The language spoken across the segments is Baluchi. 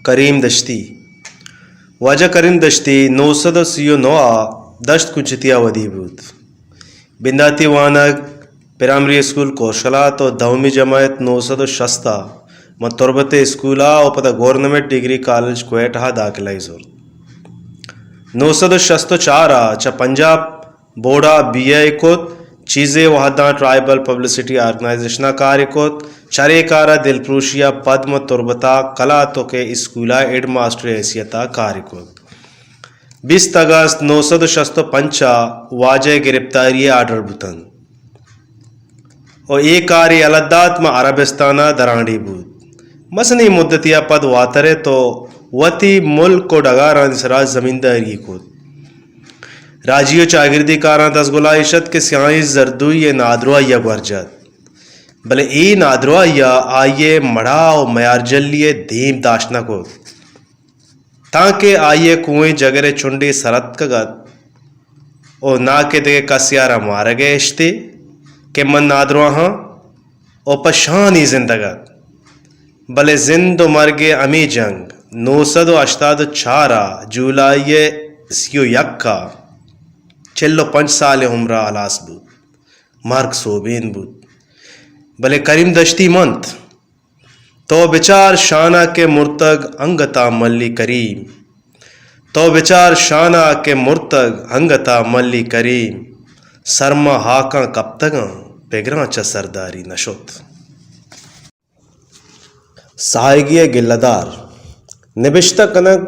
کریم دشتی۔ واجہ کریم دشتی نو سد ءُ سی ءُ نو ءَ دشت کنچتی ءَ ودی بوت۔ بنداتی وانگ پرائمری اسکول کورشل ءَ تو دہمی جماعت نو سد ءُ شست ءَ من تربت ءِ اسکول ءَ ءُ پدا گورنمنٹ ڈگری کالج کوئٹہ ءَ داخلہ ئے زرت۔ نو سد ءُ شست ءُ چار ءَ چہ پنجاب بورڈ ءَ بی اے کت، چیزے وھداں ٹرائبل پبلسٹی آرگنائزیشن ءَ کارے کت، چرے کار ءَ دلپروشی ءَ پد من تربت ءَ کلاتک ءِ اسکول ءَ ہیڈ ماسٹر ءِ حیثیت ءَ کارے کت۔ بیست اگست نو سد ءُ شست ءُ پنچ ءَ واجہ ءِ گرپتاری ءِ آرڈر بوتنت۔ ءُ اے کار ءِ یلہ دات ماں عربستان ءَ درانڈیھ بوت۔ مزنیں مدتے ءَ پد واتر ات ءُ وتی ملک ءُ ڈگارانی سرا زمینداری کت۔ راجی ءُ چاگردی کاراں دزگلائیش ات کہ سیاہیں زردوئی ءِ نادراہی ءَ گور جت۔ بلے اے نادراہی ءَ آئی ءِ مڑاہ ءُ میارجلی ءِ دیم داشت نہ کت۔ تانکہ آئی ءِ کوہیں جگر ءِ چنڈے سر اتکگ ات ءُ نا کہ دگہ کسے ءَ را مارگ ءَ اشتے کہ من نادراہ آں ءُ پہ شانی زندگ ات۔ بلے زند ءُ مرگ ءِ ہمے جنگ نو سد ءُ ہشتاد ءُ چار ءِ جولائی ءِ سی ءُ یک ءَ چل ءُ پنچ سال ءِ عمر ءَ ہلاس بوت۔ مرگ سوبین بوت۔ بلے کریم دشتی منت۔ تو بچار شان ءَ کہ مرتگ انگت ءَ ملی کریم۔ تو بچار شان ءَ کہ مرتگ انگت ءَ ملی کریم۔ سر ماں ہاکاں کپتگاں پگراں چہ سرداری نہ شت۔ ساہگے ءِ گلہ دار۔ نبشتہ کنگ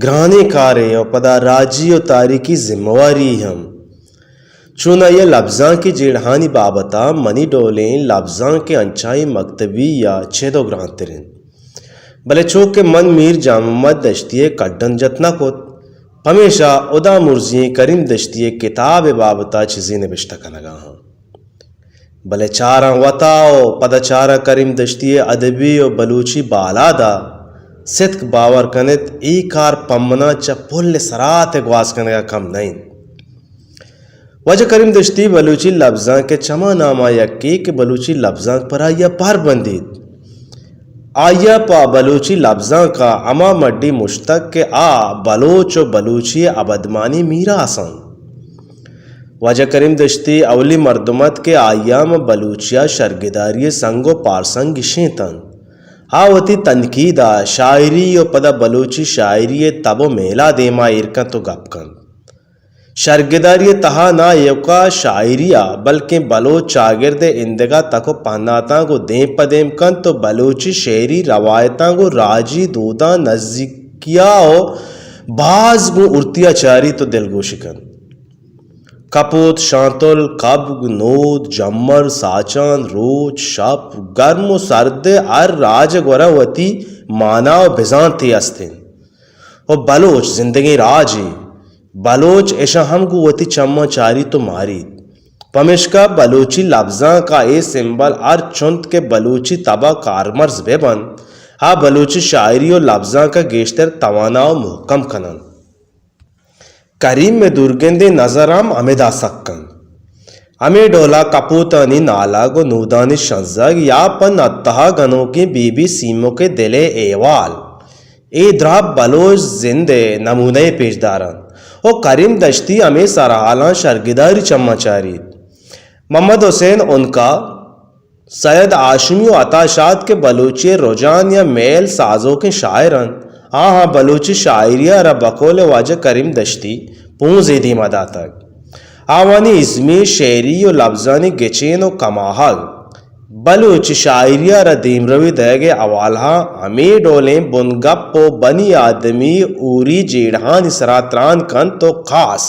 گرانیں کارے ءُ پدا راجی ءُ تاریخی ذمہ واری ہم۔ چونائی ءِ لبزانکی جیڑہانی بابت ءَ منی ڈولیں لبزانک ءِ انچائیں مکتبی یا چد ءُ گرانتر انت۔ بلے چو کہ من میر جان محمد دشتی ءِ کڈن جت نہ کت، پمیشا ہدا مرزی ئیں کریم دشتی ءِ کتاب ءِ بابت ءَ چیزے نبشتہ کنگ ءَ آں۔ بلے چاراں وت ءَ ءُ پدا چاراں کریم دشتی ءِ ادبی ءُ بلوچی بالاد ءَ، ستک باور کن ات، اے کار پہ من ءَ چہ پل ءِ سرات ءَ گواز کنگ ءَ کم نہ انت۔ واجہ کریم دشتی بلوچی لبزانک ءِ چماں نام ءَ یکے کہ بلوچی لبزانک پر آئی ءَ پر بندیت۔ آئی ءَ پہ بلوچی لبزانک ءَ ہما مڈی مشتگ کہ آ بلوچ ءُ بلوچی ءِ ابدمانی میراث انت۔ واجہ کریم دشتی اولی مردم ات کہ آئی ءَ ماں بلوچی ءَ شرگداری ءِ سنگ ءُ پارسنگ گیشینت انت۔ آ وتی تنقید ءَ شاعری ءُ پدا بلوچی شاعری ءِ تب ءُ میل ءَ دیم ءَ ایر کنت ءُ گپ کنت۔ شرگداری ءِ تہا ناں ایوکا شاعری ءَ بلکیں بلوچ چاگرد ءِ ایندگہ تک ءُ پہناتاں گوں دیم پہ دیم کنت ءُ بلوچی شعری روایتاں گوں راجی دوداں نزیکی ءَ ءُ باز گوں ارتی ءَ چاریت ءُ دلگوشی کنت۔ کپوت، شانتل، کبگ، نود، جمر، ساچان، روچ، شپ، گرم ءُ سرد ءِ ہر راج ءِ گورا وتی مانا ءُ بزانتے است انت۔ ءُ بلوچ زندگیں راجے، بلوچ اشاں ہم گوں وتی چماں چاریت ءُ ماریت۔ پمیشکا بلوچی لبزانک ءَ اے سمبل ہر چنت کہ بلوچی تب ءَ کارمرز بہ بنت، آ بلوچی شاعری ءُ لبزانک ءَ گیشتر توانا ءُ مھکم کن انت۔ کریم ءِ دورگندیں نظر ہم ہمدا سک انت۔ ہمے ڈول ءَ کپوتانی نالگ ءُ نودانی شنزگ یا پہ نتہا گنوکیں بی بی سیمک ءِ دل ءِ احوال، اے دراہ بلوچ زند ءِ نمونہ ءَ پیش دار انت ءُ کریم دشتی ہمے سرحالاں شرگداری چماں چاریت۔ محمد حسین عنقا، سید ہاشمی ءُ عطا شاد کہ بلوچی ءِ رجان یا میل سازوکیں شاعر انت، آہاں بلوچی شاعری ءَ را بقول واجہ کریم دشتی پونزے دیما داتگ۔ آوانی ازمی شعری ءُ لبزانی گچین ءُ کماہگ بلوچی شاعری ءَ را دیمروی دئیگ ءِ حوالہاں ہمے ڈولیں بنگپ ءُ بنی آدمی ہوری جیڑہانی سرا تران کنت ءُ خاص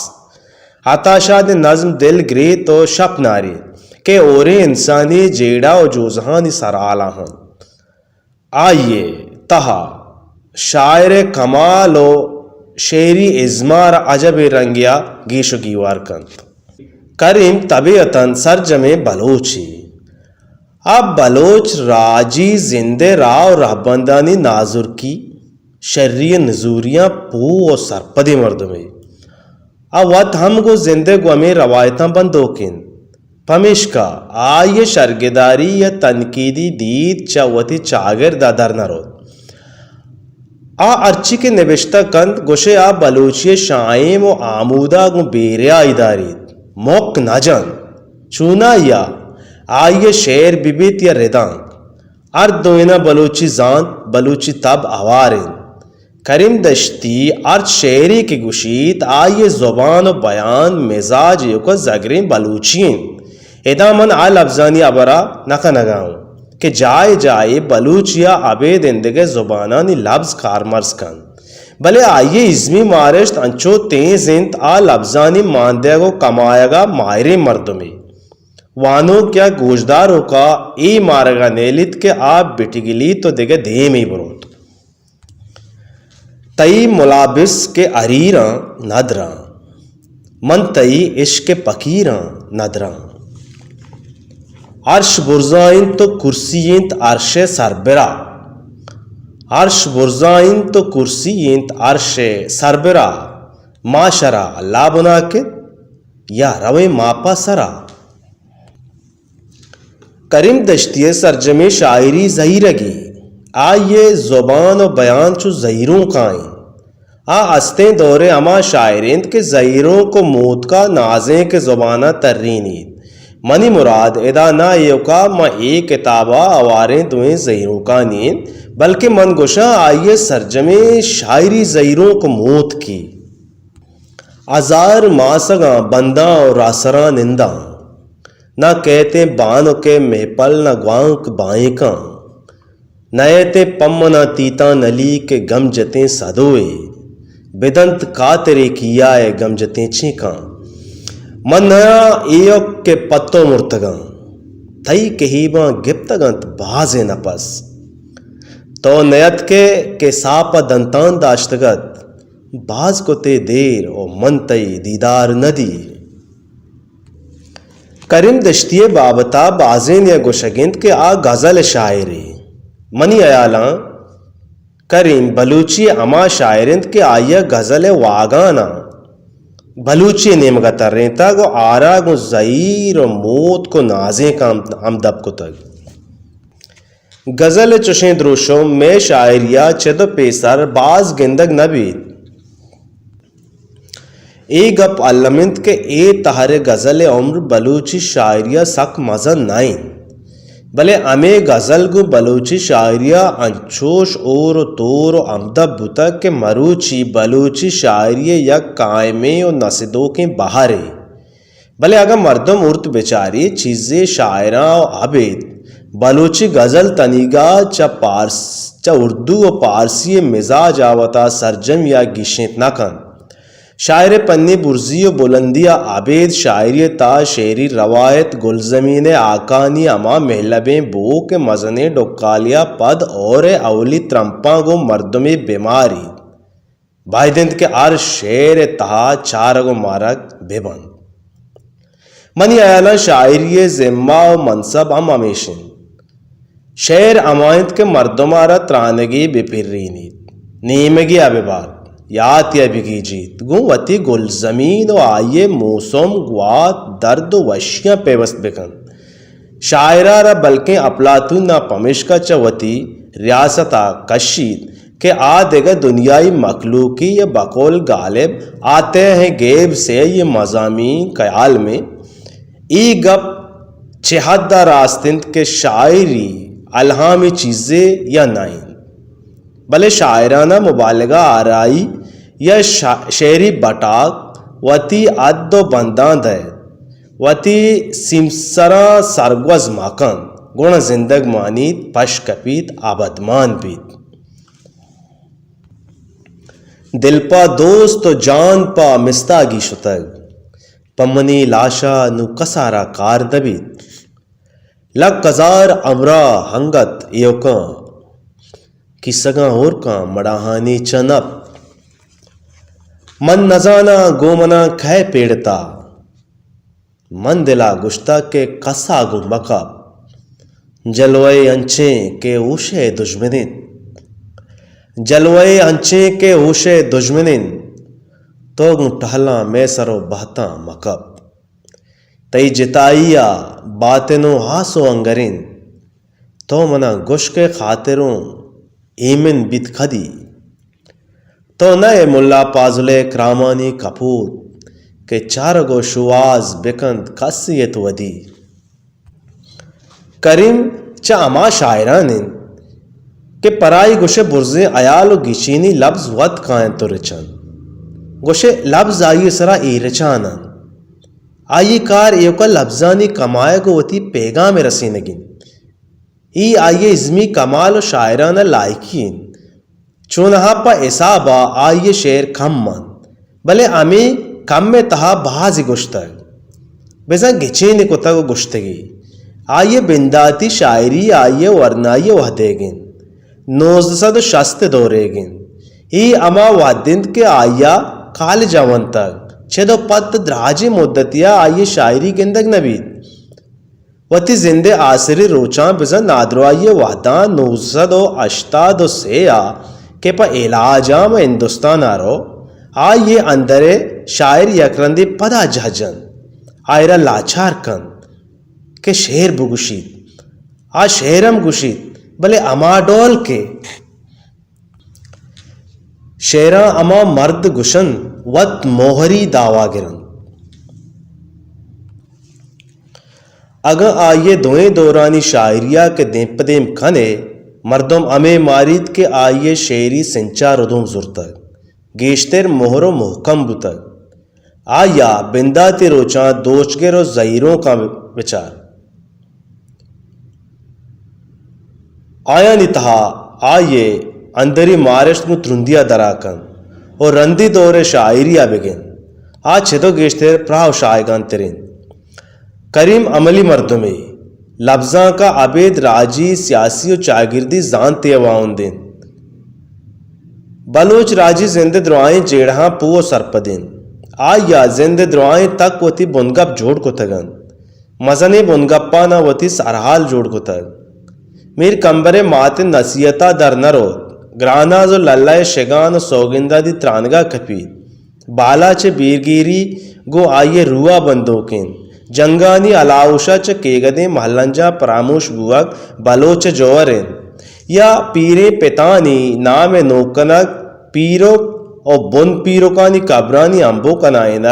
عطا شاد ءِ نظم دل گریت ءُ شپ ناریت کہ ہوریں انسانی جیڑہ ءُ جوزہانی سرحالاں انت۔ آئی ءِ تہا شاعر ءِ کمال ءُ شعری ازمار ءَ عجبیں رنگے ءَ گیش ءُ گیوار کنت۔ کریم طبیعتاً سرجمیں بلوچے۔ آ بلوچ راجی زند ءِ راہ ءُ رھبندانی نازرکی، شری ءِ نزوریاں پوہ ءُ سرپدیں مردمے۔ آ وت ہم گوں زند ءِ گوں ہمے روایتاں بندوک انت۔ پمیشکا آئی ءِ شرگداری یا تنقیدی دید چہ وتی چاگرد ءَ در نہ روت۔ آ ہرچی کہ نبشتہ کنت، گوشے آ بلوچی ءِ شاہیم ءُ آمودا گوں بیریائی داریت، مک نہ جنت۔ چوناہیا آئی ءِ شعر بہ بیت یا ردانک، ہر دوئیناں بلوچی زانت، بلوچی تب ہوار انت۔ کریم دشتی ہرچ شعرے کہ گوشیت، آئی ءِ زبان ءُ بیان، مزاج ایوک ءَ زگریں بلوچی انت۔ ادا من آ لبزانی ہبرا نہ کنگا اوں کہ جاہے جاہے بلوچی ءَ ابید ایندگہ زبانانی لبز کارمرز کنت، بلے آئی ءِ ازمی مارشت انچو تیز انت، آ لبزانی مان دیگ ءُ کمایگا ماہریں مردمے۔ وانوک یا گوشداروکا اے مارگا نیلیت کہ آ بٹگلیت ءُ دگہ دیمے برنت۔ تئی ملابس کہ حریراں ندراں، من تئی عشق ءِ پکیراں ندراں۔ عرش برزا انت ءُ کرسی انت عرش ءِ سربرا، عرش برزا انت ءُ کرسی انت عرش ءِ سربرا۔ ما شرا اللہ بنا کت یا رویں ما پہ سرا۔ کریم دشتی ءِ سرجمیں شاعری زہیرگی، آئی ءِ زبان ءُ بیان چو زہیرونکاں انت۔ آ استیں دور ءِ ہما شاعر انت کہ زہیرونک ءُ موتکا نازینک ءِ زبان ءَ ترینیت۔ منی مراد ادا نہ ایوکا ماں اے کتاب ءَ ہواریں دوئیں زہیرونکانی انت، بلکیں من گوشاں آئی ءِ سرجمیں شاعری زہیرونک ءُ موتکی۔ ہزار ماسگاں بنداں ءُ راہسراں ننداں، نہ کئیتیں بانک ءِ مہپل نہ گوانک بائینکاں، نئیتیں پمناں تیتاں نلی کہ گم جتیں سدوئے، بدنت کاترے کیا ءِ گم جتیں چینکاں۔ من نیاں ایوک کہ پہ تو مرتگاں، تئی کہیباں گپتگ انت بازیں نپس۔ تو نیتکئے کہ ساپ ءَ دنتان داشتگ ات، باز کت ئے دیر ءُ من تئی دیدار نہ دی۔ کریم دشتی ءِ بابت ءَ بازینے ءَ گوشگ انت کہ آ غزل ءِ شاعرے۔ منی ہیالاں کریم بلوچی ءِ ہما شاعر انت کہ آئی ءَ غزل ءِ واگاناں بلوچی ءِ نیمگ ءَ ترینتگ ءُ آرا گوں زہیر ءُ موتک ءُ نازینک ءَ ہم، ہمدپ کتگ۔ غزل ءِ چشیں دروشم مئے شاعری ءَ چد ءُ پیسر باز گندگ نہ بیت۔ اے گپ الم انت کہ اے تہر ءِ غزل ءِ عمر بلوچی شاعری ءَ سک مزن نہ انت، بلے ہمے غزل گوں بلوچی شاعری ءَ انچوش ہور ءُ تور ءُ ہمدپ بوتگ کہ مروچی بلوچی شاعری ءِ یک قائمیں ءُ نسدوکیں بہرے۔ بلے اگاں مردم ارت بچاریت، چیزے شاعراں ءُ ابید بلوچی غزل تنیگا چہ پارس، چہ اردو ءُ پارسی ءِ مزاج ءَ وتا سرجمی ءَ گیشینت نہ کنت۔ شاعر ءِ پنی برزی ءُ بلندی ءَ ابید شاعری ءِ تہا شعری روایت گلزمین ءِ ہاکانی ہما مہلبیں بو کہ مزنیں ڈکالے ءَ پد ہور ءِ اولی ترمپاں گوں مردمے بہ ماریت۔ باید انت کہ ہر شعر ءِ تہا چارگ ءُ مارگ بہ بنت۔ منی ہیالاں شاعری ءِ ذمہ ءُ منصب ہم ہمیش انت۔ شعر ہما انت کہ مردم ءَ را ترانگے بہ پرینیت، نیمگے ءَ بہ بات، یاتے ءَ بہ گیجیت، گوں وتی گلزمین ءُ آئی ءِ موسم، گوات، درد ءُ وشیاں پیوست بہ کنت۔ شاعر ءَ را بلکیں اپلاتون ءَ پمیشکا چہ وتی ریاست ءَ کشیت کہ آ دگہ دنیائی مخلوقے یا بقول غالب آتہ ءِ گیب سیاہی ءِ مضامین خیال میں۔ اے گپ چہ حد ءَ راست انت کہ شاعری الہامی چیزے یا نہ انت، بلے شاعرانہ مبالغہ آرائی یا شا-، شعری بٹاک وتی حد ءُ بنداں دئیت، وتی سیمسراں سرگوز مہ کنت، گڑا زندگ مانیت، پش کپیت، ابدمان بیت۔ دل پہ دوست ءُ جان پہ مستاگی شتگ، پہ منی لاشا نوں کسارا کار نہ بیت۔ لک ہزار ہمراہ انگت ایوکاں، کیسگاں ہورکاں مڑاہانی چہ نپ۔ من نزاناں گوں منا کئے پیڑتا، من دلا گوشتگ کہ کسا گوں مکپ۔ جلوہ انچیں کہ ہوش ءِ دژمن انت، جلوہ انچیں کہ ہوش ءِ دژمن انت، تو گوں ٹہلاں مئے سر ءُ بہتاں مکپ۔ تئی جتائی ءَ باتن ءُ آس ءُ انگر انت، تو منا گوش کہ خاطر ءُ ایمن بیت کدی۔ تو نہ ئے ملا پازل ءِ کرامانی کپوت کہ چارگ ءُ شوہاز بکنت کسے ات ودی۔ کریم چہ ہما شاعران انت کہ پرائی گوشئے برزیں ہیال ءُ گچینی لبز وت کاینت ءُ رچنت۔ گوشئے لبز آئی ءِ سرا ایرچان انت۔ آئی ءِ کار ایوک ءَ لبزانی کمائگ ءُ وتی پیگام ءِ رسینگ انت۔ اے آئی ءِ ازمی کمال ءُ شاعرانہ لائکی انت۔ چوناہا پہ حساب ءَ آئی ءِ شعر کم انت، بلے ہمے کم ءِ تہا بازی گوشتگ، بزاں گچینی کتگ ءُ گوشتگی۔ آئی ءِ بنداتی شاعری آئی ءِ ورنائی ءِ وہدیگ انت، نوزدہ سد ءُ شست ءِ دورئیگ انت۔ اے ہما وہد انت کہ آئی ءَ کالج ءَ ونتگ۔ چد ءُ پد دراجیں مدتے ءَ آئی ءِ شاعری گندگ نہ بیت۔ وتی زند ءِ آسری روچاں بزاں نادراہی ءِ وہداں نوزدہ سد ءُ ہشتاد ءُ سے ءَ کہ پہ علاج ءَ ماں ہندوستان ءَ رو، آئی ءِ اندر ءِ شاعر یک رندے پدا جہ جنت، آئرا لاچار کنت کہ شعر بگوشیت۔ آ شعر ہم گوشیت، بلے ہما ڈول کہ شعراں ہما مرد گوشنت، وت مہری دعویٰ گر انت۔ اگاں آئی ءِ دوئیں دورانی شاعری ءَ کہ دیم پہ دیم کن ئے، مردم ہمے ماریت کہ آئی ءِ شعری سنچار ءُ دوم زرتگ، گیشتر مہر ءُ مہکم بوتگ۔ آئی ءَ بنداتی روچاں دوچگر ءُ زہیرونکاں بچار۔ آیانی تہا آئی ءِ اندری مارشت گوں ترندی ءَ درا کنت ءُ رندی دور ءِ شاعری ءَ بگند۔ آ چد ءُ گیشتر پراہ ءُ شایگان تر انت۔ کریم عملی مردمے، لبزانک ءَ ابید راجی، سیاسی ءُ چاگردی زانتے ءِ واہند انت۔ بلوچ راجی زند ءِ درائیں جیڑہاں پوہ ءُ سرپد انت۔ آئی ءَ زند ءِ درائیں تک وتی بنگپ جوڑ کتگ انت۔ مزنیں بنگپاناں وتی سرحال جوڑ کتگ۔ میر کمبر ءِ مات ءِ نصیحت ءَ در نہ روت۔ گراناز ءُ للہ ءِ شگان ءُ سوگندادی ترانگ ءَ کپیت۔ بالاچ ءِ بیرگیری گوں آئی ءِ روح ءَ بندوک انت۔ جنگانی ہلاہوش ءَ چہ کیگدیں مہلنجاں پراموش بوہگ بلوچ ءِ جوہر انت۔ یا پیریں پتانی نام ءِ نوک کنگ، پیرک ءُ بن پیرکانی کبرانی امبو کنائینگ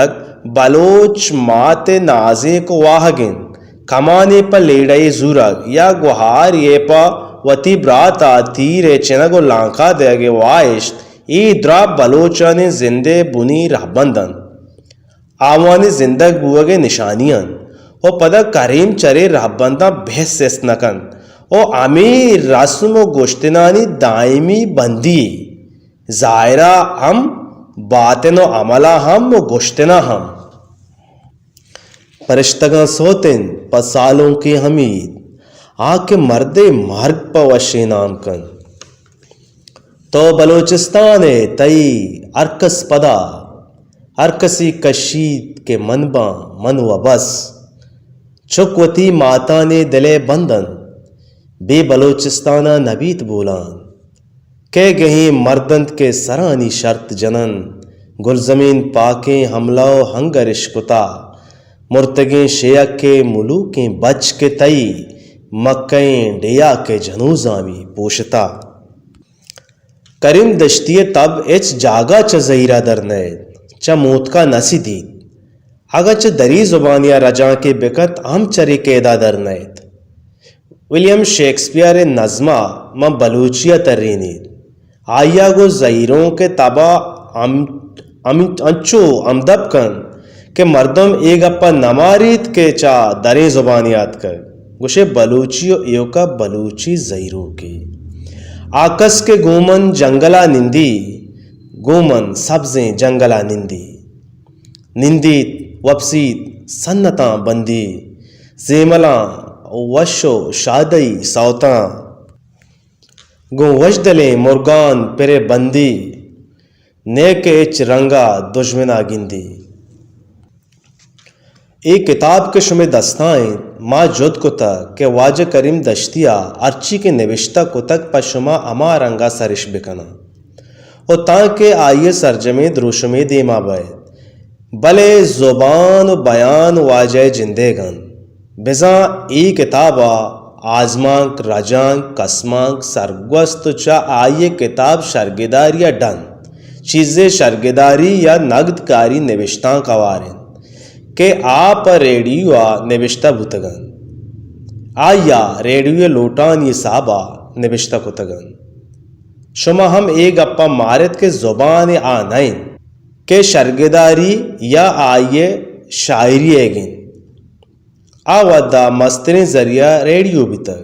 بلوچ مات ءِ نازینک ءُ واہگ انت۔ کمانے پہ لیڑہ ءَ زورگ یا گوہارے پہ وتی برات ءَ تیر ءِ چنگ ءُ لانک ءَ دئیگ ءِ واہشت، اے دراہ بلوچانی زند ءِ بنی رہبند انت۔ آوانی زندگ بوگ ءِ نشانی انت ءُ پدا کریم چرے رہبنداں بحث است نہ کنت ءُ ہمے رسم ءُ گوشتنانی دائمی بندی یے۔ ظاہر ءَ ہم، باطن ءُ عمل ءَ ہم ءُ گوشتن ءَ ہم۔ پرشتگاں سوت انت پہ سالونکیں ہمید، آ کہ مردے مرگ پہ وشیں نام کنت۔ تو بلوچستان ئے، تئی ہر کس پدا، ہر کسی کشیت کہ من باں، من و بس۔ چک وتی ماتانی دل ءَ بند انت، بے بلوچستان ءَ نہ بیت بولان۔ کئے گہیں مرد انت کہ سرانی شرط جن انت، گلزمین پاکیں حملہ و ہنگر اش کتا، مرتگیں شیہک ءِ ملوکیں بچ کہ تئی مکہیں ڈیہاک ءِ جنوزامی پوشتا۔ کریم دشتی ءِ تب ہچ جاگہ چہ زہیرا در نئیت، چہ موتکا نہ سدیت۔ اگاں چہ دری زبانیا رجانکے بکنت ہم چرے قیدا در نئیت۔ ولیم شیکسپیئر ءِ نظما ماں بلوچیا ترینیت۔ آئیا گوں زہیرونک ءِ تبا ہم، ہم، انچو ہمدپ کنت کہ مردم اے گپا نہ ماریت کہ چہ دریں زبانے آتکگ۔ گوشے بلوچی و ایوکا بلوچی زہیروکے۔ آ کس کہ گوں من جنگلا نندی، گوں من سبزیں جنگلا نندی۔ نندیت، وپسیت، سنتاں بندی، زیملاں وش و شادئی سوتاں۔ گوں وشدلیں مرگان پر بندی، نئے کہ ہچ رنگا دژمنا گندی۔ اے کتاب کہ شمئے دستا انت، ما جہد کتگ کہ واجہ کریم دشتیا ہرچی کہ نبشتہ کتگ پہ شما ہما رنگا سرش بکناں و تانکہ آئی سرجمیں دروشمے دیما بئیت۔ بلے زبان و بیان واجہ ء جندیگ انت۔ بزاں اے کتاب ء آزمانک، رجانک، کسمانک، سرگوست و چہ آئی ء کتاب شرگداری ء ڈن چیزے شرگداری یا نگدکاری نبشتانک ہوار انت کہ آ پہ ریڈیو ءَ نبشتہ بوتگ انت۔ آئی ءَ ریڈیو ءِ لوٹانی حساب ءَ نبشتہ کتگ انت۔ شما ہم اے گپ ءَ مارت کہ زبان آ نہ انت کہ شرگداری یا آئی ءِ شاعری ئیگ انت۔ آ وھد ءَ مستریں ذریعہ ریڈیو بیتگ۔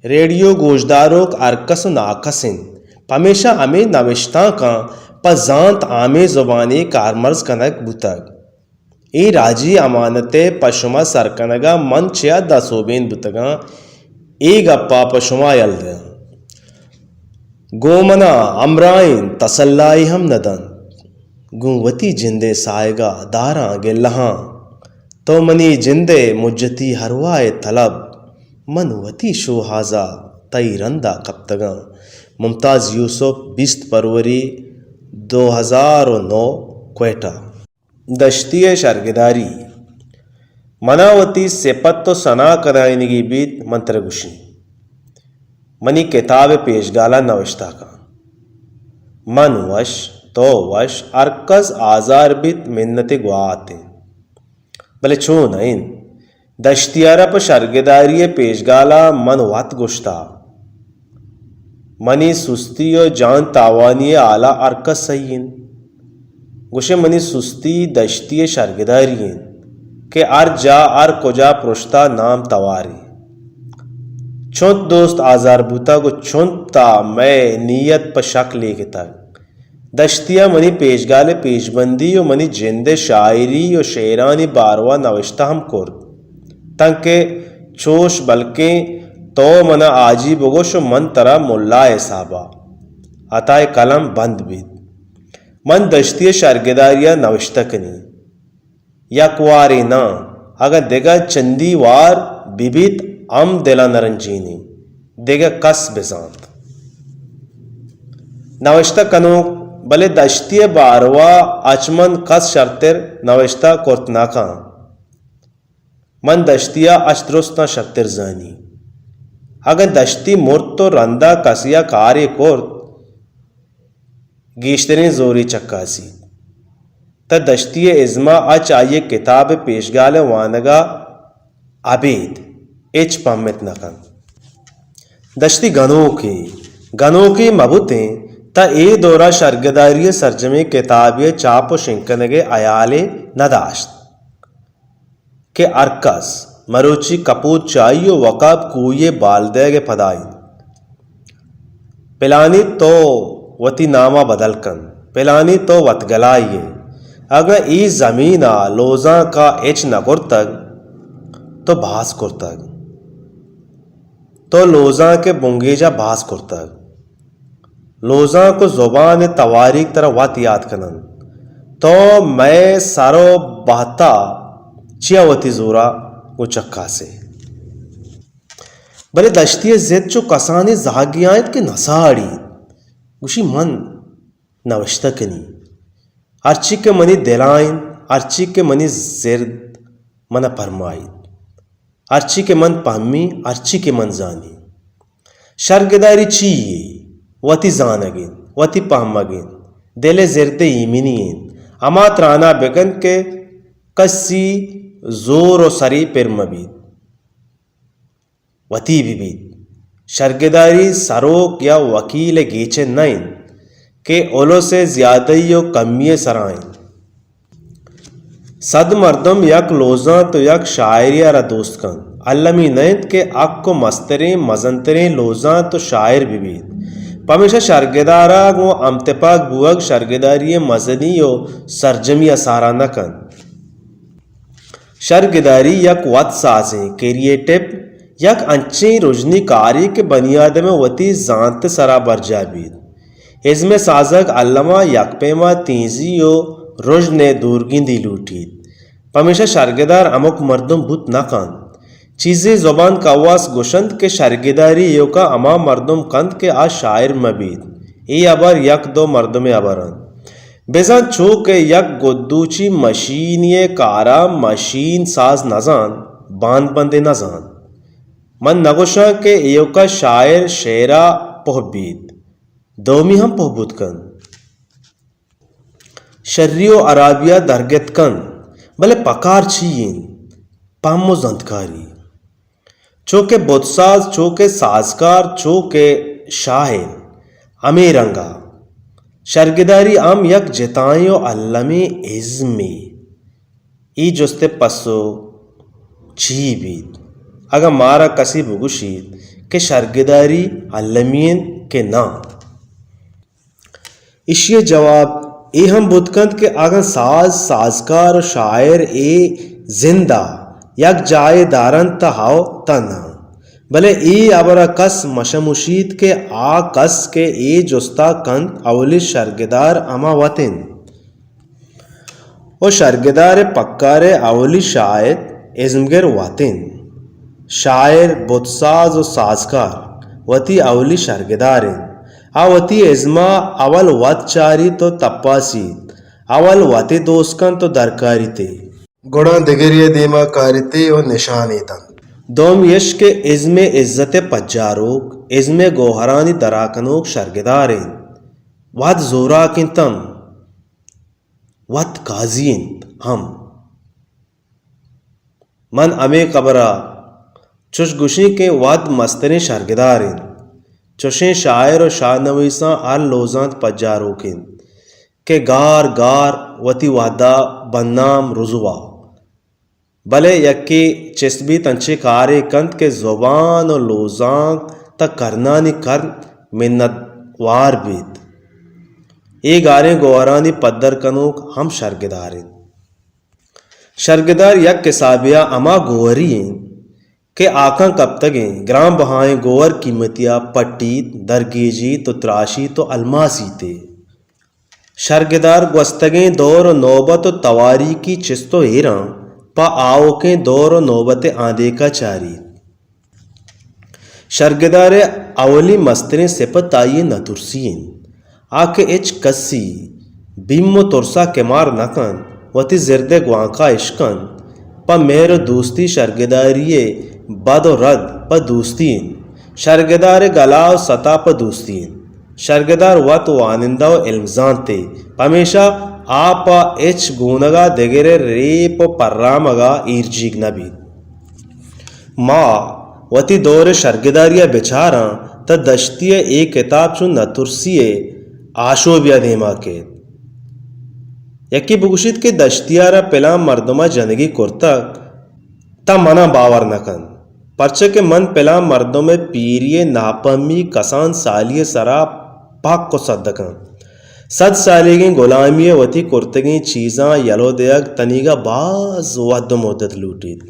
ریڈیو گوشداروک ہرکس ءُ ناکس انت، پمیشا ہمے نبشتانکاں پہ زانت آمیز زبانے کارمرز کنگ بوتگ۔ اے راجی امانت ءِ پہ شما سر کنگ ءَ من چیا داں سوبین بوتگاں، اے گپ ءَ پہ شما یل دیاں۔ گوں من ءَ ہمراہ انت، تسلائے ہم نہ دنت۔ گوں وتی جند ءِ ساہگ ءَ داراں گلہاں۔ تو منی جند ءِ مجتی ارواہ ءِ طلب، من وتی شوہاز ءَ تئی رند ءَ کپتگاں۔ ممتاز یوسف، بیست فروری دو ہزار ءُ نو، کوئٹہ۔ دشتی ءِ شرگداری۔ من ءَ وتی سپت ءُ ثنا کنائینگی بیت، من ترا گوشیں۔ منی کتاب ءِ پیشگال ءَ نوشتہ کن۔ من وش، تو وش، ہرکس آزار بیت، منت ءِ گوات انت۔ بلے چو نہ انت۔ دشتی ءَ را پہ شرگداری ءِ پیشگال ءَ من وت گوشتہ، منی سستی ءُ جان تاوانی ءِ ہال ءَ ہرکس سہی انت۔ گوشے منی سستی دشتی ءِ شرگداری انت کہ ہر جاہ ہر کجا پرشتہ نام توارے۔ چنت دوست آزار بوتگ ءُ چنت ءَ مئے نیت پہ شک لیکتگ۔ دشتی ءَ منی پیشگال ءِ پیشبندی ءُ منی جند ءِ شاعری ءُ شعرانی باروا نوشتہ ہم کرت، تنکہ چوش بلکیں تو من ءَ حاجی بگوش ءُ من ترا ملا ءِ حساب ءَ۔ عطا ءِ قلم بند بیت۔ من دشتی ءِ شرگداری ءَ نوشتہ کنیں۔ یک وارے ناں، اگاں دگہ چندی وار بہ بیت ہم دل ءَ نہ رنجینیں، دگہ کس بہ زانت۔ نوشتہ کنوک، بلے دشتی ءِ باروا اچ من کس شرتر نوشتہ کرت نہ کن۔ من دشتی ءَ اچ درستاں شرتر زانی۔ اگاں دشتی مرت ءُ رندا کسے ءَ کارے کرت، گیشتریں زورے چکاسیت۔ تہ دشتی ءِ ازم ءَ اچ آئی ءِ کتاب ءِ پیشگال ءِ وانگ ءَ ابید ہچ پہمت نہ کنت۔ دشتی گنوکے، گنوکے مہ بوتیں، تہ اے دور ءَ شرگداری ءِ سرجمیں کتابے ءِ چاپ ءُ شنگ کنگ ءِ ہیالے نہ داشت۔ کہ ہرکس مروچی کپوت چائی ءُ وقاپ کوئی ءِ بال دئیگ ءِ پدا انت۔ پلانی تو وتی نام ءَ بدل کن، پلانی تو وتگلائی ئے۔ اگاں اے زمین ءَ لوزانک ءَ ہچ نہ کرتگ تو باز کرتگ۔ تو لوزانک ءِ بنگیج ءَ باز کرتگ۔ لوزانک ءُ زبان ءِ تواریخ ترا وت یات کن انت۔ تو مئے سر ءُ بہت ءَ چیا وتی زور ءَ گوں چکاس ئے؟ بلے دشتی ءِ زد چو کسانیں زہگے ءَ انت کہ نہ ساڑیت۔ گوشی من نوشتہ کنی۔ ہرچی کہ منی دل ءَ انت، ہرچی کہ منی زرد من ءَ پرمائیت۔ ہرچی کہ من پہمی، ہرچی کہ من زانی۔ شرگداری چی یے؟ وتی زانگ انت، وتی پہمگ انت، دل ءِ زرد ءِ ایمنی انت۔ ہما تران ءَ بکن کہ کسی زور ءُ سری پر مہ بیت، وتی بہ بیت۔ شرگداری سروک یا وکیل ءِ گیچن نہ انت کہ الس ءِ زیادہی ءُ کمی ءِ سرا انت۔ صد مردم یک لوزانت ءُ یک شاعرے ءَ را دوست کنت۔ المی نہ انت کہ حق ءُ مستریں، مزنتریں لوزانت ءُ شاعر بہ بیت۔ پمیشا شرگدار ءَ گوں ہمتپاک بوہگ شرگداری ءِ مزنی ءُ سرجمی ءَ سارا نہ کنت۔ شرگداری یک وت سازیں، کریئیٹو، یک انچیں رژنی کارے کہ بنی آدم ءِ وتی زانت ءِ سرا برجاہ بیت۔ ازم ءِ سازگ الما یک پیما تیزی ءُ رژن ءِ دورگندی لوٹیت۔ پمیشا شرگدار ہمک مردم بوت نہ کنت۔ چیزے زبان کواس گوشنت کہ شرگداری ایوکا ہما مردم کنت کہ آ شاعر مہ بیت۔ اے ہبر یک دو مردم ءِ ہبر انت۔ بزاں چو کہ یک گدوچی مشینی ءِ کار ءَ مشین ساز نہ زانت، باند بندے نہ زانت۔ من نہ گوشاں کہ ایوکا شاعر شعر ءَ پوہ بیت، دومی ہم پوہ بوت کنت۔ شری و ہرابی ء درگت کنت، بلے پکار چی انت؟ پہم و زانتکاری۔ چو کہ بت ساز، چو کہ سازکار، چو کہ شاعر، ہمے رنگ ء شرگداری ہم یک جتائیں و المی ازمے۔ اے جست ء پسو چی بیت؟ اگاں مارا کسے بگوشیت کہ شرگداری المی انت کہ ناں، ایشی ء جواب اے ہم بوت کنت کہ اگاں ساز، سازکار و شاعر اے زند ء یک جاہے دارنت تہ ہئو تہ ناں۔ بلے اے ہبر ء کس مشموشیت کہ آ کس کہ اے جست ء کنت، اولی شرگدار ہما وت انت۔ و شرگدار ء پکار ء اولی شاہد ازمگر وت انت۔ شاعر، بت ساز و سازکار وتی اولی شرگدار انت۔ آ وتی ازم ء اول وت چاریت و تپاسیت، اول وت ء دوست کنت و درکاریت ء، گڑاں دگرے ء دیم ء کاریت ء و نشانے دنت۔ دومی اش کہ ازم ء عزت ء پجاروک، ازم ء گوہرانی درا کنوک شرگدار انت۔ وت زوراک انت ہم، وت قاضی انت ہم۔ من ہمے قبر ء چش گوشیں کہ وت مستریں شرگدار انت۔ چشیں شاعر و شاہ نویساں ہر لوزانت پجاروک انت کہ گار گار وتی وہد ء بنام رزوا، بلے یکے چست بیت انچیں کارے کنت کہ زبان و لوزانک تاں کرنانی کرن منت وار بیت۔ اے گاریں گوہرانی پدر کنوک ہم شرگدار انت۔ شرگدار یک حسابے ء ہما گوہری انت کہ ہاکاں کپتگیں گران بہائیں گوہر قیمتی ء پٹیت، درگیجیت و تراشیت و الماسیت ء۔ شرگدار گوستگیں دور و نوبت و تواریخی چست و ایراں پہ آؤکیں دور و نوبت ء آندیکہ چاریت۔ شرگدار ء اولی مستریں سپت آئی ء نترسی انت۔ آ کہ ہچ کسی بیم و ترسا کمار نہ کنت، وتی زرد ء گوانکا اشکنت۔ پہ مہر و دوستی شرگداری ء بد و رد پہ دوستی انت۔ شرگدار ء گلا و ستا پہ دوستی انت۔ شرگدار وت وانندہ و علم زانتے، پمیشا آ پہ ہچ گونگا دگرے ریپ و پرامگا ایرجیگ نہ بیت۔ ما وتی دور ء شرگداری ء بچاراں، تہ دشتی ء اے کتاب چون نترسی ء آشوبی ء دیما کیت۔ یکے بگوشیت کہ دشتی ء را پلان مردم ء جنگی کرتگ، تہ منا باور نہ کنت، پرچا کہ من پلان مردم ء پیری ء ناپہمی کسان سالی ء سرا پک و سدکاں۔ سد سالیگیں گلامی ء وتی کرتگیں چیزاں یلو دیگ تنیگا باز وھد و مدت لوٹیت۔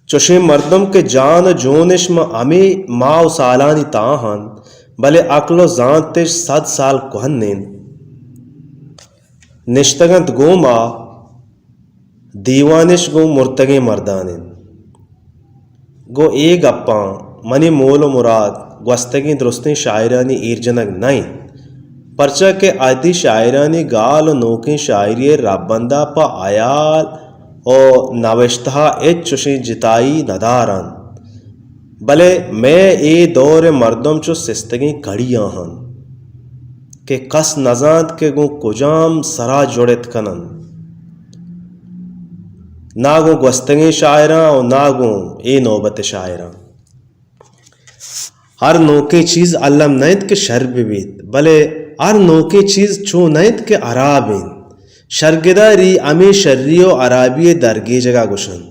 چوشیں مردم کہ جان و جونش ماں ہمے ماہ و سالانی تہا انت، بلے عقل و زانتش سد سال کوہن انت۔ نشتگ انت گوں ما، دیوانش گوں مرتگیں مردان انت۔ گوں اے گپاں منی مول و مراد گوستگیں درستیں شاعرانی ایر جنگ نہ انت، پرچا کہ ادی شاعرانی گال و نوکیں شاعری ء رھبندا پہ ہیال و نبشتہ ء ہچ چوشیں جتائی ندار انت۔ بلے مئے اے دور ء مردم چو سستگیں کڑیاں انت کہ کس نزانت کہ گوں کجام سرا جڑت کن انت، نا گوں گوستگیں شاعراں و نا گوں اے نوبت ء شاعراں۔ ہر نوکیں چیز الم نہ انت کہ شر بہ بیت، بلے ہر نوکیں چیز چو نہ انت کہ ہراب انت۔ شرگداری ہمے شری و ہرابی ء درگیجگ ء گوش انت۔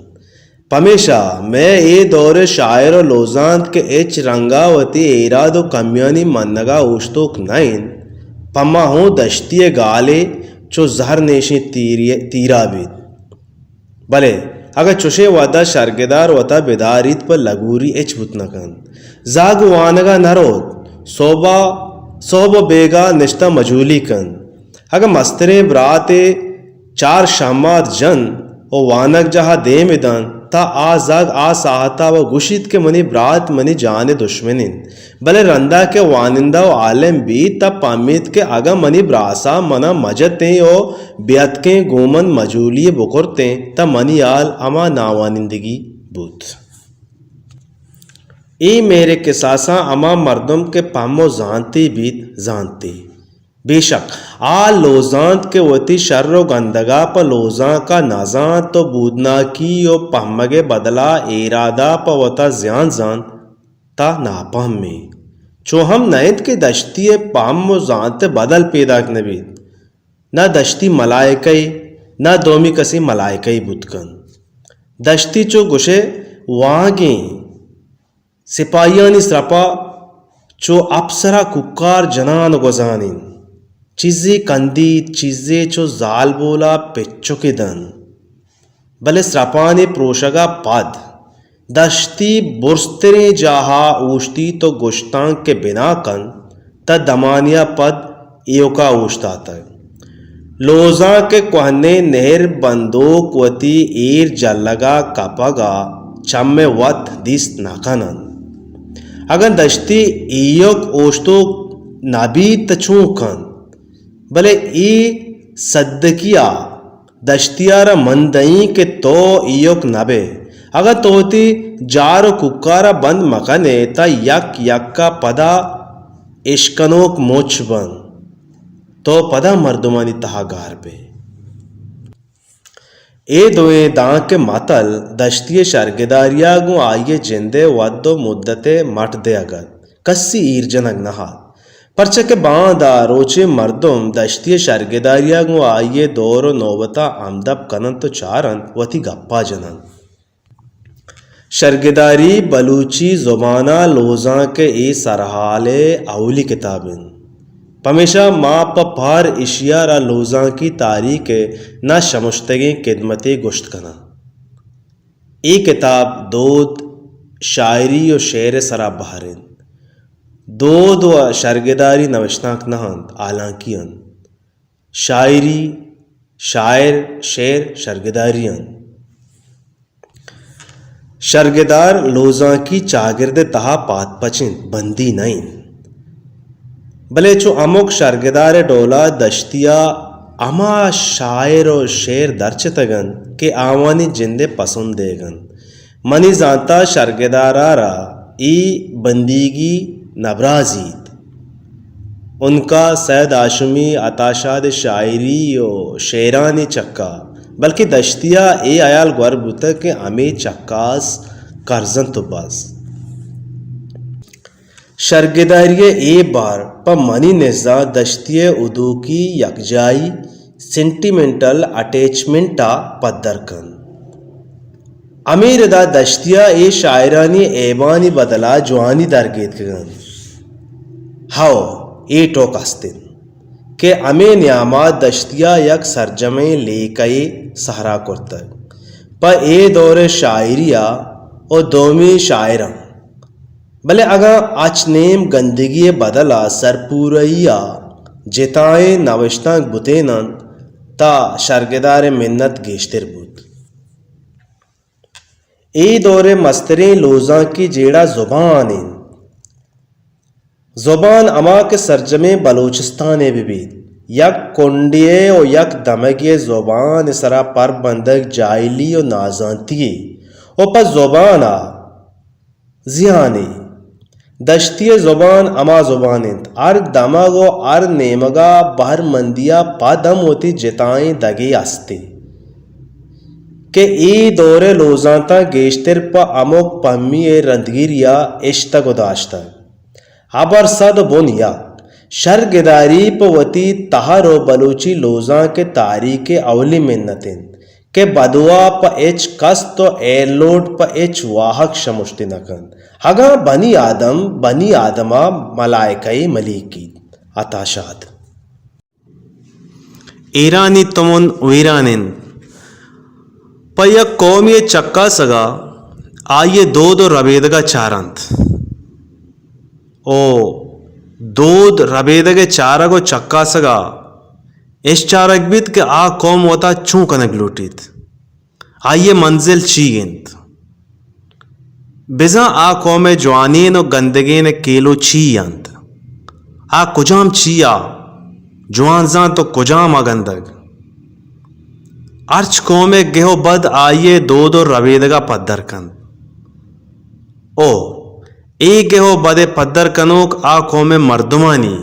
پمیشا مئے اے دور ء شاعر و لوزانت کہ ہچ رنگ ء وتی ایراد و کمیانی منگ ء اوشتوک نہ انت، پہ ما ہوں دشتی ء گالے چو زہر نیشیں تیری، تیرا بیت۔ بلے اگاں چوشیں وھدا شرگدار وتا بداریت، پہ لگوری ہچ بوت نہ کنت۔ زاگ وانگا نہ روت، سہبا، سہب و بیگاہ نشتہ مجولی کنت۔ اگاں مستریں براتے چار شہمات جنت و وانگجاہا دیم دنت، تہ آ زاگ آ ساہتا و گوشیت کہ منی برات منی جان دشمن انت۔ بلے رندا کہ وانندہ و عالم بیت، تہ پہمیت کہ اگاں منی براسا منا مجتیں و بیاتکیں گوں من مجولی بکرتیں، تہ منی حال ہما ناوانندگی بوت۔ اے مہر کساساں ہما مردم کہ پہم و زانتے بیت، زانتے۔ بے شک، آ لوزانت کہ وتی شر و گندگا پہ لوزانکا نزانت و بودناکی و پہمگئے بدلا ایرادا پہ وتا زیان زانت، تا ناپہمیں۔ چو ہم نہ انت کہ دشتیئے پہم و زانتئے بدل پیداک نہ بیت۔ نہ دشتی ملائکہے، نہ دومی کسے ملائکہے بوت کنت۔ دشتی چو گشئے واہگیں سپاہیانی سرپا چو اپسرا کوکار جنان و گوزان انت۔ چیزے کندیت، چیزے چو زالبولا پچکے دنت۔ بلے سرپانی پروشگا پد دشتی برزتریں جاہا اوشتیت و گشتانک کہ بنا کنت، تہ دمانیا پد ایوکا اوشتاتگ۔ لوزانک ءِ کوہنیں نہر بندوک وتی ایر جلگا کپگا چم ءَ وت دیست نہ کن انت۔ اگاں دشتی ایوک اوشتوک نہ بیت تہ چون کنت؟ بلے اے سدکی ءَ دشتی ءَ را من دئیں کہ تو ایوک نہ بئے۔ اگاں تو وتی جار و کوکار ءَ بند مہ کن ئے تہ یک یک ءَ پدا اشکنوک مچ بنت۔ تو پدا مردمانی تہا گار بئے۔ اے دوئیں دانکہ متل دشتی ءِ شرگداریا گوں آئی ءِ جند ءِ وھد و مدت ءِ مٹ دیگ ات، کسی ایر جنگ نہ ات، پرچا کہ باندا روچیں مردم دشتی ءِ شرگداریا گوں آئی ءِ دور و نوبتا ہمدپ کن انت و چار انت، وتی گپا جن انت۔ شرگداری بلوچی زبان ءَ لوزانک ءِ اے سرحال ءِ اولی کتاب انت۔ پمیشا ما پہ پہر اشی ءَ را لوزانکی تاریخ ءِ نہ شمشتگیں کدمتے گوشت کناں۔ اے کتاب دود، شاعری و شعر ءِ سرا بہر انت۔ دود و شرگداری نوشتانک نہ انت، حالانکی انت۔ شاعری، شاعر، شعر، شرگداری انت۔ شرگدار لوزانکی چاگرد ءِ تہا پادپچ انت، بندی نہ انت۔ بلے چو ہمک شرگدار ءِ ڈولا دشتیا ہما شاعر و شعر درچتگ انت کہ آوانی جند ءِ پسند دیگ انت۔ منی زانتا شرگدارا را اے بندیگی نبرازیت۔ انکا سید ہاشمی عطا شاد ءِ شاعری و شعرانی چکا، بلکہ دشتیا اے ہیال گور بوتگ کہ ہمے چکاس کرز انت و بس۔ شرگداری ءِ اے بار پہ منی نزا دشتی ءِ ہدوکی یکجائی، سینٹیمنٹل اٹیچمنٹ ءَ پدر کنت۔ ہمے ردا دشتیا اے شاعرانی عیبانی بدلا جوانی درگیتکگ انت۔ ہئو، اے ٹوک است انت کہ ہمے نیاما دشتیا یک سرجمیں لیکہے سہرا کرتگ۔ پہ اے دور ءِ شاعریا و دومی شاعراں۔ بلے اگاں اچ نیم گندگی ءِ بدل ءَ سرپورئی ءَ جتائیں نوشتانک بوتین انت، تہ شرگدار ءِ منت گیشتر بوت۔ اے دور ءِ مستریں لوزانکی جیڑہ زبان انت۔ زبان ہما کہ سرجمیں بلوچستان ءِ بہ بیت، یک کنڈے ءِ و یک دمگے ءِ زبان ءِ سرا پر بندگ جاہلی و نازانتی یے و پہ زبان ءَ زیانے۔ دشتی ءِ زبان ہما زبان انت، ہر دمگ و ہر نیمگا بہرمندیا پد ہم وتی جتائیں دگے است انت کہ اے دور ءِ لوزانتاں گیشتر پہ ہمک پہمی ءِ رندگیریا اشتگ و داشتگ۔ ہبر سد و بن یک۔ شرگداری پہ وتی تہر و بلوچی لوزانک ءِ تاریخ ءِ اولی منت انت۔ کہ بدواہ پہ ہچ کست و ایرلوٹ پہ ہچ واہگ شمشتی نہ کنت۔ اگاں بنی آدم، بنی آدما ملائکہ ملیکیت۔ عطا شاد۔ ایرانی تمن ویران انت۔ پہ یک قومی چکاسگا آئی دود و ربیدگا چارنت۔ او دود ربیدگ چارگ و چکاسگا اش چارگ بیت کہ آ قوم وتا چون کنگ لوٹیت، آئی ءِ منزل چی انت؟ بزاں آ قوم ءِ جوانین و گندگین ءِ کیلو چی انت؟ آ کجام چیا جوان زانت و کجام ءَ گندگ؟ ہرچ قوم ءِ گہ و بد آئی ءِ دود و ربیدگ ءَ پدر کنت۔ او اے گہ و بد ءِ پدر کنوک آ قوم ءِ مردمانی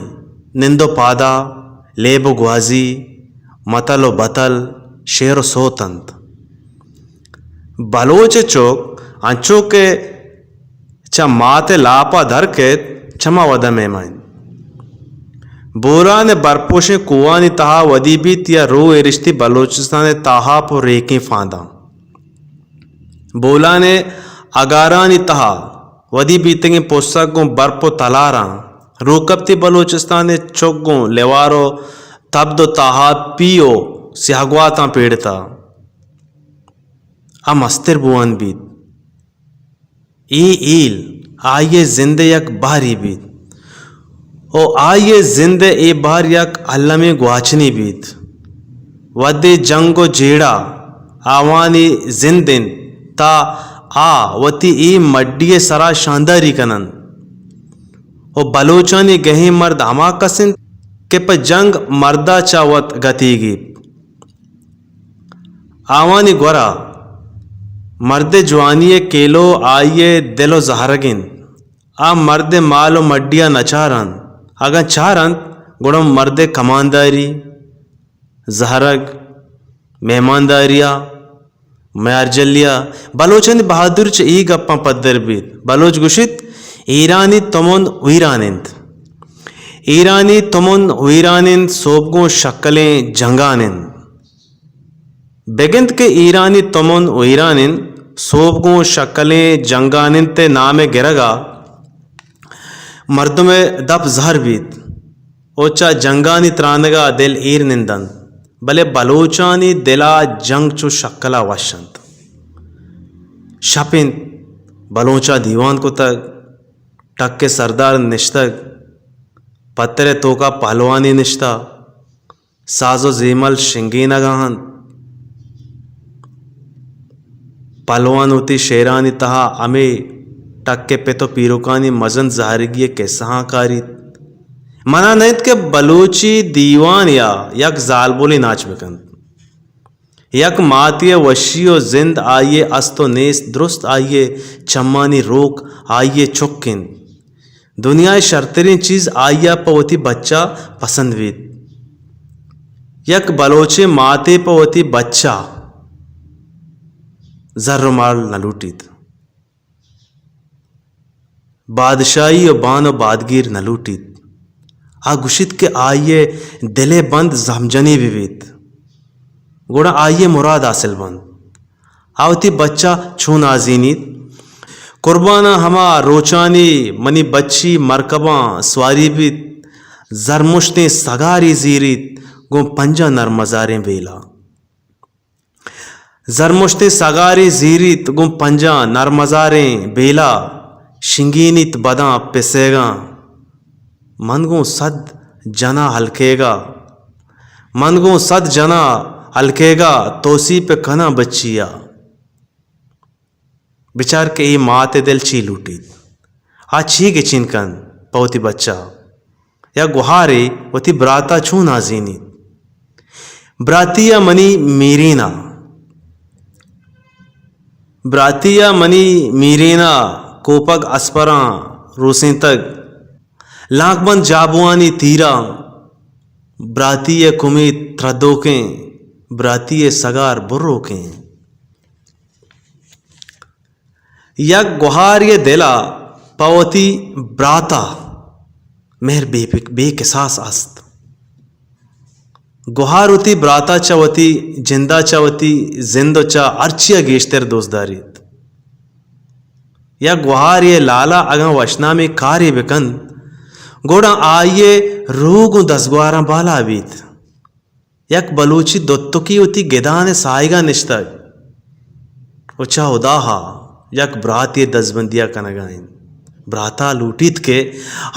نند و پادا لیب و گوازی، متل و بتل، شعر و سوت انت۔ بلوچ ءِ چک انچو کہ چہ مات ءِ لاپ ءَ در کیت، چما ودا میما انت۔ بولان ءِ برپوشیں کوہانی تہا ودی بیت یا رو ایرشتی بلوچستان ءِ تاہاپ و ریکیں فانداں۔ بولان ءِ اگارانی تہا ودی بیتگیں پسگ گوں برپ و تلاراں، روکپتی بلوچستان ءِ چک گوں لیوار و تبد و تاہاپی و سیاہگواتاں پیڑتا۔ آ مستر بوان بیت۔ اے ہیل آئی ءِ زند ءِ یک بہرے بیت و آئی ءِ زند ءِ اے بہر یک المیں گواچنے بیت۔ وھدے جنگ و جیڑہ آوانی زند انت، تہ آ وتی اے مڈی ءِ سرا شانداری کن انت و بلوچانی گہیں مرد ہما کس انت کہ پہ جنگ مرد ءَ چہ وت گتیگیت۔ آوانی گورا مرد ءِ جوانی ءِ کیلو آئی ءِ دل و زہرگ انت۔ آ مرد ءِ مال و مڈی ءَ نہ چار انت۔ اگاں چار انت، گڑا مرد ءِ کمانداری، زہرگ، مہمانداری ءَ، میارجلی ءَ۔ بلوچانی بہادر چہ اے گپاں پدر بیت۔ بلوچ گوشیت، ایرانی تمن ویران انت۔ ایرانی تمن ویران انت، سوب گوں شکلیں جنگان انت۔ بگند کہ ایرانی تمن ویران انت، سوب گوں شکلیں جنگان انت ءِ نام ءِ گرگ ءَ مردم ءِ دپ زہر بیت و چہ جنگانی ترانگ ءَ دل ایر نندنت، بلے بلوچانی دل ءَ جنگ چو شکل ءَ وش انت۔ شپ انت، بلوچ ءَ دیوان کتگ، ٹک ءِ سردار نشتگ، پتر ءِ توک ءَ پہلوانے نشتہ، ساز و زیمل شنگینگ ءَ انت۔ پہلوان وتی شعرانی تہا ہمے ٹک ءِ پت و پیرکانی مزن زہرگی ءِ کسہاں کاریت۔ منع نہ انت کہ بلوچی دیوان یا یک زالبولے ناچ بکنت۔ یک ماتے ءِ وشی و زند آئی ءِ است و نیست درست آئی ءِ چمانی روک آئی ءِ چک انت۔ دنیا ءِ شرتریں چیز آئی ءَ پہ وتی بچ ءَ پسند بیت۔ یک بلوچیں ماتے پہ وتی بچ ءَ زر و مال نہ لوٹیت، بادشاہی و بان و بادگیر نہ لوٹیت۔ آ گوشیت کہ آئی ءِ دل ءِ بند زہمجنی بہ بیت، گڑا آئی ءِ مراد حاصل بنت۔ آ وتی بچ ءَ چون نازینیت؟ قربان ءَ ہما روچانی منی بچی مرکباں سواری بیت، زرمشتیں سگارے زیریت گوں پنجاں نرمزاریں بیلا۔ زرمشتیں سگارے زیریت گوں پنجاں نرمزاریں بیلا، شنگینیت بداں پسیگاں۔ من گوں صد جنا ہلکیگا، من گوں صد جنا ہلکیگا توسیپ کناں بچیا۔ بچار کہ اے مات ءِ دل چی لوٹیت؟ آ چی گچین کنت پہ وتی بچا؟ یا گوہارے وتی براتا چون نازینیت؟ براتی ءَ منی میرینا، براتی ءَ منی میرینا کوپگ اسپراں روسینتگ۔ لانک بند جابوانی تیراں، براتی ءِ کمیت تردوکیں، براتی ءِ سگار بروکیں۔ یک گوہارے ءِ دل ءَ پہ وتی برات ءَ مہر بے، بے کساس است۔ گوہار وتی برات ءَ چہ وتی جند ءَ چہ وتی زند ءَ چہ ہرچی ءَ گیشتر دوست داریت۔ یک گوہارے ءِ لال ءَ اگاں وشنامیں کارے بہ کنت، گڑا آئی ءِ روہ گوں دزگواراں بالا بیت۔ یک بلوچی دوتکے وتی گدان ءِ ساہگ ءَ نشتگ ءُ چہ ہدا ءَ یک براتے ءِ دزبندی ءَ کنگ ءَ اِنت۔ برات ءَ لوٹیت کہ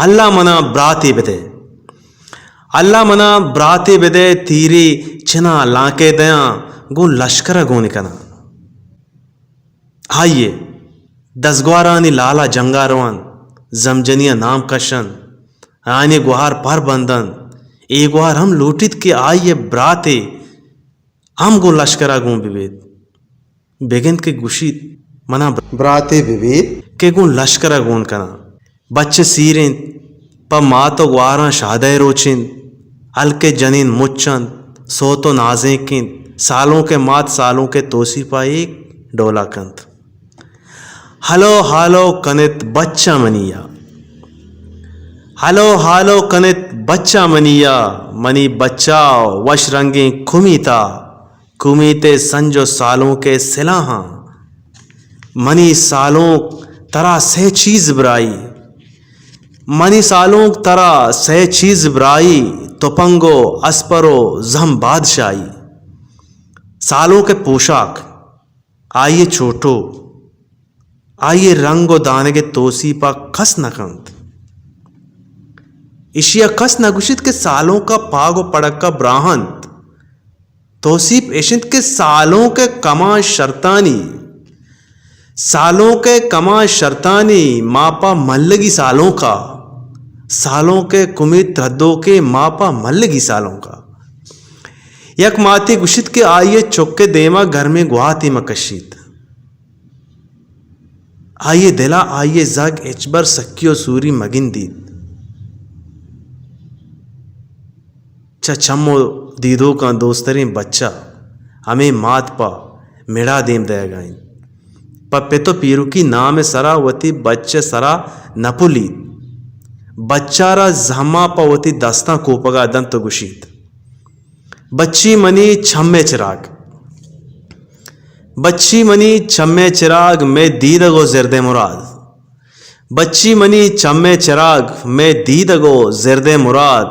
اللہ من ءَ براتے بدئے، اللہ من ءَ براتے بدئے، تیرے چن ءَ لانکے دیاں، گوں لشکر ءَ گون کناں۔ آئی ءِ دزگوارانی لال ءَ جنگ ءَ روان، زمجنی ءَ نام کشنت، آیانی گوہار پر بندنت۔ اے گوہار ہم لوٹیت کہ آئی ءِ براتے ہم گوں لشکر ءَ گون بہ بیت۔ بگند کہ گوشیت، من ءَ براتے بہ بیت کہ گوں لشکر ءَ گون کناں۔ بچ ءِ سیر اِنت، پہ مات ءُ گوہاراں شادہ ءِ روچ اِنت۔ ہلک ءِ جنین مچ انت، سوت و نازینک انت، سالونک ءِ مات سالونک ءِ توسیپ ءَ اے ڈولا کنت۔ ہلو ہالو کنت بچا منی ءَ، ہلو ہالو کنت بچا منی ءَ، منی بچا وش رنگیں کمیتا، کمیت ءِ سنج و سالونک ءِ سلاہاں۔ منی سالونک ترا سئے چیز برائی، منی سالونک ترا سئے چیز برائی، تپنگ و اسپر و زہم بادشاہی۔ سالونک ءِ پوشاک، آئی ءِ چوٹو، آئی ءِ رنگ و دانگ ءِ توسیپ ءَ کس نہ کنت۔ ایشی ءَ کس نہ گوشیت کہ سالونک ءَ پاگ و پڑک ءَ براہ انت۔ توسیپ اش انت کہ سالونک ءِ کماں شرتانی، سالونک ءِ کماں شرتانی ماپا ملگی سالونک ءَ، سالونک ءِ کمے تردوکیں ماپا ملگی سالونک ءَ۔ یک ماتے گوشیت کہ آئی ءِ چک ءِ دیما گرمیں گواتے مہ کشیت۔ آئی ءِ دل ءَ آئی ءِ زھگ ہچبر سکی و سوری مہ گندیت۔ چہ چم و دیدوکاں دوستریں بچہ ہمے مات پہ مڑا دیم دئیگ ءَ انت۔ پہ پت و پیرکی نام ءِ سرا وتی بچ ءِ سرا نہ پلیت۔ بچ ءَ را زھماں پہ وتی دستاں کوپگ ءَ دنت و گوشیت، بچی منی چم ءِ چراگ، بچی منی چم ءِ چراگ، مئے دیدگ و زرد ءِ مراد۔ بچی منی چم ءِ چراگ، مئے دیدگ و زرد ءِ مراد۔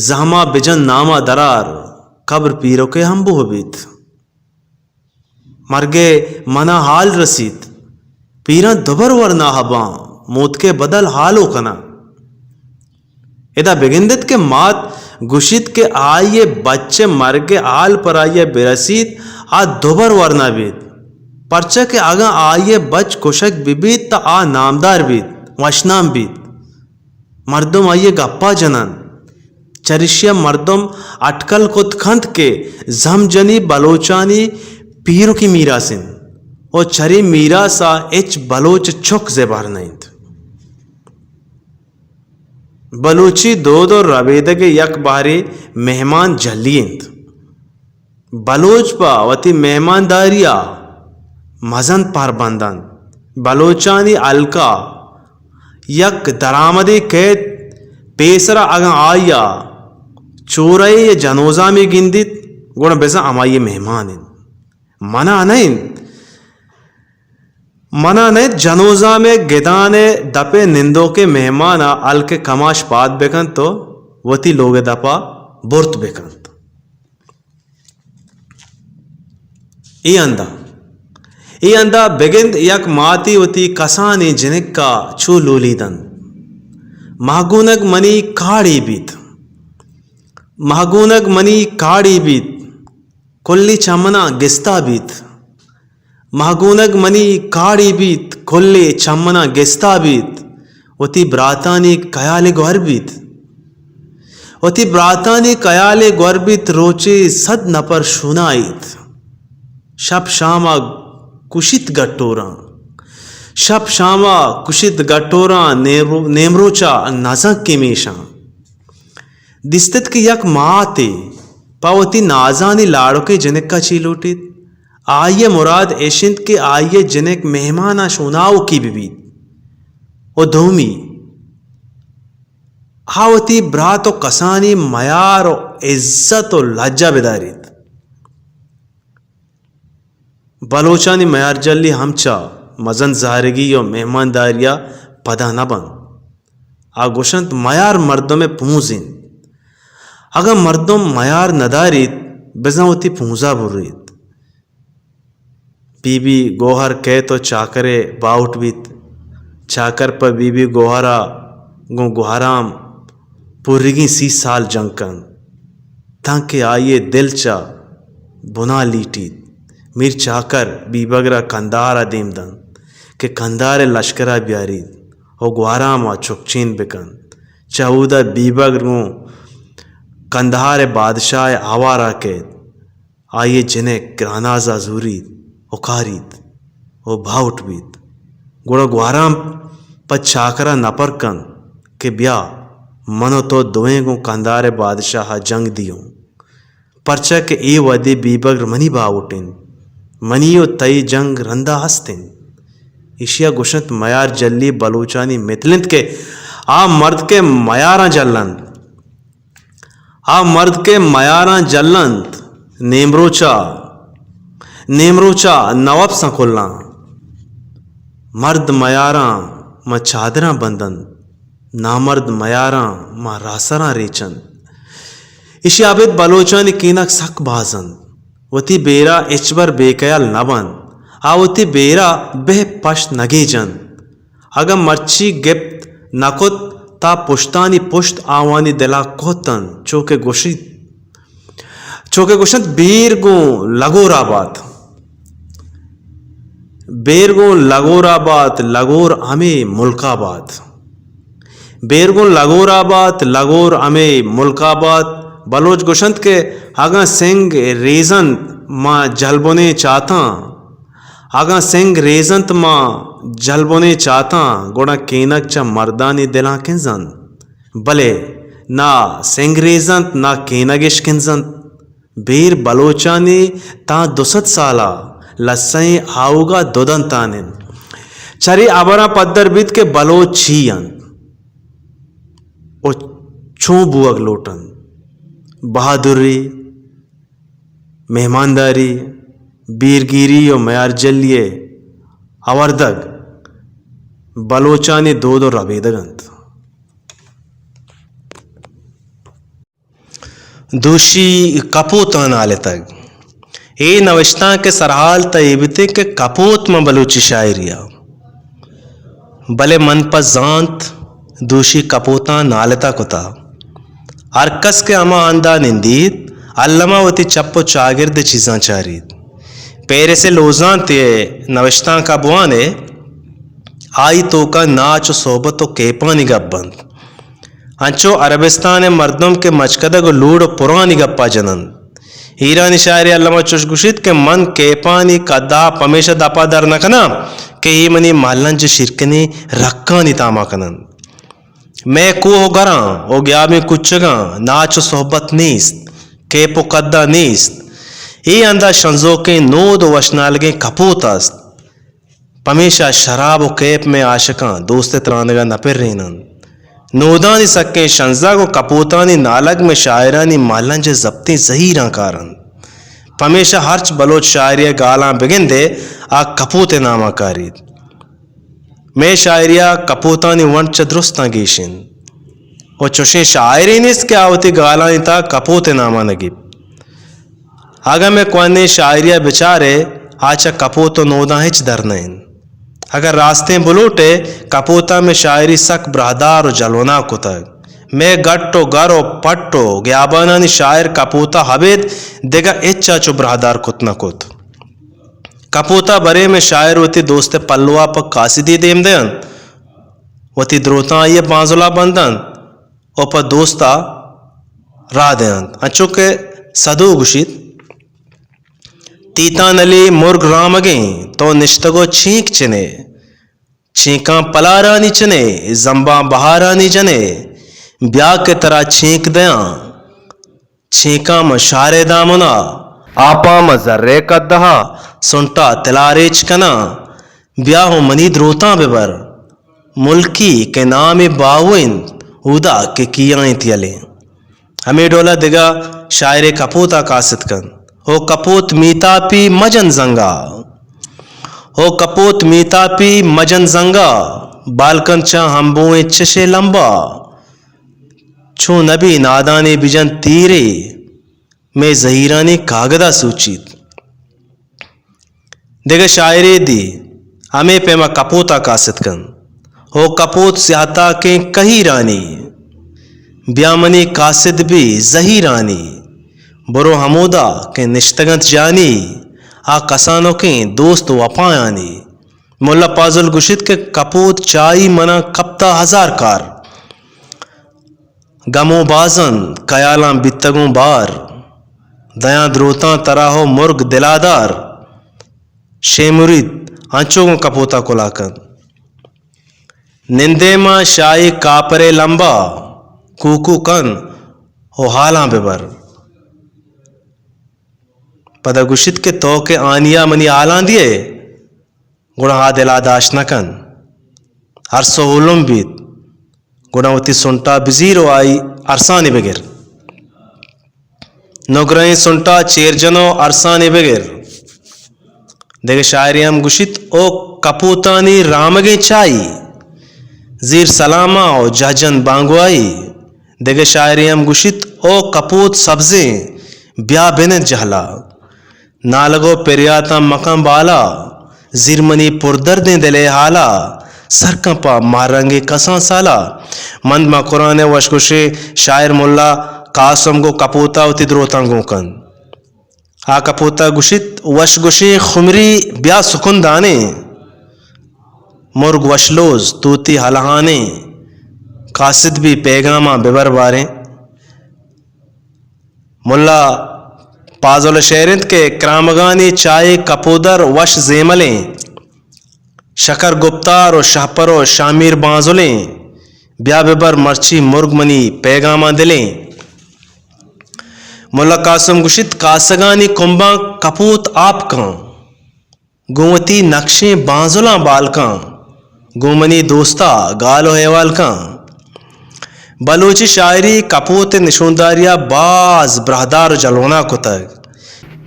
زھماں بجن نام ءَ درار، قبر پیرک ءِ ہمبوہ بیت۔ مرگ ءِ من ءَ ہال رسیت، پیراں دوبر ورنا ہباں، موتک ءِ بدل ہالو کناں۔ ادا بگندت کہ مات گوشیت کہ آئی ءِ بچ ءِ مرگ ءِ ہال پر آئی ءَ برسیت، آ دوبر ورنا بیت، پرچا کہ اگاں آئی ءِ بچ کشگ بہ بیت تہ آ نامدار بیت، وشنام بیت۔ مردم آئی ءِ گپا جننت۔ چریشی ءَ مردم اٹکل کت کنت کہ زھم جنی بلوچانی پیرکی میراث انت و چرے میراث ءَ ہچ بلوچ چک زبہر نہ انت۔ بلوچی دود و ربیدگ ءِ یک بہرے مہمان جلی انت۔ بلوچ پہ وتی مہمانداری ءَ مزن پربند انت۔ بلوچانی ہلک ءَ یک درآمدے کئیت، پیسر ءَ اگاں آئی ءَ چورہے یا جنوزامے گندیت، گڑا بزاں ہمائی ءِ مہمان انت۔ من ءَ نہ انت، من ءَ نہ انت، جنوزام ءِ گدان ءِ دپ ءِ نندوکیں مہمان ءَ ہلک ءِ کماش پاد بکنت و وتی لوگ ءِ دپ ءَ برت بکنت۔ اے ہندا، اے ہندا بگند یک ماتے وتی کسانیں جنک ءَ چو لولی دنت۔ ماہگونگ منی کاڑے بیت، ماہگونگ منی کاڑے بیت، کلے چہ من ءَ گستا بیت۔ ماہگونگ منی کاڑے بیت، کلے چہ من ءَ گستا بیت۔ وتی براتانی کیال ءَ گور بیت۔ وتی براتانی کیال ءَ گور بیت، روچے صد نپر شونائیت۔ شپ شام ءَ کشیت گٹوراں۔ شپ شام ءَ کشیت گٹوراں، نیرو-، نیمروچ ءَ نزانکیں میشاں۔ دیستت کہ یک ماتے پہ وتی نازانی لاڑکیں جنک ءَ چی لوٹیت۔ آئی ءِ مراد اش انت کہ آئی ءِ جنک مہمان ءَ شوناوکی بہ بیت۔ و دومی، آ وتی برات و کسانی میار و عزت و لجہ بداریت۔ بلوچانی میارجلی ہم چہ مزن زہرگی و مہمانداری ءَ پدا نہ بنت۔ آ گوشنت، میار مردم ءِ پونز انت۔ اگاں مردم میار نداریت، بزاں وتی پونز ءَ بریت۔ بی بی گوہر کئیت و چاکر ءِ باہوٹ بیت۔ چاکر پہ بی بی گوہر ءَ گوں گوہرام پوریگیں سی سال جنگ کنت، تانکہ آئی ءِ دل چہ بنا لیٹیت۔ میر چاکر بیبگر ءَ کندہار ءَ دیم دنت کہ کندہار ءِ لشکر ءَ بیاریت و گوہرام ءَ چکچین بکنت۔ چہ اودا بیبگر گوں کندہار ءِ بادشاہ ءِ آوار ءَ کئیت۔ آئی ءِ جنک گراناز ءَ زوریت و کاریت و باہوٹ بیت۔ گڑا گوہرام پہ چاکر ءَ نپر کنت کہ بیا، من و تو دوئیں گوں کندھار ءِ بادشاہ ءَ جنگ دیوں، پرچا کہ اے وھدی بیبگر منی باھوٹ انت، منی و تئی جنگ رندا ہست انت۔ ایشی ءَ گوشنت میار جلی بلوچانی متل انت کہ آ مرد کہ میاراں جلنت، آ مرد کہ میاراں جلنت، نیمروچا، نیمروچا نوپساں کلاں۔ مرد میاراں ماں چادراں بندنت، نامرد میاراں ماں راسراں ریچنت۔ ایشی ءَ ابید بلوچانی کینگ سک باز انت۔ وتی بیرا ہچبر بے کیال نہ بنت۔ آ وتی بیرا بہ پشت نہ گیجنت۔ اگاں مرچی گپت نہ کت، تا پشتانی پشت آوانی دلا کہت انت، چو کہ گوشیت، چو کہ گوشنت، بیر گوں لگورا بات، بیر گوں لگورا بات، لگور ہمے ملکا بات۔ بیر گوں لگورا بات، لگور ہمے ملکا بات۔ بلوچ گوشنت کہ اگاں سنگ ریزنت ماں جلبنیں چاتاں، اگاں سنگ ریزنت ماں جلبنیں چاتاں، گڑا کینگ چہ مردانی دلاں کنزنت، بلے نہ سنگ ریزنت، نہ کینگ اش کنزنت۔ بیر بلوچانی تاں دو سد سالا لسئیں آوگا دو دنتان انت۔ چرے ہبراں پدر بیت کہ بلوچ چی انت و چون بوگ لوٹنت۔ بہادری، مہمانداری، بیرگیری و میارجلی ءِ آوردگ بلوچانی دود و ربیدگ انت۔ دوشی کپوتاں نالتگ۔ اے نوشتانک ءِ سرحال تہ اے بیتیں کہ کپوت ماں بلوچی شاعری ءَ، بلے من پہ زانت دوشی کپوتاں نالتہ کتہ۔ ہر کس کہ ہما ہندا نندیت، الما وتی چپ و چاگرد ءِ چیزاں چاریت۔ پیرس ءِ لوزانت ءِ نوشتانک ءَ بوانے، آئی توکا ناچ و صحبت و کیپانی گپ بنت۔ انچو عربستان ءِ مردم کہ مچکدگ و لوڑ و پرانی گپا جننت۔ ایرانی شاعرے الما چوش گوشیت کہ من کیپانی کدہ ءَ پمیشا دپا در نہ کناں کہ اے منی مہلنج ءِ شیرکنیں رکانی تاما کننت۔ مئے کوہ و گراں و گیابیں کوچگاں ناچ و صحبت نیست، کیپ و کدہ نیست۔ اے ہندا شنزوکیں نود و وشنالگیں کپوت است۔ پمیشا شراب و کیپ مئے عاشقاں دوست ءِ ترانگا نہ پریننت۔ نودانی سکیں شنزگ و کپوتانی نالگ مئے شاعرانی مہلنج ءِ زپتیں زہیراں کارنت۔ پمیشا ہرچ بلوچ شاعرے ءِ گالاں بگندئے، آ کپوت ءِ ناما کاریت۔ مئے شاعری ءَ کپوتانی ونڈ چہ درستاں گیش انت و چوشیں شاعرے نیست کہ آ وتی گالانی تہا کپوت ءِ ناما نہ گیپت۔ اگاں مئے کوہنیں شاعری ءَ بچارئے، آ چہ کپوت و نوداں ہچ در نہ انت۔ اگاں راستیں بلوٹئے، کپوت ءَ مئے شاعری سک براہدار و جلوناک کتگ۔ مئے گٹ و گر و پٹ و گیابانانی شاعر کپوت ءَ ابید دگہ ہچ ءَ چو براہدار کت نہ کت۔ کپوت ءَ برے مئے شاعر وتی دوست ءِ پلو ءَ پہ قاصدی دیم دئینت، وتی دروتاں آئی ءِ بانزل ءَ بندنت و پہ دوست ءَ راہ دئینت۔ انچو کہ سدو گوشیت، تیتان علی مرگ رامگیں، تو نشتگ و چینک چنئے، چینکاں پلارانی چنئے، زمباں بہارانی جنئے، بیا کہ ترا چینک دیاں۔ چینکاں من شارے دامنا، آپاں من زرے قدہا، سنٹا تلاریچ کناں۔ بیا ہوں منی دروتاں ببر، ملکی کہ نام باہو انت، اودا کہ کیا انت یلیں۔ ہمے ڈولا دگہ شاعرے کپوتا قاصد کنت۔ او کپوت میتاپی مجن زنگا، او کپوت میتاپی مجن زنگا، بالکن چہ ہمبوئیں چشے لمبا۔ چون نبی نادانے بجن تیرے، مئے زہیرانی کاگدا سوچیت۔ دگہ شاعرے دی ہمے پیما کپوتا قاصد کنت۔ او کپوت سیاہ تاکیں کہیرانی، بیا منی قاصد بی زہیرانی۔ برو ہمودا کہ نشتگنت جانی، آ کسانکیں دوست وپایانی۔ ملا پازل گوشیت کہ کپوت چائی منا کپتا ہزار کار۔ گموں باز انت، خیالاں بیتگوں بار۔ دیاں دروتاں ترا ہو مرگ دلادار۔ شے مرید انچو گوں کپوتا کلا کنت۔ نندے ماں شاہی کاپرے لمبا، کوکو کن و حالاں ببر۔ پدا گوشیت کہ تو کہ آنیا منی حالاں دیئے، گڑا آ دلا داشت نہ کن۔ ارس و اولم بیت، گڑا وتی سنٹا بزیر و آئی ارسانی بگر۔ نگرہیں سنٹا چیر جن و ارسانی بگر۔ دگہ شاعرے ہم گوشیت، او کپوتانی رامگیں چائی، زیر سلاما و جہجن بانگوائی۔ دگہ شاعرے ہم گوشیت، او کپوت سبزیں، بیا بنند جہلا۔ نالگ و پریاتاں مکن بالا، زیر منی پردردیں دلے حالا، سرکن پہ ماہ رنگیں کسان سالا۔ مند مکران ء وشگوشیں شاعر ملا قاسم گوں کپوتا وتی دروتاں گون کنت۔ آ کپوتا گوشیت، وشگوشیں خمری بیا سکن دانیں، مرگ وشلوز توتی ہلہانیں، قاصد بی پیغاماں ببر باریں۔ ملا پازل ء شعر انت کہ کرامگانی چائے کپودر وش زیملیں، شکر گپتار و شہپر و شامیر بانزلیں، بیا ببر مرچی مرگ منی پیغاماں دلیں۔ ملا قاسم گوشیت، کاسگانی کمباں کپوت آپ کن۔ گوں وتی نقشیں بانزلاں بال کن، گوں منی دوستا گال و احوال کن۔ بلوچی شاعری کپوت ء نشونداریا باز براہدار و جلوناک کتگ۔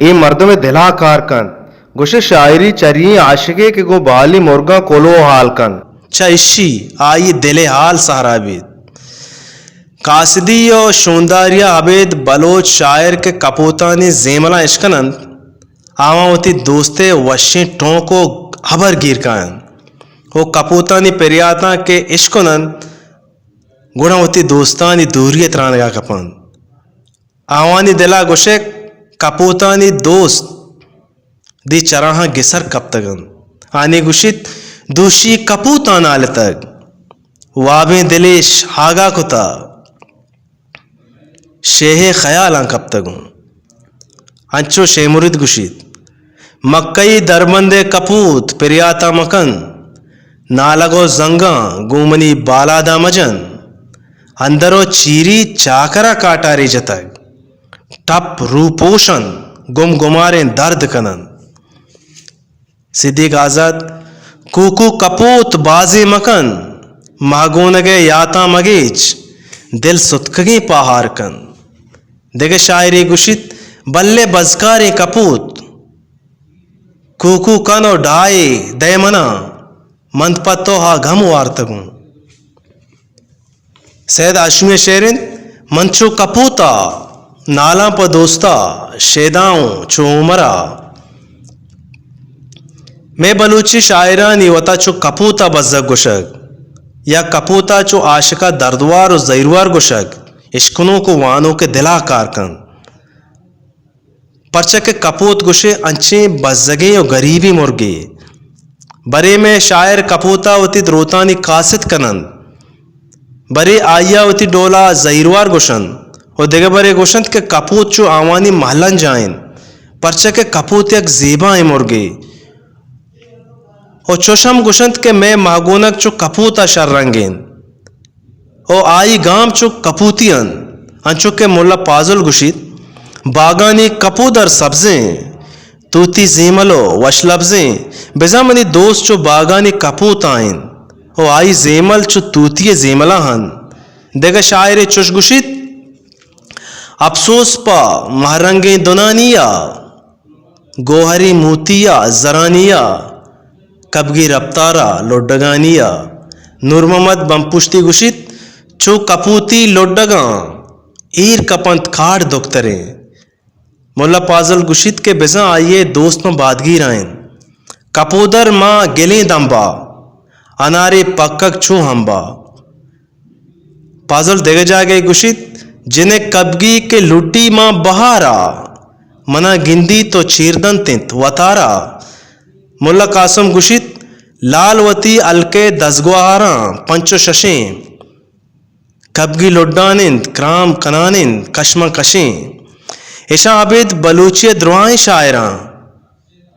اے مردم ء دلا کار کنت۔ گوشے شاعری چریں عاشقے کہ گوں بالی مرگاں کلو و حال کنت۔ چہ اشی آئی دل ء حال سہرا بیت۔ قاصدی و شونداریا ابید بلوچ شاعر کہ کپوتانی زیملاں اشکننت، آواں وتی دوستے وشیں ٹونک و ہبر گیر کاینت و کپوتانی پریاتاں کہ اشکننت، گڑا وتی دوستانی دوری ء ترانگا کپنت۔ آوانی دلا گوشئے کپوتانی دوست دی چراہاں گسر کپتگ انت۔ آنی گوشیت، دوشی کپوتاں نالتگ، وابیں دلیش ہاگا کتا۔ شیہے خیالاں کپتگوں۔ انچو شے مرید گوشیت، مکئی دربندے کپوت پریاتا مکن، نالگ و زنگاں گوں منی بالاداں مجن، اندر و چیری چاکرا کاٹاری جتگ، ٹپ روپوشن گم گماریں درد کنن۔ صدیق آزاد، کوکو کپوت بازیں مکن، ماہگونگ ء یاتاں مگیچ، دل ستکگیں پاہار کن۔ دگہ شاعرے گوشیت، بلے بزکاریں کپوت، کوکو کن و ڈائے دئے منا، من پہ تو ہا گم وارتگوں۔ سید ہاشمی ء شعر انت، من چو کپوتا نالاں پہ دوستا، شیداؤں چو عمرا۔ مئے بلوچی شاعرانی وتا چو کپوتا بزگ گوشگ یا کپوتا چو عاشقا دردوار و زہیروار گوشگ اشکنوک و وانوک ء دلا کار کنت۔ پرچا کہ کپوت گوشے انچیں بزگیں و گریبیں مرگے۔ برے مئے شاعر کپوتا وتی دروتانی کاسد کننت، برے آئیا وتی ڈولا زہیروار گوشنت و دگہ برے گوشنت کہ کپوت چو آوانی مہلنجا انت، پرچا کہ کپوت یک زیبائیں مرگے۔ و چوش ہم گوشنت کہ مئے ماہگونگ چو کپوتا شررنگ انت۔ و آئی گام چو کپوتی انت، انچو کہ ملا پازل گوشیت، باگانی کپودر سبزیں، توتی زیمل و وش لبزیں، بزاں منی دوست چو باگانی کپوتا انت و آئی زیمل چو توتی زیملا انت۔ دگہ شاعرے چوش گوشیت، اپسوس پہ مہرنگیں دنانیا، گوہری موتیا زرانیا، کبگی رپتارا لڈگانیا۔ نور محمد بمپشتی گوشیت، چو کپوتی لڈگاں ایر کپنت کاڑ دکتریں۔ ملا پازل گوشیت کہ بزاں آئی ء دوست ماں بادگیرا انت۔ کپودر ماں گلیں دمبا، انارے پکگ چو ہمبا۔ پازل دگہ جاگہے گوشیت، جنک کبگی کہ لڈی ماں بہارا، منا گندیت و چیر دنت انت وتارا۔ ملا قاسم گوشیت، لال وتی ہلکئے دزگوہاراں پنچ و ششیں، کبگی لڈان انت، کرام کنان انت، کشماں کشیں۔ اشاں ابید بلوچی ء درائیں شاعراں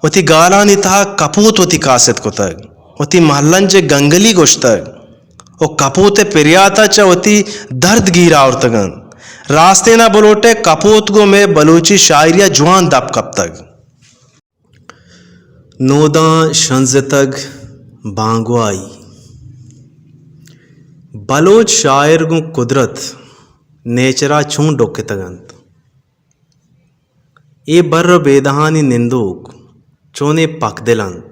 وتی گالانی تہا کپوت وتی کاسد کتگ، وتی مہلنج ء گنگلی گوشتگ و کپوت ءِ پریات ءَ چہ وتی درد گیر آورتگ انت۔ راستین ءَ بلوٹئے، کپوت گوں مئے بلوچی شاعری ءَ جوان دپ کپتگ۔ نوداں شنزتگ بانگواہی۔ بلوچ شاعر گوں قدرت، نیچر ءَ چون ڈکتگ انت؟ اے بر ءُ بیدہانی نندوک چونیں پکدل انت۔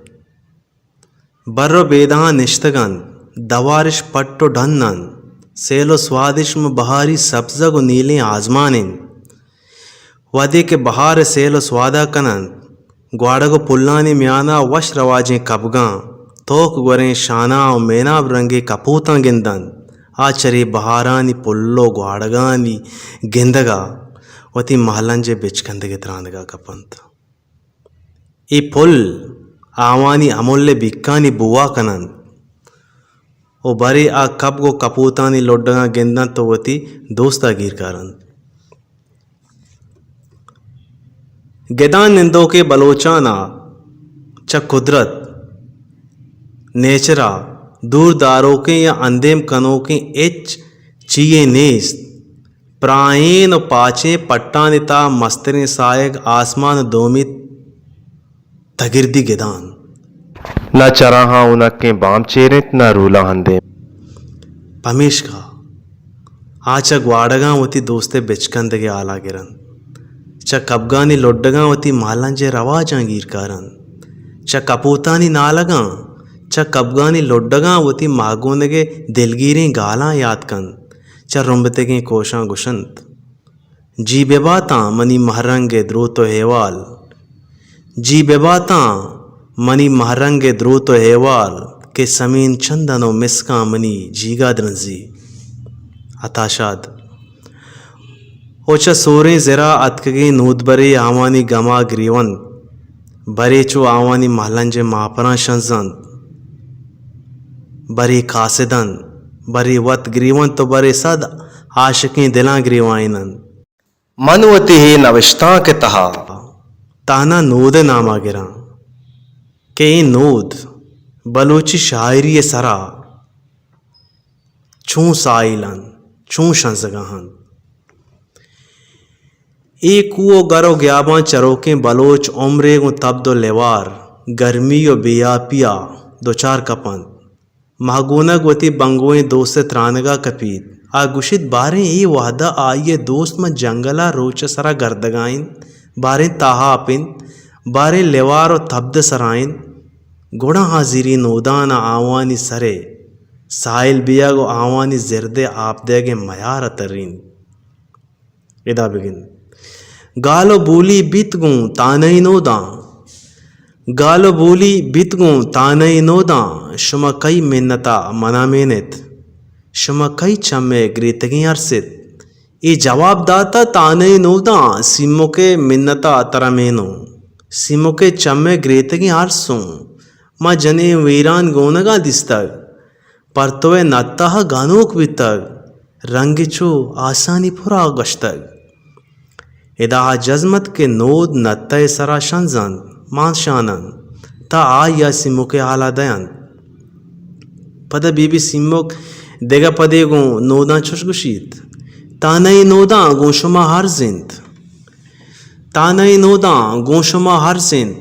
بر ءُ بیدہاں نشتگ انت، دوارش پٹ ءُ ڈن انت، سیل ءُ سوادش ماں بہاری سبزگ ءُ نیلیں آزمان انت۔ وہدے کہ بہار ءِ سیل ءُ سواد ءَ کن انت، گواڑگ ءُ پلانی میان ءَ وش رواجیں کبگاں، توک گوریں شاناں ءُ میناب رنگیں کپوتاں گند انت، آ چرے بہارانی پل ءُ گواڑگانی گندگ ءَ وتی مہلنج ءِ بچکندگ ءِ ترانگ ءَ کپ انت۔ اے پل آوانی امل ءِ بیکانی بوا کن انت ءُ برے آ کبگ ءُ کپوتانی لڈگاں گند انت ءُ وتی دوست ءَ گیر کار انت۔ گدان نندوکیں بلوچان ءَ چہ قدرت، نیچر ءَ دور داروکیں یا اندیم کنوکیں ہچ چیے نیست۔ پراہیں ءُ پاچیں پٹانی تہا مستریں ساہگ آسمان ءُ دومی تگردی گدان۔ نہ چراہاں ہونکیں بام چیر انت، نہ رولاں ہندیم۔ پمیشکا آ چہ گواڑگاں وتی دوست ءِ بچکندگ ءِ ہال ءَ گر انت، چہ کبگانی لڈگاں وتی مہلنج ءِ رواجاں گیر کار انت، چہ کپوتانی نالگاں، چہ کبگانی لڈگاں وتی ماہگونگ ءِ دلگیریں گالاں یات کنت، چہ رمبتگیں کوشاں گوش انت۔ جی بہ باتاں منی مہرنگ ءِ دروت ءُ احوال، جی بہ باتاں منی مہرنگ ءِ دروت ءُ احوال، کہ سمین چندن ءُ مسکاں منی جیگ ءَ درنزی۔ عطا شاد۔ ءُ چہ سوریں زر ءَ اتکگیں نودبرے آوانی گم ءَ گریونت۔ برے چو آوانی مہلنج ءِ ماپراں شنز انت، برے کاسد انت، برے وت گریونت ءُ برے سد عاشقیں دلاں گریوائین انت۔ من وتی اے نبشتانک ءِ تہا تہنا نود ءِ نام ءَ گراں کہ اے نود بلوچی شاعری ءِ سرا چون ساہیل انت، چون شنزگا انت۔ اے کوہ ءُ گر ءُ گیاباں چروکیں بلوچ عمرے گوں تبد ءُ لیوار، گرمی ءُ بے آپی ءَ دچار کپ انت۔ ماہگونگ وتی بنگوئیں دوست ءِ ترانگ ءَ کپیت۔ آ گوشیت، باریں اے وہد ءَ آئی ءِ دوست ماں جنگل ءَ روچ ءِ سرا گردگا انت، باریں تاہاپ انت، باریں لیوار ءُ تبد ءِ سرا انت، گڑا آ زیری نودان ءَ آوانی سر ءِ ساہیل بیگ ءُ آوانی زرد ءِ آپ دئیگ ءِ میار ءَ ترینت۔ ادا بگند۔ گال ءُ بولی بیت گوں تانئی نوداں، گال ءُ بولی بیت گوں تانئی نوداں، شما کئی منت ءَ منا مینت؟ شما کئی چم ءِ گریتگیں ارس ات؟ اے جواب دات ءَ تانئی نوداں، سیمک ءِ منت ءَ ترا مینوں، سیمک ءِ چم ءِ گریتگیں ارس اوں، ما جنین ویران گونگاں دیستگ۔ پرتو ءِ نتہ ءَ گنوک بیتگ، رنگ چو آسانی پورا گشتگ۔ ادا آ جزم ات کہ نود نتہ ءِ سرا شنز انت، مان شان انت، تا آئی ءَ سیمک ءِ ہال ءَ دئینت۔ پدا بی بی سیمک دگہ پدے گوں نوداں چش گوشیت، تانئی نوداں گوں شما ہرز انت۔ تانئی نوداں گوں شما ہرز انت،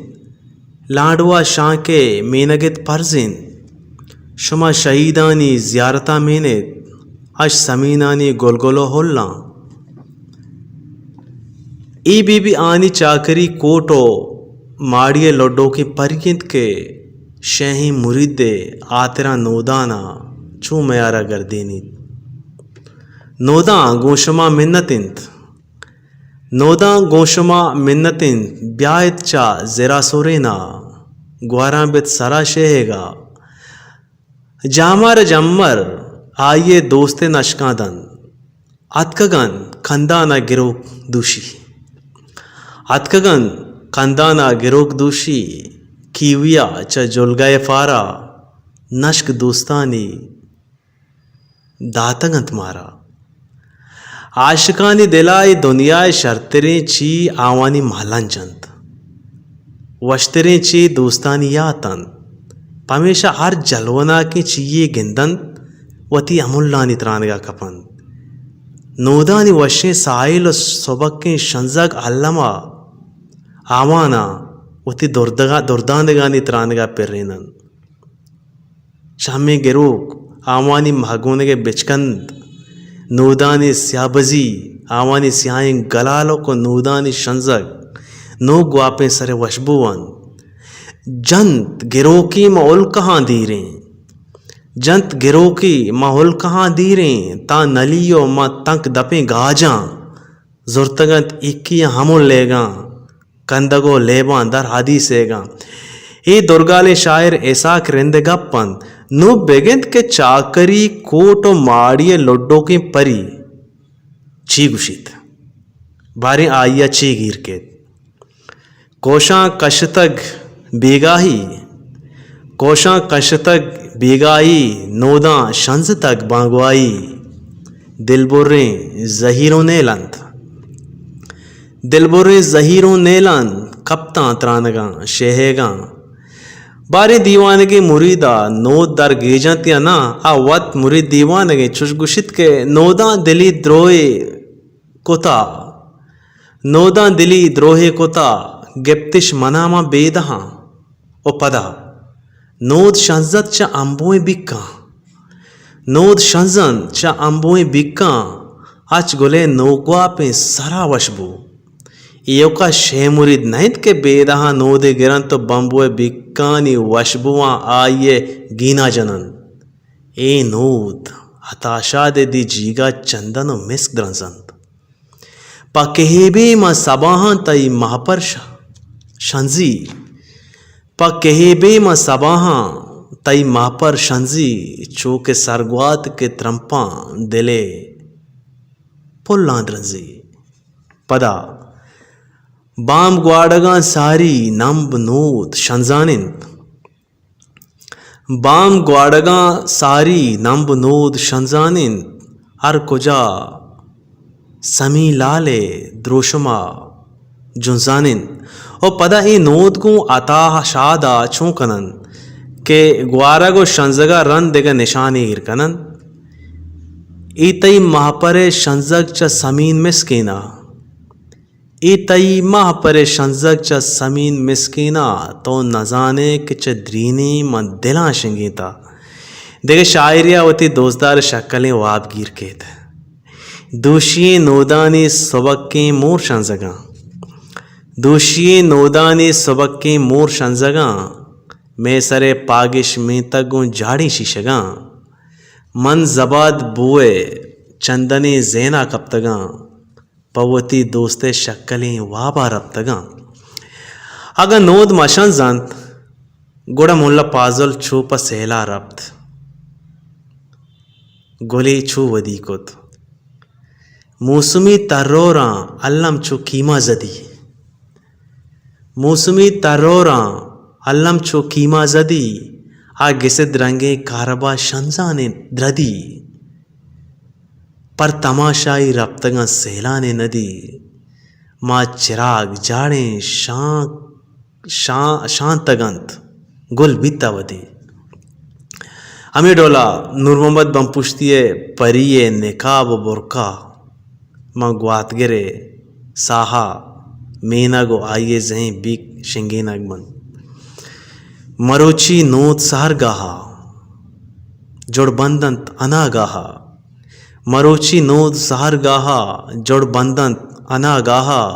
لانڈوا شانکے مینگت پرز انت۔ شما شہیدانی زیارتاں مینت، اش سمینانی گلگل ءُ ہلاں۔ اے بی بی آنی چاکری کوٹ ءُ ماڑی ءِ لڈوکیں پری انت کہ شیہیں مرید ءِ ہاترا نودان ءَ چو میارا گردینیت۔ نوداں گوں شما منت انت۔ نوداں گوں شما منت انت، بیایت چہ زرا سورین ءَ، گوہراں بیت سرا شیہگ ءَ۔ جامار ءِ جمر آئی ءِ دوست ءِ نشکاں دنت۔ اتکگ انت کندان ءَ گروک دوشی۔ اتکگ انت کندان ءَ گروک دوشی، کیوی ءَ چہ جلگہ ءِ پارا نشک دوستانی داتگ انت مارا۔ عاشقانی دل ءَ اے دنیا ءِ شرتریں چی آوانی مہلنج انت۔ وشتریں چی دوستانی یات انت۔ پمیشا ہر جلوناکیں چی یے گند انت، وتی املانی ترانگا کپنت۔ نودانی وشیں ساحل و سبکیں شنزگ الما آواناں وتی دردگا-، دردانگانی ترانگا پریننت۔ چہ ہمے گروک آوانی مہگونگے بچکند، نودانی سیاہ بزی، آوانی سیاہیں گلالک و نودانی شنزگ نوک گواپیں سر وشبو انت۔ جنت گروکی ما الکہاں دیریں، جنت گروکی ما الکہاں دیریں، تاں نلی و ما تنک دپیں گاجاں زرتگ انت ایکی ء ہمل لیگاں، کندگ و لیباں در حدیث ایگاں۔ اے درگالیں شاعر اسحاق رند ء گپ انت۔ نوں بگند کہ چاکری کوٹ و ماڑی ء لڈوکیں پری چی گوشیت؟ باریں آئی ء چی گیر کیت؟ کوشاں کشتگ بیگاہی، کوشاں کشتگ بیگاہی، نوداں شنزتگ بانگواہی۔ دلبریں زہیروں نیل انت، دلبریں زہیروں نیل انت، کپتاں ترانگاں شیہیگاں۔ باریں دیوانگیں مریدا نود در گیج انت یا ناں؟ آ وت مرید دیوانگیں چش گوشیت کہ نوداں دلی دروہے کتا، نوداں دلی دروہے کتا، گپتش منا ماں بیدہاں۔ و پدا نود شنزت چہ امبوئیں بیکاں، نود شنزنت چہ امبوئیں بیکاں، اچ گلے نوگواپیں سرا وش بو۔ ایوکا شے مرید نہ انت کہ بیدہاں نودے گرنت و بمبوئے بیکانی وشبواں آئی ء گینا جننت۔ اے نود عطا شاد ء دی جیگا چندن و مسک درنزنت۔ پہ کہیبے ماں سباہاں تئی مہپر ش-، شنزی، پہ کہیبے ماں سباہاں تئی مہپر شنزی، چو کہ سرگوات کہ ترمپاں دلے پلاں درنزی۔ پدا بام گواڑگاں ساری نمب نود شنزان انت۔ بام گواڑگاں ساری نمب نود شنزان انت، ہر کجا سمی لال ء دروشم ء جنزان انت۔ و پدا اے نود گوں عطا شاد ء چون کن انت کہ گوارگ و شنزگ ء رند دگہ نشانے ایر کن انت۔ اے تئی مہپر ء شنزگ چہ سمین مسکین ء اے تئی مہپر ء شنزگ چہ سمین مسکین ء تو نزان ئے کہ چہ درینیں من دلاں شنگینتہ۔ دگہ شاعرے ء وتی دوستدار ء شکلیں واب گیر کیت۔ دوشی ئیں نودانی سبکیں مور شنزگاں۔ دوشی ئیں نودانی سبکیں مور شنزگاں۔ مئے سر ء پاگش مینتگ گوں جاڑیں شیشگاں۔ من زباد بوئے چندنیں زینا کپتگاں۔ پہ وتی دوست ء شکلیں واب ء رپتگاں۔ اگاں نود مہ شنزنت، گڑا ملا پازل چو پہ سیل ء رپت۔ گلے چو ودی کت۔ موسمی تروراں الم چو کیما زدی۔ موسمی تروراں الم چو کیما زدی، آ گسد رنگیں کاربا شنزانیں دردی۔ پر تماشائی رپتگاں سیلانیں ندی، ما چراگ جاڑیں شان-، شان-، شانتگ انت، گل بیتہ ودی۔ ہمے ڈولا نور محمد بمپشتی ء پری ء نقاب و برقع ماں گواتگر ء ساہ ء مینگ و آئی ء زہیں بیک شنگینگ بنت۔ مروچی نود سہرگاہ ء جڑ بند انت اناگاہ ء، مروچی نود سہرگاہ ء جڑ بند انت اناگاہ ء،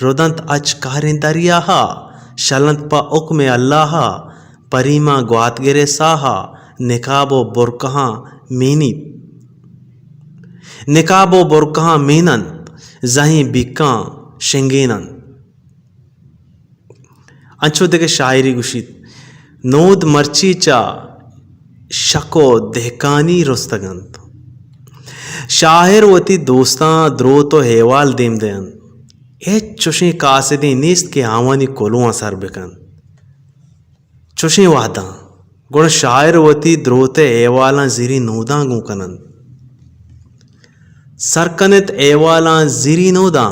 رد انت اچ کاریں دریاہ ء، شل انت پہ حکم اللہ ء، پری ماں گواتگر ء ساہ ء نقاب و برقعاں مینیت۔ نقاب و برقعاں مین انت، زہیں بیکاں شنگین انت۔ انچو دگہ شاعری گوشیت، نود مرچی چہ شک و دہکانی رستگ انت۔ شاعر وتی دوستاں دروت و احوال دیم دئینت۔ ہچ چوشیں قاصدے نیست کہ آوانی کلواں سر بکنت۔ چوشیں وہداں گڑا شاعر وتی دروت ء احوالاں زیری نوداں گوں کن انت۔ سر کن ات احوالاں زیری نوداں،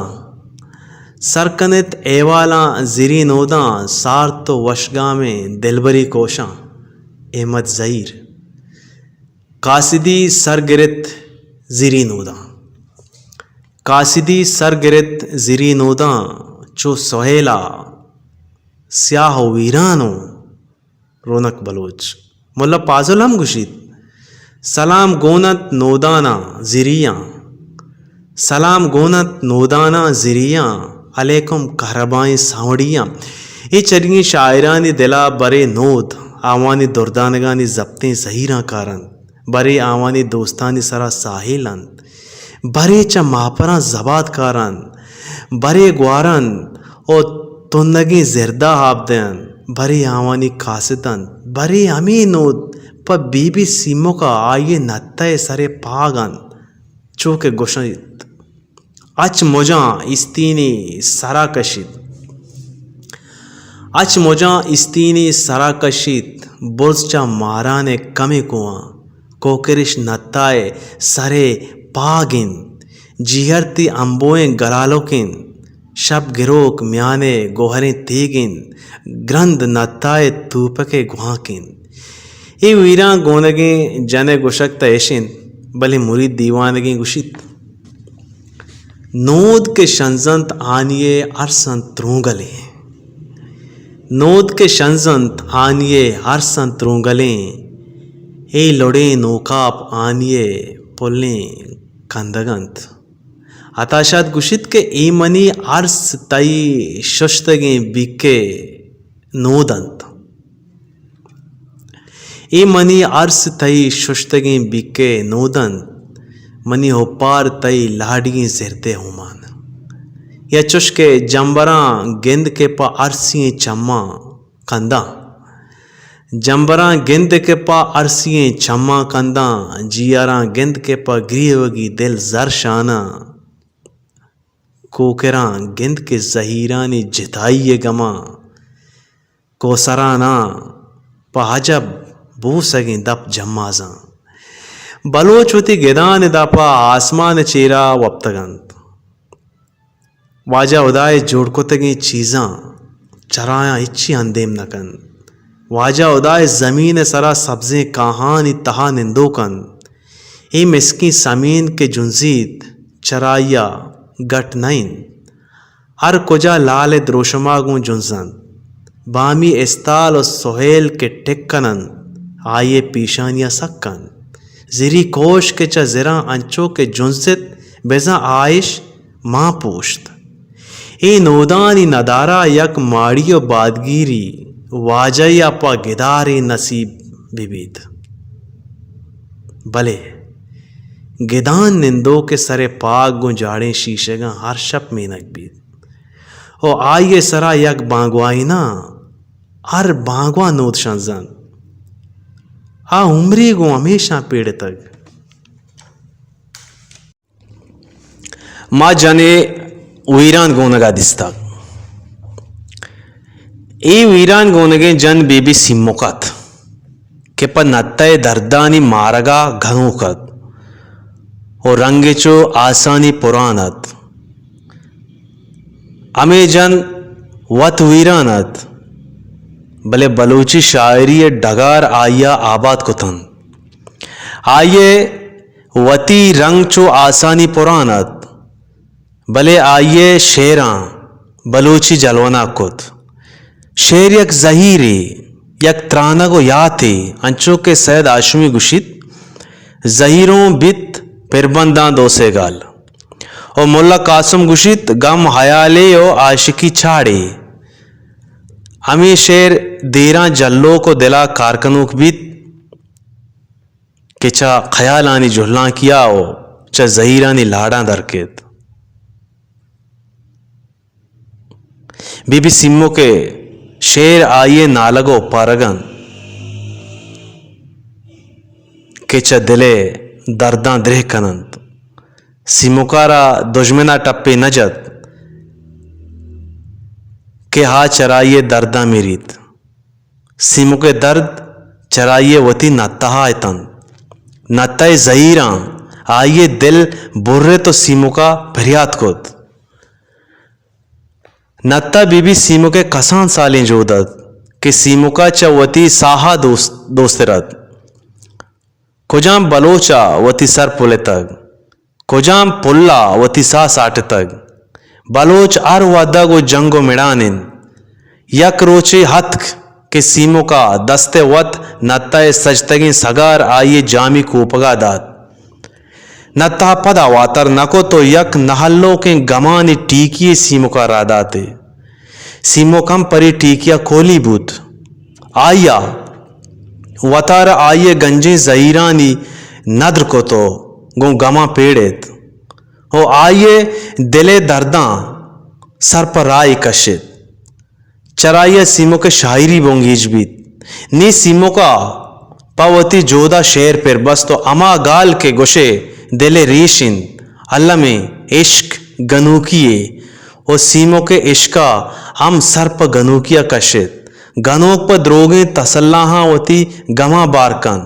سر کن ات احوالاں زیری نوداں، سارت و وشگامیں دلبری کوشاں۔ احمد زہیر۔ کاسدی سر گرت زری نوداں۔ کاسدی سر گرت زری نوداں، چو سہیلا سیاہ و ویران و رونق بلوچ۔ ملا پازل ہم گوشیت، سلام گون انت نوداناں زریاں۔ سلام گون انت نوداناں زریاں، علیکم کہربائیں سانوڑیاں۔ اے چرگیں شاعرانی دلا برے نود آوانی دردانگانی زپتیں زہیراں کار انت، برے آوانی دوستانی سرا ساہیل انت، برے چہ ماپراں زباد کار انت، برے گوار انت و تندگیں زردا آپ دئینت، برے آوانی کاسد انت، برے ہمے نود پہ بی بی سیمک ء آئی ء نتہ ء سر ء پاگ انت، چو کہ گوشیت، اچ مجاں استینی سرا کشیت۔ اچ مجاں استینی سرا کشیت، برز چہ ماران ء کمے کواں، کوکرش نتہ ء سر ء پاگ انت، جیہر تی امبوئیں گلالک انت، شپ گروک میان ء گوہریں تیگ انت، گرند نتہ ء توپک ء گوانک انت۔ اے ویران گونگیں جن ء گوشگ تہ اش انت، بلے مرید دیوانگیں گوشیت، نود کہ شنزنت آنی ء ارس انت ترونگلیں۔ نود کہ شنزنت آنی ء ارس انت ترونگلیں۔ اے لڑیں نوکاپ آنی ء پلیں کندگ انت۔ عطا شاد گوشیت کہ اے منی ارس تئی ششتگیں بیکے نود انت۔ اے منی ارس تئی ششتگیں بیکے نود انت، منی ہپار تئی لاڈیگیں زردے ہومان۔ یا چش کہ جمبراں گند کہ پہ ارسییں چماں کنداں۔ جمبراں گند کہ پہ ارسییں چماں کنداں، جیاراں گند کہ پہ گریوگی دل زر شاناں۔ کوکراں گند کہ زہیرانی جتائی ء گماں، کوسراناں پہ عجب بوسگیں دپ جمازاں۔ بلوچ وتی گدان ء دپ ء آسمان ء چیرا وپتگ انت۔ واجہ ہدائے جوڑ کتگیں چیزاں چرایاں ہچی اندیم نہ کنت۔ واجہ ہدائے زمین ء سرا سبزیں کاہانی تہا نندوک انت۔ اے مسکیں سمین کہ جنزیت، چرائی ء گٹ نہ انت۔ ہر کجا لال ء دروشم ء گوں جنز انت۔ بامی استال و سہیل کہ ٹک کن انت، آئی ء پیشانی ء سک انت۔ زری کوش کہ چہ زراں انچو کہ جنزت، بزاں آ اش مان پوشت۔ اے نودانی ندارہ یک ماڑی و بادگیری واجہ ء پہ گدارے نصیب بہ بیت۔ بلے گدان نندوک ء سر ء پاگ گوں جاڑیں شیشگاں ہر شپ مینگ بیت و آئی ء سرا یک بانگوائیناں ہر بانگواہ نود شنزنت۔ آ عمری گوں ہمیشاں پیڑتگ۔ ما جنے ویران گونگا دیستگ۔ اے ویران گونگیں جن بی بی سیمک ات کہ پہ نتہ ء دردانی مارگا گنوک ات و رنگے چو آسانی پران ات۔ ہمے جن وت ویران ات، بلے بلوچی شاعری ء ڈگار آئی ء آباد کتنت۔ آئی ء وتی رنگ چو آسانی پران ات، بلے آئی ء شعراں بلوچی جلوناک کت۔ شعر یک زہیرے، یک ترانگ و یاتے، انچو کہ سید ہاشمی گوشیت، زہیروں بیت پربنداں دو سے گال۔ و ملا قاسم گوشیت، گم حیالے و عاشقی چاڑے۔ ہمے شعر دیراں جلوک و دلا کارکنوک بیت۔ کہ چہ خیالانی جہلانکیا و چہ زہیرانی لاڑاں در کیت۔ بی بی سیمک ء شعر آئی ء نالگ و اوپارگ انت کہ چہ دل ء درداں درہ کن انت۔ سیمک ء را دژمن ء ٹپے نہ جت کہ آ چرائی ء درداں مریت۔ سیمک ء درد چرائی ء وتی نتہا اتنت۔ نتہ ء زہیراں آئی ء دل برت و سیمک ء پریات کت۔ نتہ بی بی سیمک ء کسان سالیں جہد ات کہ سیمک ء چہ وتی ساہ ء دوست، دوستر ات۔ کجام بلوچ ءَ وتی سر پلتگ؟ کجام پل ءَ وتی ساہ ساٹتگ؟ بلوچ ہر وھد ءَ گوں جنگ ءُ مڑان اِنت۔ یک روچے اتک کہ سیمک ءَ دست ءِ وت نتہ ءِ سجتگیں سگار آئی ءِ جامی کوپگ ءَ دات۔ نتہ ءَ پدا واتر نہ کت ءُ یک نہلوکیں گمانی ٹیکی یے سیمک ءَ راہ دات ئے۔ سیمک ہم پرے ٹیکی ءَ کولی بوت۔ آئی ءَ وتارا آئی ءِ گنجیں زہیرانی ندر کت ءُ گوں گماں پیڑ اِت ءُ آئی ءِ دل ءِ درداں سر پہ راہے کشت۔ چرائی ءَ سیمک ءِ شاعری بنگیج بیت۔ نی سیمک ءَ پہ وتی جہد ءَ شعر پر بست ءُ ہما گال کہ گوش ئے دل ءِ ریش اِنت، الم ایں عشق گنوکی یے ءُ سیمک ءِ عشق ءَ ہم سر پہ گنوکی ءَ کشت۔ گنوک پہ دروگیں تسلاہاں وتی گماں بار کنت۔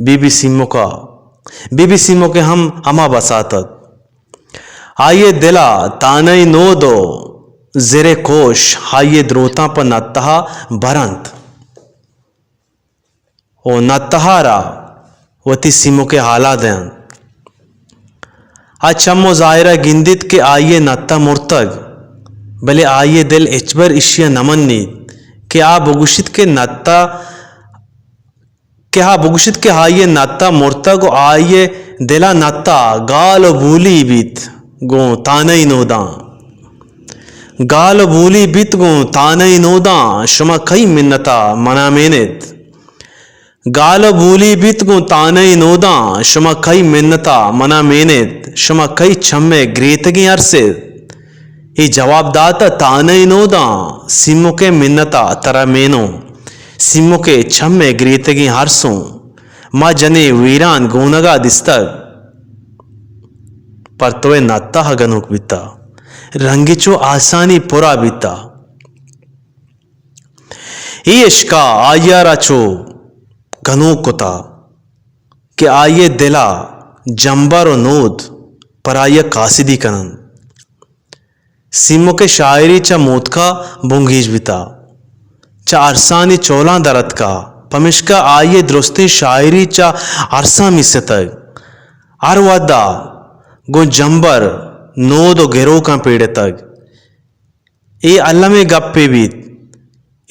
بی بی سیمک ءَ، بی بی سیمک ءِ ہم ہما بساط اَت۔ آئی ءِ دل ءَ تانئی نود ءُ زر ءِ کوش آئی ءِ دروتاں پہ نتہ ءَ بر اَنت ءُ نتہ ءَ را وتی سیمک ءِ ہال ءَ دئینت۔ آ چم ءُ زاہر ءَ گندیت کہ آئی ءِ نتہ مرتگ، بلے آئی ءِ دل ہچبر ایشی ءَ نہ منیت کہ آ بگوشیت کہ نتہ کہ آ بگوشیت کہ آئی ءِ نتہ مرتگ ءُ آئی ءِ دل ءَ نتہ گال ءُ بولی بیت گوں تانئی نوداں۔ گال ءُ بولی بیت گوں تانئی نوداں، شما کئی منت ءَ منا مین اِت؟ گال ءُ بولی بیت گوں تانئی نوداں، شما کئی منت ءَ منا مین اِت؟ شما کئی چم ءِ گریتگیں ارس اِت؟ اے جواب دات ءَ تانئی نوداں، سیمک ءِ منت ءَ ترا مینوں۔ سیمک ءِ چم ءِ گریتگیں ارسوں، ما جنیں ویران گونگ ءَ دیستگ۔ پر تو ءِ نتہ ءَ گنوک بیتہ، رنگی چو آسانی پُر ءَ بیتہ۔ اے عشق ءَ آئی ءَ را چو گنوک کتہ کہ آئی ءِ دل ءَ جمبر ءُ نود پر آئی ءَ کاسدی کن اَنت۔ سیمک ءِ شاعری چہ موتک ءَ بنگیج بیتہ، چہ ارسانی چولاں در اتکہ، پمیشکا آئی ءِ درستیں شاعری چہ ارساں میستگ۔ ہر وھد ءَ گوں جمبر، نود ءُ گروکاں پیڑتگ۔ اے المیں گپے بیت۔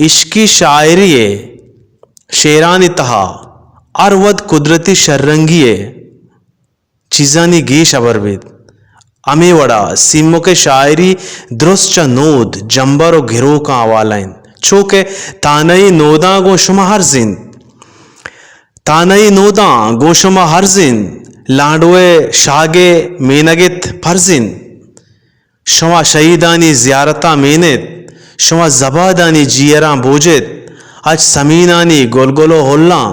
عشقی شاعری ءِ شعرانی تہا ہر وھد قدرتی شررنگی ءِ چیزانی گیش ہبر بیت۔ ہمے وڑا سیمک ءِ شاعری درست چہ نود، جمبر ءُ گروکاں حوالہ اِنت۔ چو کہ تانئی نوداں گوں شما ارز اِنت۔ تانئی نوداں گوں شما ارز اِنت۔ لانڈو ءِ شاگ ءِ مینگ اِت، پرز اِنت۔ شما شہیدانی زیارتاں مین اِت، شما زبادانی جیئراں بوج اِت، اچ سمینانی گلگل ءُ ہلاں۔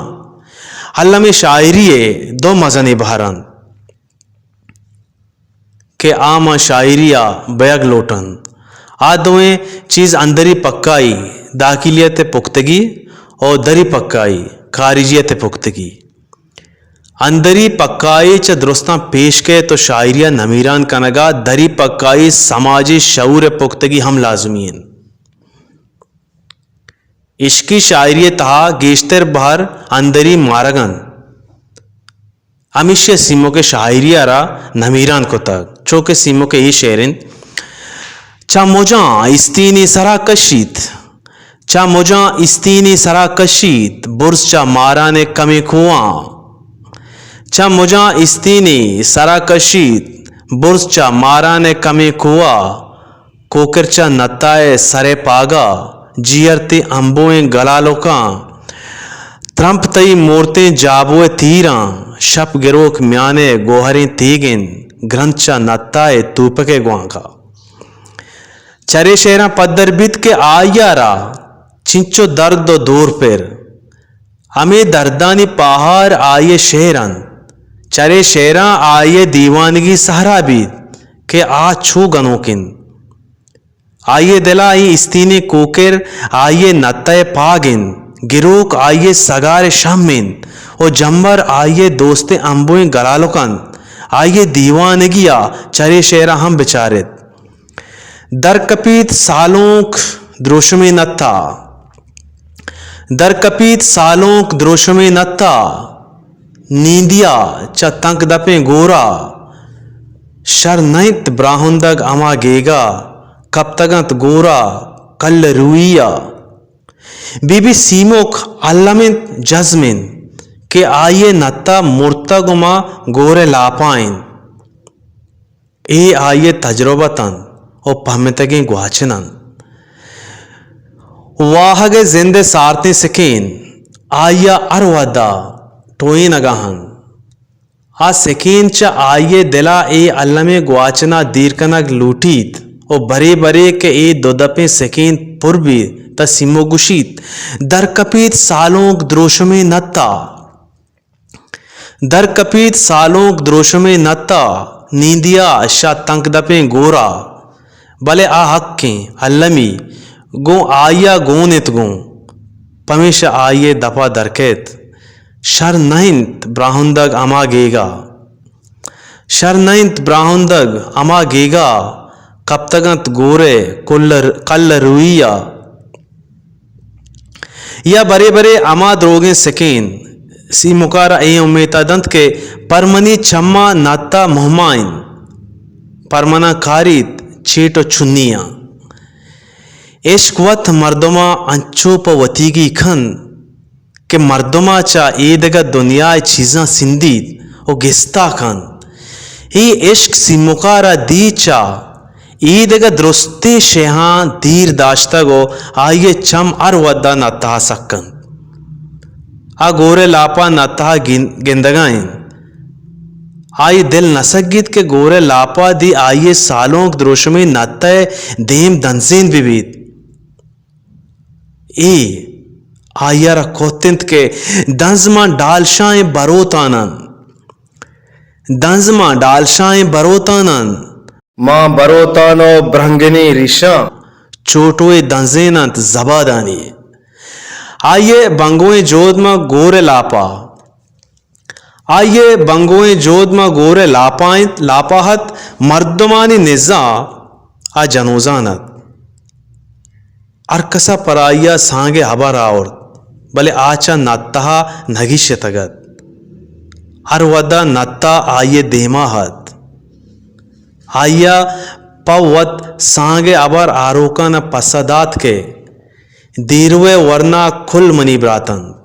المیں شاعری ءِ دو مزنیں بہر اَنت کہ آ ماں شاعری ءَ بیگ لوٹ اَنت۔ آ دوئیں چیز اندری پکائی، داخلیت ءِ پختگی، ءُ دری پکائی، خارجیت ءِ پختگی۔ اندری پکائی چہ درستاں پیش کئیت ءُ شاعری ءَ نمیران کنگ ءَ دری پکائی، سماجی شعور ءِ پختگی ہم لازمی اِنت۔ عشقی شاعری ءِ تہا گیشتر بہر اندری مارگ اَنت۔ ہمیشی ءَ سیمک ءِ شاعری ءَ را نمیران کتگ، چو کہ سیمک ءِ اے شعر اِنت: چہ مجاں استینی سرا کشیت، چہ مجاں استینی سرا کشیت، برز چہ ماران ءِ کمیں کوہاں۔ چہ مجاں استینی سرا کشیت، برز چہ ماران ءِ کمیں کوہ ءَ، کوکر چہ نتہ ءِ سر ءِ پاگ ءَ، جیئر تئی امبوئیں گلالوکاں، ترمپ تئی مورتیں جابو ءِ تیراں، شپ گروک میان ءِ گوہریں تیگ اِنت، گرنت چہ نتہ ءِ توپک ءِ گوانک ءَ۔ چرے شعراں پدر بیت کہ آئی ءَ را چنچو درد ءُ دور پر، ہمے دردانی پاہار آئی ءِ شعر اَنت۔ چرے شعراں آئی ءِ دیوانگی سہرا بیت کہ آ چو گنوک اِنت۔ آئی ءِ دل ءَ اے استینیں کوکر آئی ءِ نتہ ءِ پاگ اِنت، گروک آئی ءِ سگار ءِ شم اِنت ءُ جمبر آئی ءِ دوستیں امبوئیں گلالک اَنت۔ آئی ءِ دیوانگی ءَ چرے شعراں ہم بچار اِت۔ درکپیت سالونک دروشمیں نتہ۔ درکپیت سالونک دروشمیں نتہ۔ نیندیا چہ تنک دپیں گورا، شر نہ انت براہندگ ہما گیگا، کپتگ انت گورا کل روئی ءَ۔ بی بی سیمک الم انت، جزم انت کہ آئی ءِ نتا مرتگ و ماں گور ءِ لاپا انت۔ اے آئی ءِ تجربت انت و پہمتگیں گواچن انت۔ واہگ ءِ زند ءِ سارتیں سکین آئی ءَ ہر وہدا ٹوہینگا انت۔ آ سکین چہ آئی ءِ دل ءَ اے المیں گواچن ءَ دیر کنگ لوٹیت و برے برے کہ اے دو دپیں سکین پر بیت، تہ سیمک گوشیت، در کپیت سالونک دروشمیں نتا۔ در کپیت سالونک دروشمیں نتا، نیندیا شہ تنک دپیں گورا۔ بلے آ حقیں المی گوں آئی ءَ گون انت گوں، پمیشا آئی ءِ دپا در کیت، شر نہ انت براہندگ ہما گیگا۔ شر نہ انت براہندگ ہما گیگا، کپتگ انت گور ءِ کل، کل روئی ءَ۔ یا برے برے ہما دروگیں سکین سیمکارا اے امیتا دنت کہ پر منی چماں نتا مہما انت، پر منا کاریت چیٹ و چنیاں۔ عشق وت مردماں انچو پہ وتیگی کنت کہ مردماں چہ اے دگہ دنیا ءِ چیزاں سندیت و گستا کنت۔ اے عشق سیمکارا دی چہ اے دگہ درستیں شیہاں دیر داشتگ و آئی ءِ چم ہر وہدا نتہا سک انت۔ آ گور ءِ لاپا نتہا گن-، گندگا انت۔ آئی دل نہ سگیت کہ گور ءِ لاپا دی آئی ءِ سالونک دروشمیں نتہ ءِ دیم دنزین بہ بیت۔ اے آئی ءَ را کت انت کہ دنز ماں ڈالشاہیں بروتان انت۔ دنز ماں ڈالشاہیں بروتان انت۔ ماں بروتان و برہنگنیں ریشاں۔ چوٹوئے دنزین انت زبادانی۔ آئی ءِ بنگوئیں جہد ماں گور ءِ لاپا۔ آئی ءِ بنگوئیں جہد ماں گور ءِ لاپا انت، لاپا ات، مردمانی نزا آ جنوزان ات۔ ہر کسا پر آئی ءَ سانگ ءِ ہبر آورت، بلے آ چہ نتہا نگیشتگ ات۔ ہر وہدا نتہ آئی ءِ دیما ات۔ آئی ءَ پہ وت سانگ ءِ ہبر آروکاں پسہ دات کہ دیروئے ورنا کل منی برات انت۔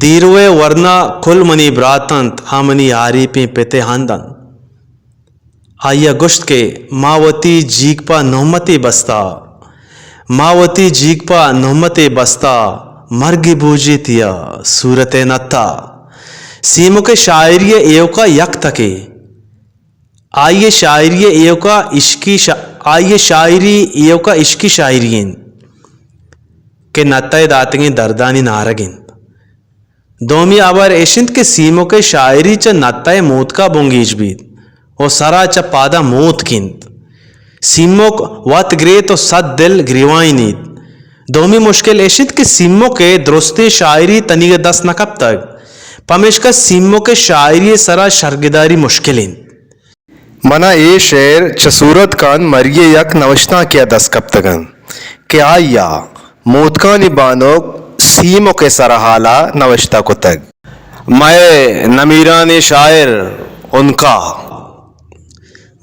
دیروئے ورنا کل منی برات انت، آ منی آریپیں پت ءِ ہند انت۔ آئی ءَ گوشت کہ ما وتی جیگ پہ نہمتے بستا، ما وتی جیگ پہ نہمتے بستا، مرگ بوجیتی ءَ صورت ءَ نتا۔ سیمک ءِ شاعری ءِ ایوکا یک تکے۔ آئی ءِ شاعری ءِ ایوکا عشقی شا-، آئی ءِ شاعری ایوکا عشقی شاعری انت کہ نتہ ءِ داتگیں دردانی نارگ انت۔ دومی ہبر اش انت کہ سیمک ءِ شاعری چہ نتہ ءِ موتکا بنگیج بیت و سرا چہ پادا موتک انت۔ سیمک وت گریت و سد دل گریوائینیت۔ دومی مشکل اش انت کہ سیمک ءِ درستیں شاعری تنیگہ دست نہ کپتگ، پمیشکا سیمک ءِ شاعری ءِ سرا شرگداری مشکل انت۔ منا اے شعر چہ صورت کان مری ءِ یک نوشتانکے ءَ دست کپتگ انت کہ آئی ءَ موتکانی بانک سیمک ءِ سرحال ءَ نوشتہ کتگ۔ مئے نمیرانیں شاعر عنقا۔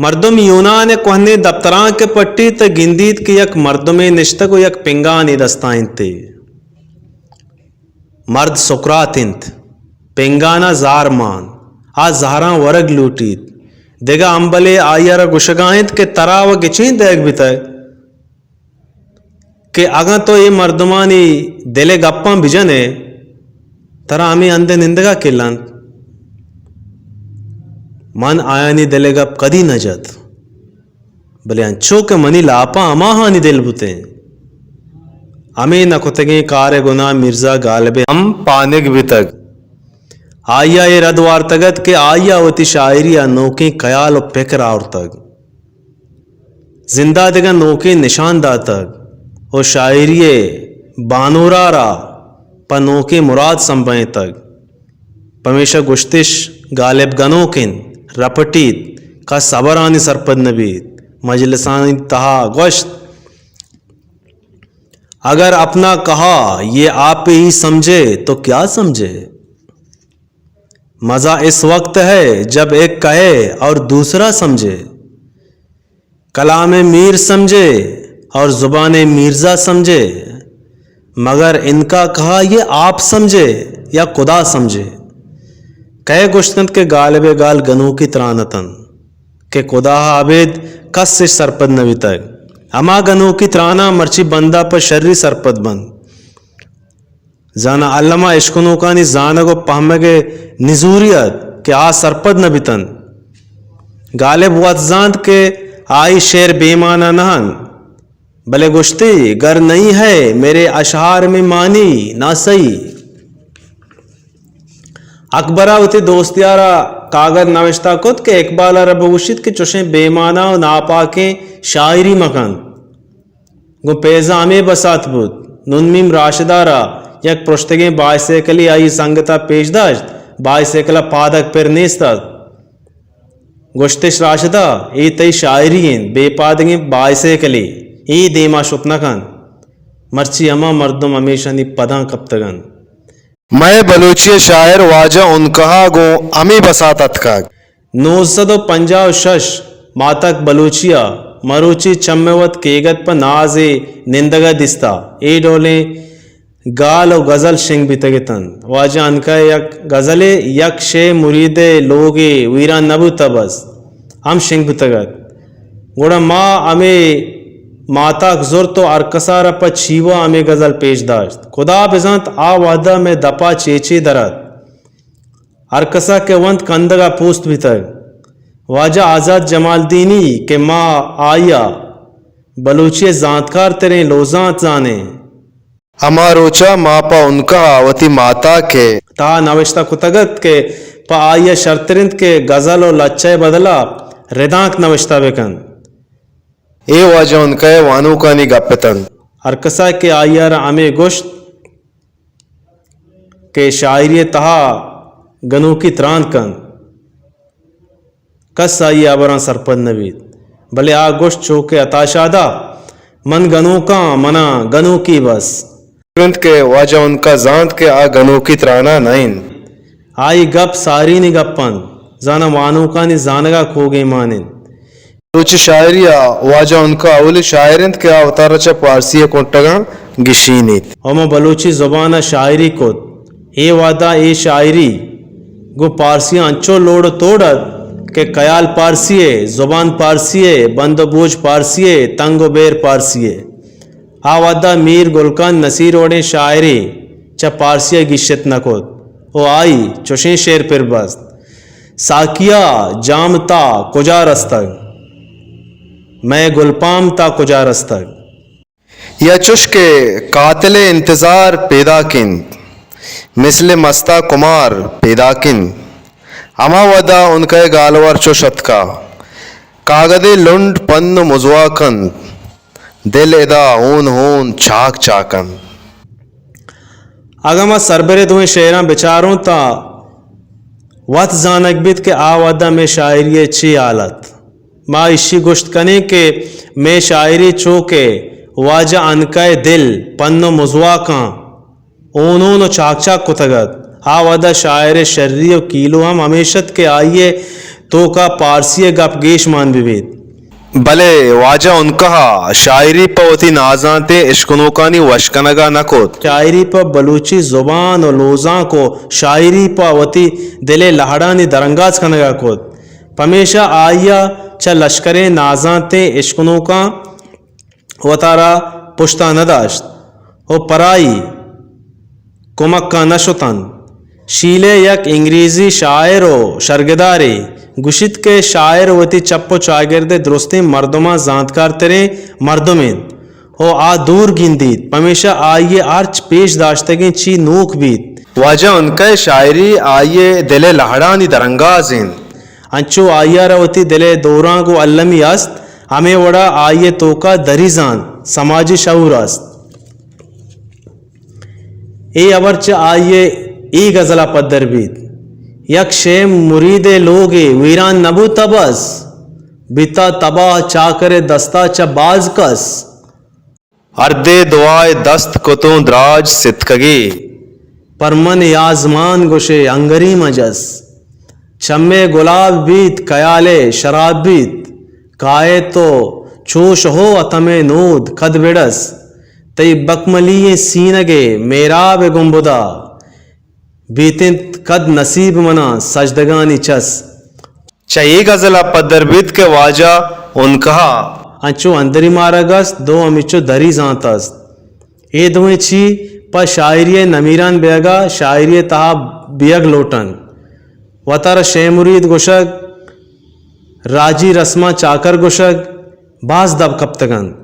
مردم یونان ءِ کوہنیں دپترانک ءَ پٹیت ءُ گندیت کہ یک مردمے نشتگ ءُ یک پنگانے دستا انت۔ مرد سقراط انت۔ پنگان ءَ زہر مان۔ آ زہراں ورگ لوٹیت۔ دگہ ہمبلے آئی ءَ را گوشگا انت کہ ترا و گچین دئیگ بیتگ کہ اگاں تو اے مردمانی دل ءِ گپاں بجن ئے، ترا ہمے ہند ءَ نندگ ءَ کل انت۔ من آیانی دل ءِ گپ کدی نہ جت۔ بلے انچو کہ منی لاپاں ہماہانی دل بوتیں، ہمے نہ کتگیں کار ءِ گناہ مرزا غالب ءِ ہم پانگ بیتگ۔ آئی ءَ اے رد وارتگ ات کہ آئی ءَ وتی شاعری ءَ نوکیں خیال ءُ پکر آورتگ، زند ءَ دگہ نوکیں نشان داتگ ءُ شاعری ءِ بانور ءَ را پہ نوکیں مراد سمبھینتگ۔ پمیشا گوشتش، غالب گنوک انت، رپٹیت، کس ہبرانی سرپد نہ بیت۔ مجلسانی تہا گوشت، اگر اپنا کہا یہ آپ ہی سمجھے تو کیا سمجھے؟ مزہ اس وقت ہے جب ایک کہے اور دوسرا سمجھے، کلام میر سمجھے اور زبان میرزا سمجھے، مگر ان کا کہا یہ آپ سمجھے یا خدا سمجھے۔ کئے گوشت انت کہ غالب ءِ گال گنوکی تران اتنت کہ خدا ءَ ابید کس اش سرپد نہ بیتگ۔ ہما گنوکی تراناں مرچی بندہ پہ شری سرپد بنت۔ زاناں الما اشکنوکانی زانگ ءُ پہمگ ءِ نزوری ات کہ آ سرپد نہ بیتنت۔ غالب وت زانت کہ آئی شعر بے مانا نہ انت، بلے گوشتی، گر نہیں ہے میرے اشعار میں معنی، نہ صحیح۔ اکبر ءَ وتی دوستیار ءَ کاگد نوشتہ کت کہ اقبال ءَ را بگوشیت کہ چوشیں بے مانا ءُ ناپاکیں شاعری مکن۔ گوں پیزا ہمے بسات بوت۔ نون میم راشد ءَ را یک پرشتگیں بائسیکلے آئی سنگت ءَ پیش داشت۔ بائسیکل ءَ پادگ پر نیست ات۔ گوشتش، راشدا، اے تئی شاعری انت، بے پادگیں بائسیکلے، اے دیما شت نہ کنت۔ مرچی ہما مردم ہمیشانی پداں کپتگ انت۔ مئے بلوچی ءِ شاعر واجہ عنقا ءَ گوں ہمے بسات اتکگ۔ نوزدہ سد ءُ پنجاہ ءُ شش ماتاک بلوچی ءَ مروچی چم ءِ وت کیگد پہ نازے نندگ ءَ دیستا۔ اے ڈولیں گال ءُ غزل شنگ بیتگ اتنت۔ واجہ عنقا ءِ یک غزلے، یک شے مرید ءِ لوگے ویران نہ بوتہ بس، ہم شنگ بوتگ ات۔ گڑا ما ہمے ماتاک زرت ءُ ہرکس ءَ را پہ چیوا ہمے غزل پیش داشت۔ خدا بزانت آ وہدا مئے دپا چے چے در ات۔ ہرکس ءَ کہ ونت کندگ ءَ پوست بیتگ۔ واجہ آزات جمالدینی کہ ما آئی ءَ بلوچی ءِ زانتکار تریں لوزانت زانیں۔ ہما روچ ءَ ما پہ عنقا ءَ وتی ماتاک ءِ تہا نوشتہ کتگ ات کہ پہ آئی ءَ شرتر انت کہ غزل ءُ لچہ ءِ بدل ءَ ردانک نوشتہ بہ کنت۔ اے واجہ عنقا ءِ وانوکانی گپ اتنت۔ ہرکس ءَ کہ آئی ءَ را ہمے گوشت کہ شاعری ءِ تہا گنوکی تران کنت، کس آئی ءِ ہبراں سرپد نہ بیت، بلے آ گوشت، چو کہ عطا شاد ءَ، من گنوکاں، منا گنوکی بس۔ انت کہ واجہ عنقا زانت کہ آ گنوکی ترانا نہ انت۔ آئی گپ سارینی گپ انت، زاناں وانوکانی زانگ ءَ کوگیں مان انت۔ بلوچی شاعری ءَ واجہ عنقا اولی شاعر انت کہ آ وتارا چہ پارسی ءِ کنٹگاں گیشینیت۔ ءُ ماں بلوچی زبان ءَ شاعری کت۔ اے وہدا اے شاعری گوں پارسی ءَ انچو لوڑ ءُ توڑ ات کہ خیال پارسی ءِ، زبان پارسی ءِ، بند ءُ بوج پارسی ءِ، تنگ ءُ بیر پارسی ءِ۔ آ وہدا میر گل خان نصیر وڑیں شاعرے چہ پارسی ءَ گیشت نہ کت ءُ آئی چوشیں شعر پر بست، ساقیا، جام تا کجا رستگ؟ مئے گلپام تا کجا رستگ؟ یا چوش کہ قاتل ءِ انتظار پیداک انت، مثل مستا کمار پیداک انت۔ ہما وہدا عنقا ءِ گالوار چوش اتکا، کاگدے لنڈ پن ءُ مزواک انت، دل ادا ہون ہون چاک چاک انت۔ اگاں ما سربرے دوئیں شعراں بچاروں تاں وت زانگ بیت کہ آ وہدا مئے شاعری ءِ چے حال ات۔ ما ایشی گوشت کنیں کہ مئے شاعری چو کہ واجہ عنقا ءِ دل پن ءُ مزواکاں اونون ءُ چاک چاک کتگ ات، آ وہدا شاعر ءِ شری ءُ کیلو ہم ہمیش ات کہ آئی ءِ توکا پارسی ءِ گپ گیش مان بہ بیت۔ بلے واجہ عنقا ءَ شاعری پہ وتی نازانتیں اشکنوکانی وش کنگ ءَ نہ کت۔ شاعری پہ بلوچی زبان ءُ لوزانک ءُ شاعری پہ وتی دل ءِ لہڑانی درانگاز کنگ ءَ کت۔ پمیشا آئی ءَ چہ لشکریں نازانتیں اشکنوکاں وتارا پشتا نہ داشت ءُ پرائی کمکا نہ شتنت۔ شیلے یک انگریزی شاعر ءُ شرگدارے گوشیت کہ شاعر وتی چپ ءُ چاگرد ءِ درستیں مردماں زانتکارتریں مردم انت ءُ آ دور گندیت، پمیشا آئی ءِ ہرچ پیش داشتگیں چی نوک بیت۔ واجہ عنقا ءِ شاعری آئی ءِ دل ءِ لہڑانی درانگاز انت۔ انچو آئی ءَ را وتی دل ءِ دورانگ ءُ المی است، ہمے وڑا آئی ءِ توکا دری زانت، سماجی شعور است۔ اے ہبر چہ آئی ءِ اے غزل ءَ پدر بیت، یک شے مرید ءِ لوگے ویران نہ بوتہ بس، بیتہ تباہ چاکر ءِ دستا چہ باز کس۔ ہردے دعائے دست کتوں دراج ستکگے۔ پر من یازمان گوشے ہنگری مجس۔ چمے گلاب بیت، کیالے شراب بیت، کائے تو چوش ہو اتمے نود کد بڑس۔ تئی بکملی ئیں سینگے میراب گنبدا، بیت انت کد نصیب منا سجدگانی چس۔ چہ اے غزل ء پدر بیت کہ واجہ عنقا ء انچو اندری مارگ است، دو ہمینچو دری زانت است۔ اے دوئیں چی پہ شاعری ء نمیران بیگ ء شاعری ء تہا بیگ لوٹ انت۔ وتارا شے مرید گوشگ، راجی رسماں چاکر گوشگ باز دب کپتگ انت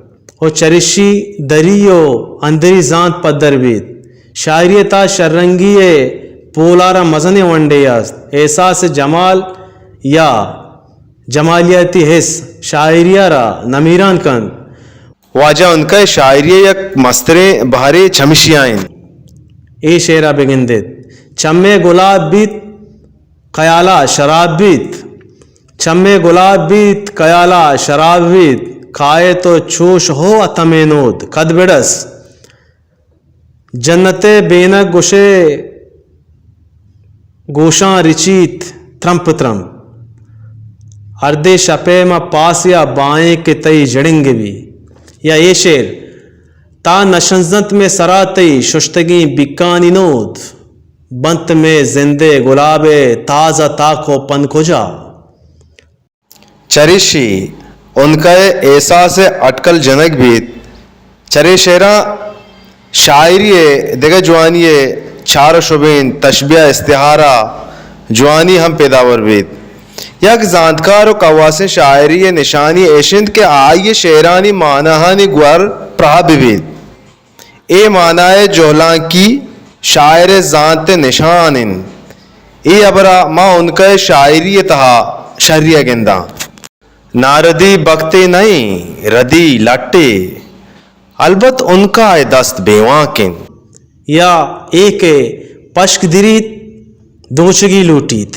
و چریشی دری و اندری زانت پدر بیت۔ شاعری ء تہا شررنگی ء پولار ء مزنیں ونڈے است۔ احساس جمال یا جمالیاتی حس شاعری ء را نمیران کنت۔ واجہ عنقا ء شاعری ء یک مستریں بہرے چمشیا انت۔ اے شعر ء بگندیت۔ چمے گلاب بیت، کیالا شراب بیت۔ چمے گلاب بیت، کیالا شراب بیت، کائے تو چوش ہو اتمے نود کد بڑس۔ جنت ء بینگ گوشے گوشاں رچیت ترمپ ترمپ۔ ہردے شپے ما پاسیا بائیں کہ تئی جڑنگ بی۔ یا اے شعر، تا نشنزنت مے سرا تئی ششتگیں بیکانی نود، بنت مے زندے گلابے تازہ تاک و پن کجا؟ چریشی عنقا ء احساس ء اٹکل جنگ بیت۔ چرے شعراں شاعری ء دگہ جوانی ء چار و شبین، تشبیہ، استعارہ، جوانی ہم پیداور بیت۔ یک زانتکار و کواسیں شاعری ء نشانی ایش انت کہ آئی ء شعرانی معناہانی گور پراہ بہ بیت۔ اے معنائے جہلانکی شاعر ء زانت ء نشان انت۔ اے ہبرا ما عنقا ء شاعری ء تہا شری ء گنداں۔ ناردی بکتے نئیں، ردی لٹے۔ البت عنقا ء دست بیوانک انت۔ یا اے کہ پشک دریت، دوچگی لوٹیت۔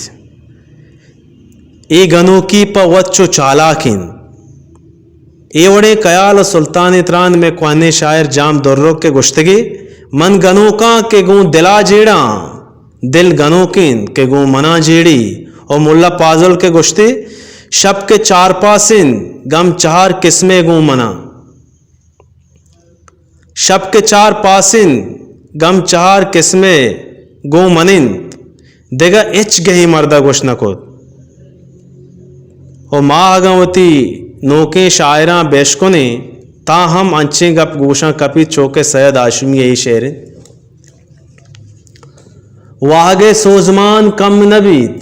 اے گنوکی پہ وت چو چالاک انت۔ اے وڑیں خیال و سلطانیں تران مئے کوہنیں شاعر جام درک ء گوشتگے، من گنوکاں کہ گوں دلا جیڑاں، دل گنوک انت کہ گوں مناں جیڑی۔ و ملا پازل کہ گوشتے، شپ کہ چار پاس انت، گم چہار قسمے گوں مناں۔ شپ کہ چار پاس انت، گم چہار قسمے گوں من انت، دگہ ہچ گہے مردا گوشت نہ کت۔ و ما اگاں وتی نوکیں شاعراں بہ اشکنیں، تاں ہم انچیں گپ گوشاں کپیت، چو کہ سید ہاشمی ء اے شعر انت۔ واہگ ء سوزمان کم نہ بیت،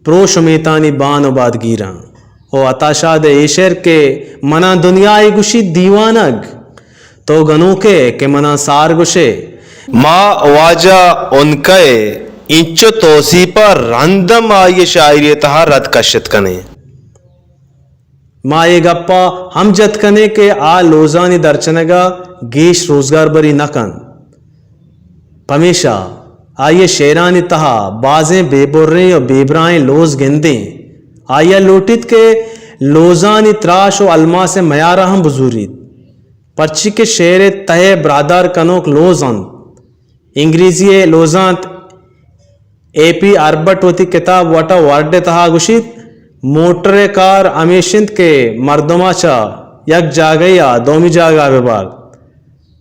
پروش امیتانی بان و بادگیراں۔ او عطا شاد ء اے شعر کہ مناں دنیا ء گوشیت دیوانگ، تو گنوکے کہ مناں سار گوشے۔ ما واجہ عنقا ء اینچو توسیپ ء رند ہم آئی ء شاعری ء تہا رد کشت کنیں۔ ما اے گپ ء ہم جت کنیں کہ آ لوزانی درچنگ ء گیش روزگار بری نہ کنت۔ پمیشا آئی ء شعرانی تہا بازیں بے بریں و بے براہیں لوز گندیں۔ آئی ء لوٹیت کہ لوزانی تراش و الماس ء میار ء ہم بزوریت، پرچی کہ شعر ء تہ ء براہدار کنوک لوز انت۔ انگریزی ء لوزانت۔ اے پی ہربرٹ وتی کتاب وٹ ا ورڈ ء تہا گوشیت، موٹر ء کار ہمیش انت کہ مردم ء چہ یک جاگہے ء دومی جاگہ ء بہ بارت،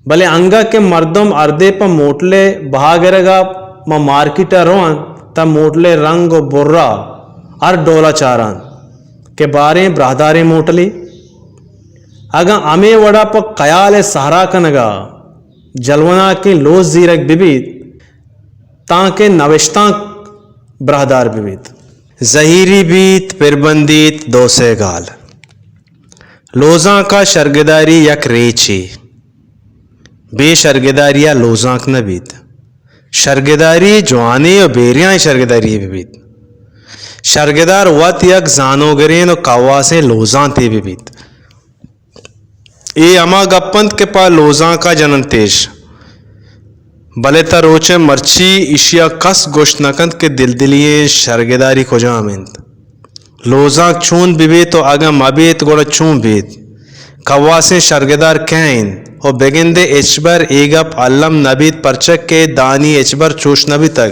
بلے انگہ کہ مردم ہردے پہ موٹل ء بہا گرگ ء ماں مارکیٹ ء رو انت، تہ موٹل ء رنگ و بر ء ہر ڈول ء چار انت کہ باریں براہداریں موٹلے۔ اگاں ہمے وڑ ء پہ خیال ء سہرا کنگ ء جلوناکیں لوز زیرگ بہ بیت، تانکہ نوشتانک براہدار بہ بیت۔ زہیری بیت، پر بندیت، دو سے گال۔ لوزانک ء شرگداری یک ریچے۔ بے شرگداری ء لوزانک نہ بیت۔ شرگداری جوانیں و بیریاں شرگداری بہ بیت۔ شرگدار وت یک زانوگریں و کواسیں لوزانتے بہ بیت۔ اے ہما گپ انت کہ پہ لوزانک ء جننت اش، بلے تاں روچ ء مرچی ایشی ء کس گوشت نہ کنت کہ دلدلی ئیں شرگداری کجام انت؟ لوزانک چون بہ بیت و اگاں مہ بیت گڑا چون بیت؟ کواسیں شرگدار کئے انت؟ و بگندے ہچبر اے گپ الم نہ بیت، پرچا کہ دانی ہچبر چوش نہ بیتگ۔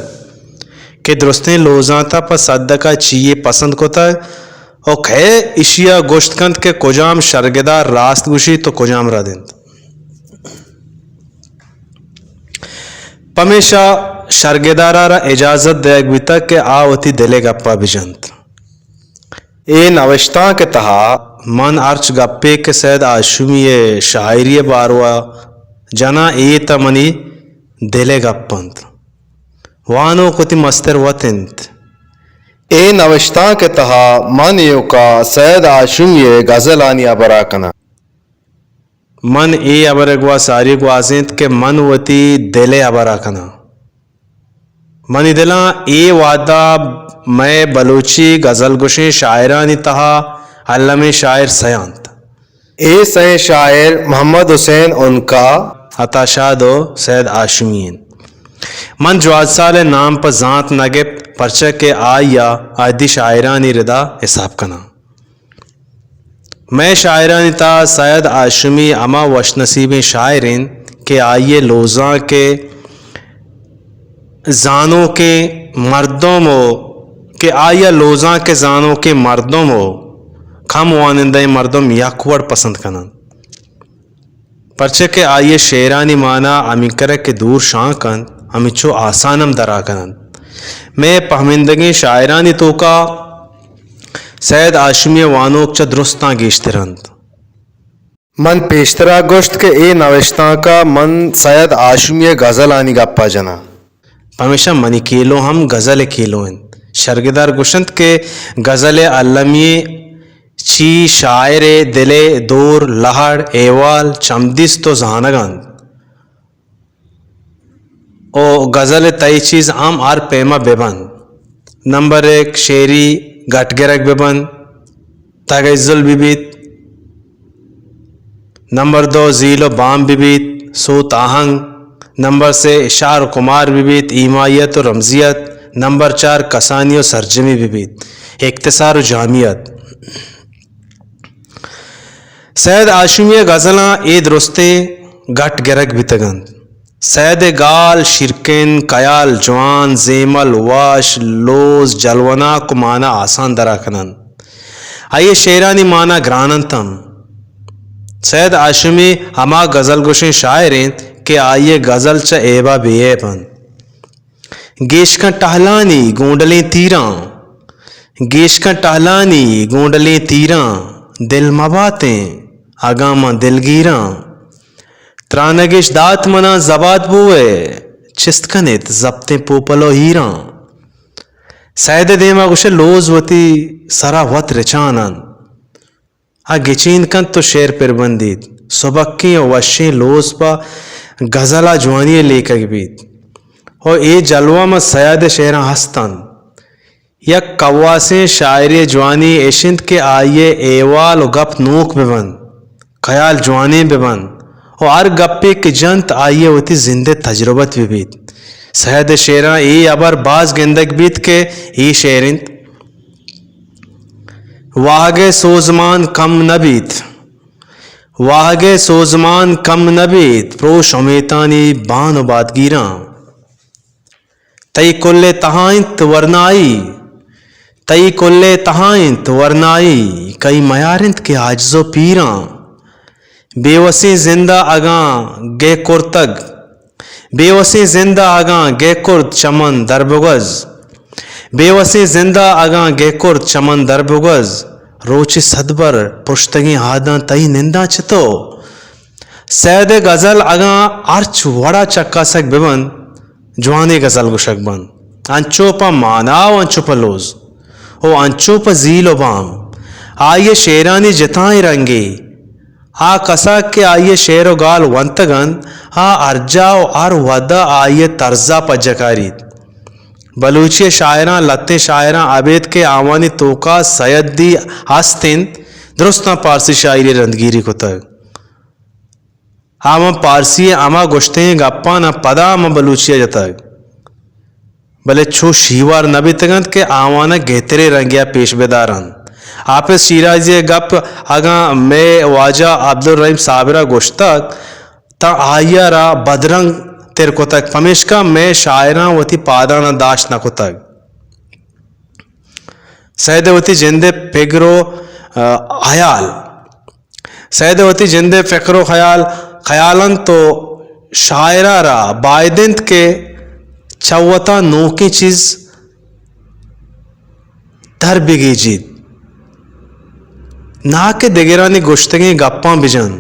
کہ درستیں لوزانت ءَ پہ صدک ءَ چی یے پسند کتگ ءُ کئے ایشی ءَ گوشت کنت کہ کجام شرگدار راست گوشیت ءُ کجام رد انت۔ پمیشا شرگدار ءَ را اجازت دئیگ بیتگ کہ آ وتی دل ءِ گپ ءَ بجنت۔ اے نوشتانک ءِ تہا من ہرچ گپے کہ سید ہاشمی ءِ شاعری ءِ باروا جناں، اے تہ منی دل ءِ گپ انت۔ وانوک وتی مستر وت انت۔ اے نوشتانک ءِ تہا من ایوکا سید ہاشمی ءِ غزلانی ہبرا کناں۔ من اے ہبر ءِ گوا ساری گوازینت کہ من وتی دل ءِ ہبرا کناں۔ منی دلاں اے وہدا مئے بلوچی غزل گوشیں شاعرانی تہا المیں شاعر سئے انت۔ اے سئیں شاعر محمد حسین عنقا، عطا شاد ءُ سید ہاشمی انت۔ من جواد سال ءِ نام پہ زانت نہ گپت، پرچا کہ آئی ءَ عہدی شاعرانی ردا حساب کناں۔ مئے شاعرانی تہا سید ہاشمی ہما وش نصیبیں شاعر انت کہ آئی ءِ لوزانک ءِ زانوکیں مردم ءُ کہ آئی ءَ لوزانک ءِ زانوکیں مردم ءُ کم وانندہیں مردم یک وڑ پسند کن انت۔ پرچا کہ آئی ءِ شعرانی مانا ہمینکرا کہ دور شانک انت، ہمینچو آسان ہم درا کن انت۔ مئے پہمندگیں شاعرانی توکا سید ہاشمی ءِ وانوک چہ درستاں گیشتر انت۔ من پیشترا گوشت کہ اے نوشتانکا من سید ہاشمی ءِ غزلانی گپا جناں۔ پمیشا منی کیلو ہم غزل ءِ کیلو انت۔ شرگدار گوشنت کہ غزل ءِ المی چی شاعر ءِ دل ءِ دور، لہڑ، احوال، چمدیست ءُ زانگ انت۔ او غزل ءِ تئی چیز ہم ہر پیما بہ بنت۔ نمبر یک، شعری گٹ گرگ بہ بنت، تغزل بہ بیت۔ نمبر دو، زیل ءُ بام بہ بیت، سوت آہنگ۔ نمبر سے، شعر ءُ کمار بہ بیت، ایمائیت ءُ رمزیت۔ نمبر چار، کسانی ءُ سرجمی بہ بیت، اختصار ءُ جامعیت۔ سید ہاشمی ءِ غزلاں اے درستیں گٹ گرگ بیتگ انت۔ سید ءِ گال شیرکن، خیال جوان، زیمل وش، لوز جلوناک ءُ مانا آسان درا کن انت۔ آئی ءِ شعرانی مانا گران انت ہم۔ سید ہاشمی ہما غزل گوشیں شاعر انت کہ آئی ءِ غزل چہ عیبا بے عیب انت۔ گیشکن ٹہلانی گونڈلیں تیراں، گیشکن ٹہلانی گونڈلیں تیراں، دل مباتیں اگاں من دلگیراں۔ ترانگش دات منا زبات بوئے، چست کنیت زپتیں پوپل ءُ ہیراں۔ سید ءِ دیما گوشے لوز وتی سرا وت رچان انت۔ آ گچین کنت ءُ شعر پر بندیت۔ سبکیں ءُ وشیں لوز پہ غزل ءَ جوانی ءَ لیکگ بیت۔ ءُ اے جلوہ ماں سید ءِ شعراں ہست انت۔ یک کواسیں شاعرے ءِ جوانی ایش انت کہ آئی ءِ احوال ءُ گپ نوک بہ بنت، خیال جوانیں بہ بنت ءُ ہر گپے کہ جنت آئی ءِ وتی زند ءِ تجربت بہ بیت۔ سید ءِ شعراں اے ہبر باز گندگ بیت کہ اے شعر انت۔ واہگ ءِ سوزمان کم نہ بیت، واہگ ءِ سوزمان کم نہ بیت، پروش امیتانی بان ءُ بادگیراں۔ تئی کل ءِ تہا انت ورنائی، تئی کل ءِ تہا انت ورنائی، کئی میار انت کہ عاجز ءُ پیراں۔ بے وسیں زند ءَ اگاں گہ کرتگ، بے وسیں زند ءَ اگاں گہ کرت چمن در بگوز، بے وسیں زند ءَ اگاں گہ کرت چمن در بگوز، روچے صد بر پرشتگیں ہاداں تئی ننداں چتو؟ سید ءِ غزل اگاں ہرچ وڑا چکاسگ بہ بنت، جوانیں غزل گوشگ بنت، انچو پہ مانا ءُ انچو پہ لوز ءُ انچو پہ زیل ءُ بام۔ آئی ءِ شعرانی جتائیں رنگے، آ کساس کہ آئی ءِ شعر ءُ گال ونتگ انت، آ ہر جاہ ءُ ہر وھد ءَ آئی ءِ طرز ءَ پجہ کاریت۔ بلوچی ءِ شاعراں، لھتیں شاعراں ابید کہ آوانی توکا سیدی ہست انت، درستاں پارسی شاعری ءَ رندگیری کتگ۔ آواں پارسی ءِ ہما گوشتگیں گپاناں پدا ہما بلوچی ءَ جتگ، بلے چو شیوار نہ بیتگ انت کہ آواناں گہتریں رنگے ءَ پیش بدار انت۔ حافظ شیرازی ءِ گپ اگاں مئے واجہ عبدالرحیم صابر ءَ گوشتگ، تاں آئی ءَ را بدرنگ تر کتگ، پمیشکا مئے شاعراں وتی پاداناں داشت نہ کتگ۔ سید ءِ وتی جند ءِ پگر ءُ، آ، خیال۔ سید ءِ وتی جند ءِ فکر ءُ خیال، خیال اَنت ءُ شاعر ءَ را باید اِنت کہ چہ وت ءَ نوکیں چیز در بگیجیت، ناں کہ دگرانی گوشتگیں گپاں بجن۔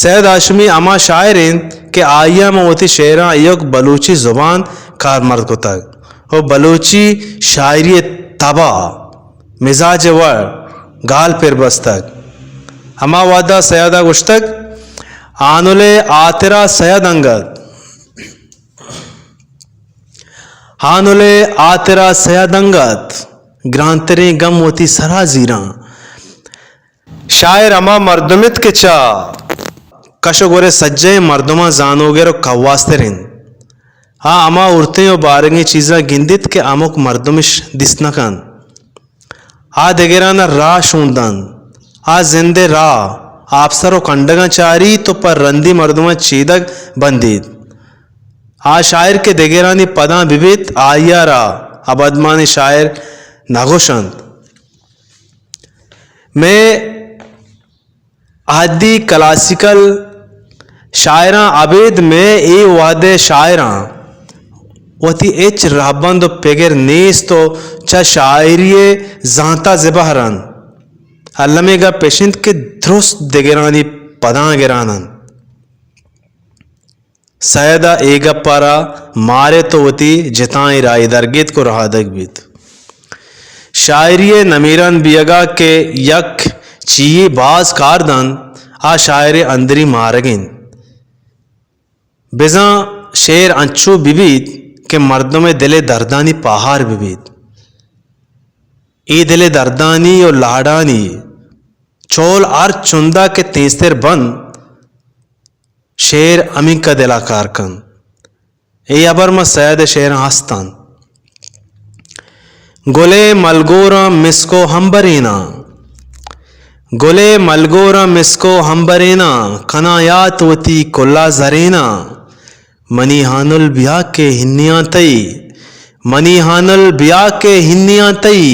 سید ہاشمی ہما شاعر اِنت کہ آئی ءَ ماں وتی شعراں ایوک بلوچی زبان کارمرد کتگ ءُ بلوچی شاعری ءِ تب ءَ مزاج ءِ وڑ گال پر بستگ۔ ہما وہد ءَ سید ءَ گوشتگ، ہانل ءِ ہاترا سید انگت، ہانل ءِ ہاترا سید انگت، گرانتریں گم وتی سرا زیراں۔ شاعر ہما مردم اِنت کہ چہ کش ءُ گور ءِ سجہیں مردماں زانوگر ءُ کواستر اِنت۔ آ ہما ہورتیں ءُ بارگیں چیزاں گندیت کہ ہمک مردمش دیست نہ کنت۔ آ دگران ءَ راہ شون دنت۔ آ زند ءِ راہ، آپسر ءُ کنڈگاں چاریت ءُ پہ رندی مردماں چیدگ بندیت۔ آ شاعر کہ دگرانی پداں بہ بیت، آئی ءَ را ابدمانیں شاعر نہ گوش اَنت۔ مئے عہدی کلاسیکل شاعراں ابید مئے اے وہد ءِ شاعراں وتی ہچ رہبند ءُ پگر نیست ءُ چہ شاعری ءِ زانت ءَ زبہر اَنت۔ المی گپ اِش اِنت کہ درست دگرانی پداں گران اَنت۔ سید ءَ اے گپ ءَ را مارت ءُ وتی جتائیں راہی درگیتک ءُ رہادگ بیت۔ شاعری ءِ نمیران بیئگ ءَ کہ یک چیے باز کار دنت، آ شاعر ءِ اندری مارگ اِنت۔ بزاں شعر انچو بہ بیت کہ مردم ءِ دل ءِ دردانی پاہار بہ بیت۔ اے دل ءِ دردانی ءُ لاڑانی چول ہر چندا کہ تیزتر بنت، شعر ہمینکا دل ءَ کار کنت۔ اے ہبر ماں سید ءِ شعراں ہست اَنت۔ گل ءِ ملگوراں مسک ءُ ہمبریناں، گل ءِ ملگوراں مسک ءُ ہمبریناں، کناں یات وتی کلا زریناں۔ منی ہانل بیا کہ ہنیاں تئی، منی ہانل بیا کہ ہنیاں تئی،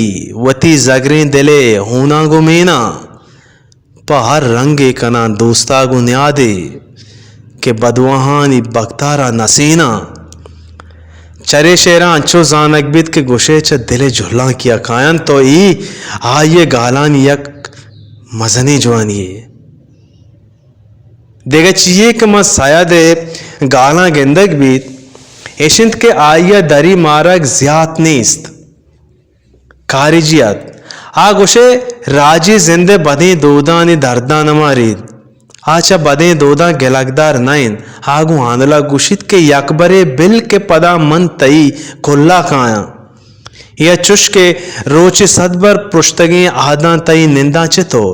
وتی زگریں دل ءِ ہوناں گوں میناں۔ پہ ہر رنگے کناں دوستا گوں نیادے، کہ بدواہانی بکتارا نسیناں۔ چرے شعراں انچو زانگ بیت کہ گوشے چہ دل ءِ جھلانکیا کاینت ءُ اے آئی ءِ گالانی یک مزنیں جوانی یے۔ دگہ چیے کہ ماں سید ءِ گالاں گندگ بیت، ایش اِنت کہ آئی ءَ دری مارگ زیات نیست۔ کاریجی اَت۔ آ گوشئے راجی زند ءِ بدیں دودانی درداں نہ ماریت۔ آ چہ بدیں دوداں گلگدار نہ اِنت۔ آ گوں ہانل ءَ گوشیت کہ یکبرے بل کہ پدا من تئی کلا کایاں۔ یا چش کہ روچے صد بر پرشتگیں عہداں تئی ننداں چہ تو۔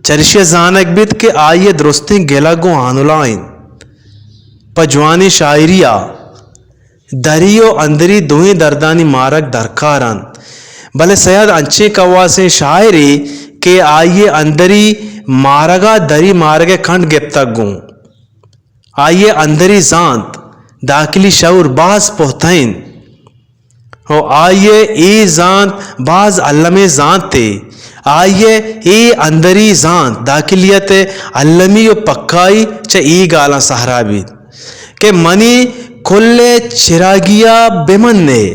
چریشی ءَ زانگ بیت کہ آئی ءِ درستیں گلگ گوں ہانل ءَ اِنت۔ پہ جوانیں شاعری ءَ دری ءُ اندری دوئیں دردانی مارگ درکار اَنت، بلے سید انچیں کواسیں شاعرے کہ آئی ءِ اندری مارگ ءَ دری مارگ ءِ کنڈ گپتگ گوں۔ آئی ءِ اندری زانت، داخلی شعور باز پہتہ اِنت ءُ آئی ءِ اے زانت باز المیں زانتے۔ آئی ءِ اے اندری زانت، داخلیت ءِ المی ءُ پکائی چہ اے گالاں سہرا بیت۔ کہ منی کل ءِ چراگی ءَ بہ من ئے،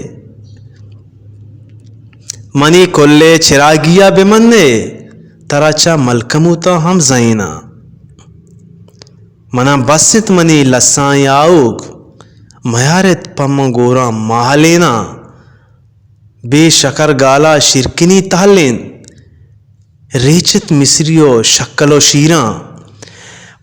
منی کل ءِ چراگی ءَ بہ من ئے، ترا چہ ملکموتاں ہم زہیناں۔ منا بس اِنت منی لسائیں آؤک، میارت پہ من گوراں ماہلیناں۔ بے شکر گالا شیرکنی تہلین، ریچت مصری ءُ شکل ءُ شیراں۔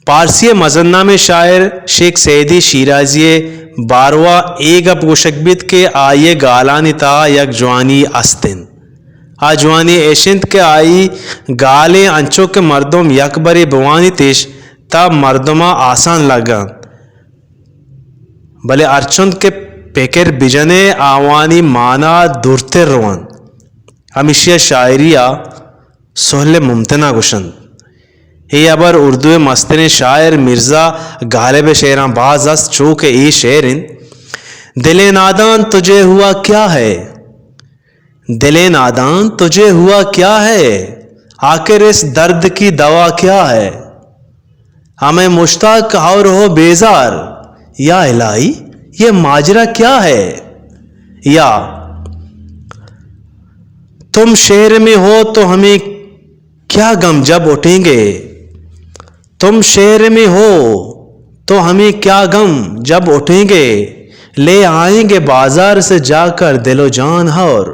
پارسی ءِ مزن نامیں شاعر شیخ سعیدی شیرازی ءِ باروا اے گپ گوشگ بیت کہ آئی ءِ گالانی تہا یک جوانی است اِنت۔ آ جوانی ایش اِنت کہ آئی گالیں انچو کہ مردم یک برے بوانیت اِش تہ مردماں آسان لگ اَنت۔ بلے ہرچنت کہ پکر بجن ئے آوانی مانا دورتر رو اَنت۔ ہمیشی ءَ شاعری ءَ سہل ممتنع گوش اَنت۔ اے ہبر اردو ءِ مستریں شاعر مرزا غالب ءِ شعراں باز است، چو کہ اے شعر اِنت، دل نادان تجھے ہوا کیا ہے؟ دل نادان تجھے ہوا کیا ہے؟ آخر اس درد کی دوا کیا ہے؟ ہمیں مشتاق اور ہو بیزار، یا الٰہی، یہ ماجرا کیا ہے؟ یا تم شہر میں ہو تو ہمیں کیا غم جب اٹھیں گے؟ تم شہر میں ہو تو ہمیں کیا غم جب اٹھیں گے؟ لے آئیں گے بازار سے جا کر دل و جان اور۔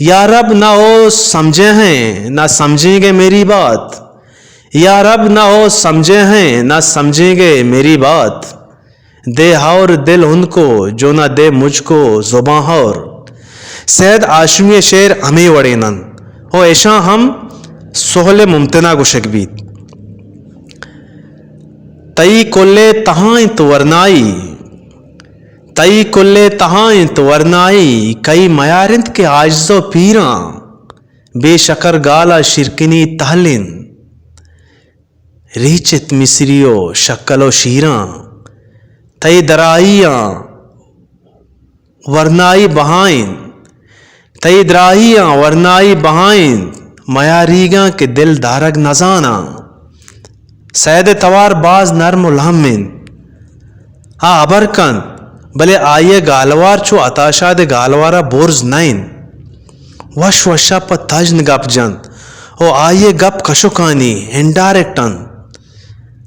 یا رب، نہ ہو سمجھے ہیں، نہ سمجھیں گے میری بات۔ یا رب، نہ ہو سمجھے ہیں، نہ سمجھیں گے میری بات۔ دے ہور دل ان کو، جو نہ دے مجھ کو زباں ہور۔ سید ہاشمی ءِ شعر ہمے وڑین انت و اشاں ہم سہل ممتنع گوشگ بیت۔ تئی کل ءِ تہا انت ورنائی، تئی کل ءِ تہا انت ورنائی، کئی میار انت کہ عاجز و پیراں، بے شکر گال ءَ شیرکنی تہل انت۔ ریچت مصری و شکل و شیراں، تئی درائیاں ورنائی بہائیں، تئی درائیاں ورنائی بہائیں، میاریگاں کہ دل دارگ نزاناں۔ سید ءِ توار باز نرم و لہم انت۔ آ ہبر کنت، بلے آئی ءِ گالوار چو عطا شاد ءِ گالوار ءَ برز نہ انت۔ وش وش ءَ پہ تژن گپ جنت و آئی ءِ گپ کشکانی، انڈائریکٹ انت۔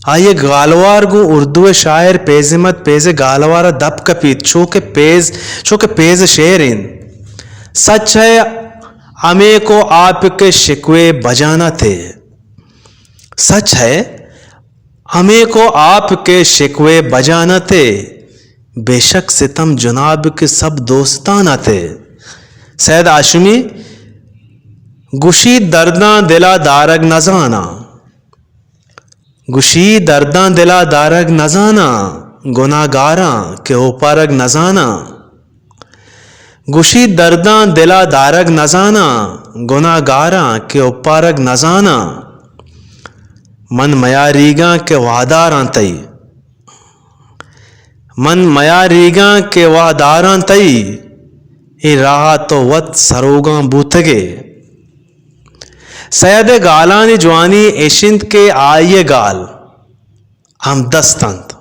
آئی ءِ گالوار گوں اردو ءِ شاعر فیض احمد فیض ءِ گالوار ءَ دپ کپیت، چو کہ فیض، چو کہ فیض ءِ شعر انت۔ سچ ہے ہمیں کو آپ کے شکوے بجانا تھے۔ سچ ہے ہمیں کو آپ کے شکوے بجانا تھے، بے شک ستم جناب کے سب دوستانا تھے۔ سید ہاشمی گوشی درداں دل ءَ دارگ نزاناں، گوشی درداں دل ءَ دارگ نزاناں، گناہگاراں کہ اوپارگ نزاناں۔ گوشی درداں دل ءَ دارگ نزاناں، گناہگاراں کہ اوپارگ نزاناں۔ من میاریگاں کہ واداراں تئی، من میاریگاں کہ واداراں تئی، اے راہ ءَ تو وت سروگاں بوتگ ئے۔ سید ءِ گالانی جوانی اش انت کہ آئی ءِ گال ہمدست انت،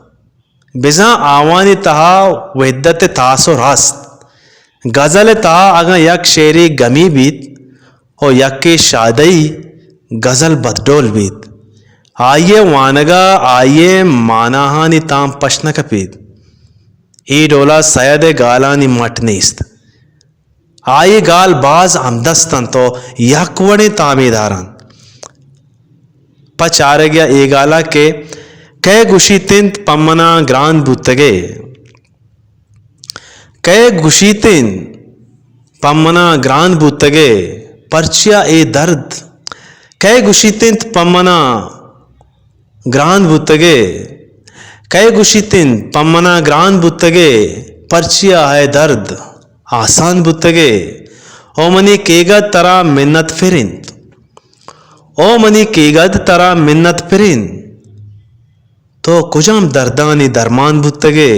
بزاں آوانی تہا وحدت ءِ تاثر ہست۔ غزل ءِ تہا اگاں یک شعرے گمی بیت و یکے شادئی، غزل بدڈول بیت۔ آئی ءِ وانگ ءَ آئی ءِ ماناہانی تام پش نہ کپیت۔ اے ڈول ءَ سید ءِ گالانی مٹ نیست۔ آئی ءِ گال باز ہمدست انت و یک وڑیں تامے دار انت۔ پہ چارگ ءَ اے گال ءَ کہ کئے گوشیت انت پہ من ءَ گران بوتگ ئے، کئے گوشیت انت پہ من ءَ گران بوتگ ئے، پرچیا اے درد؟ کئے گوشیت انت پہ من ءَ گران بوتگ ئے؟ کئے گوشیت انت پہ من ءَ گران بوتگ ئے؟ پرچیا اے درد آسان بوتگ ئے؟ او منی کیگد ترا منت پر انت، او منی کیگد ترا منت پر انت، تو کجام دردانی درمان بوتگ ئے؟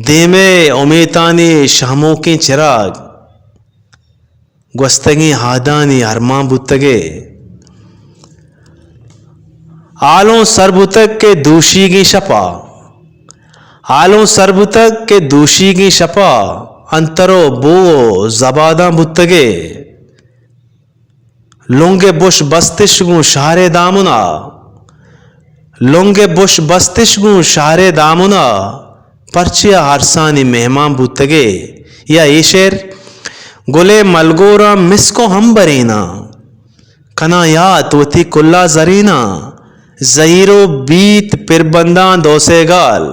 دیم ءِ امیتانی شہموکیں چراگ گوستگیں ہادانی ارمان بوتگ ئے۔ ہالوں سر بوتگ کہ دوشیگیں شپ ءَ، ہالوں سر بوتگ کہ دوشیگیں شپ ءَ، انتر و بو و زباداں بوتگ ئے۔ لنگ ءِ بش بستش گوں شہر ءِ دامن ءَ، لنگ ءِ بش بستش گوں شہر ءِ دامن ءَ، پرچیا ارسانی مہمان بوتگ ئے؟ یا اے شعر، گل ءِ ملگوراں مسک و ہمبریناں، کناں یات وتی کل ءَ زریناں، زہیرو بیت پربنداں دو سے گال،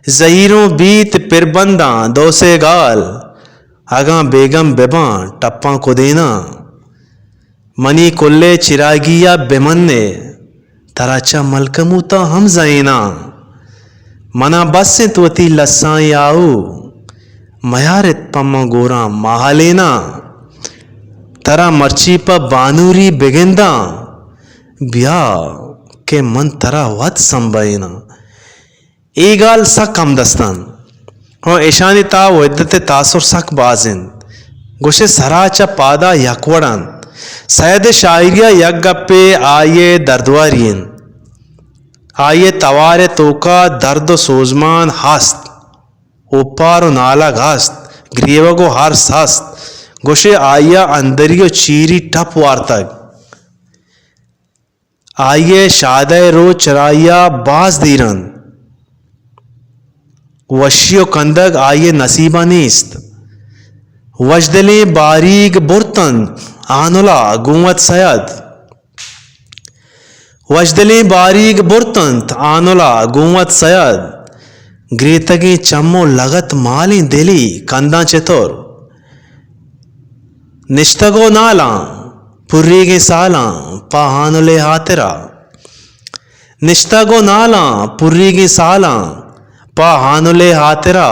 زہیرو بیت پربنداں دو سے گال، اگاں بیگم بباں ٹپاں کدیناں۔ منی کل ءِ چراگی ءَ بہ من ئے، ترا چہ ملکموت ءَ ہم زہیناں۔ من ءَ بس انت وتی لسانی آہو، میار ات پہ من گوراں ماہلیناں۔ ترا مرچی پہ بانوری بگنداں، بیا کہ من ترا وت سمبہیناں۔ اے گال سک ہمدست انت۔ ھاں، ایشانی تھا وھدت ءِ تاثر سک باز اِنت۔ گوشے سرا چہ پادا یک وڑ اَنت۔ سید ءِ شاعری ءَ یک گپے آئی ءِ دردواری اِنت۔ آئی ءِ توار ءِ توکا درد ءُ سوزمان ھست، اوپار ءُ نالگ ھست، گریوگ ءُ ارس ھست۔ گوشے آئی ءَ اندری ءُ چیری ٹپ وارتگ۔ آئی ءِ شادہ ءِ روچ چرائی ءَ باز دیر اَنت۔ وشی ءُ کندگ آئی ءِ نصیب ءَ نیست۔ وژدلیں باریگ برت اَنت آنل ءَ گوں وت سید۔ وژدلیں باریگ برت اَنت آنل ءَ گوں وت سید۔ گریتگیں چم ءُ لگت مالیں دلی کنداں چتور۔ نشتگ ءُ نالاں پریگیں سالاں پہ آنل ءِ ھاترا۔ نشتگ ءُ نالاں پریگیں سالاں پہ آنل ءِ ھاترا۔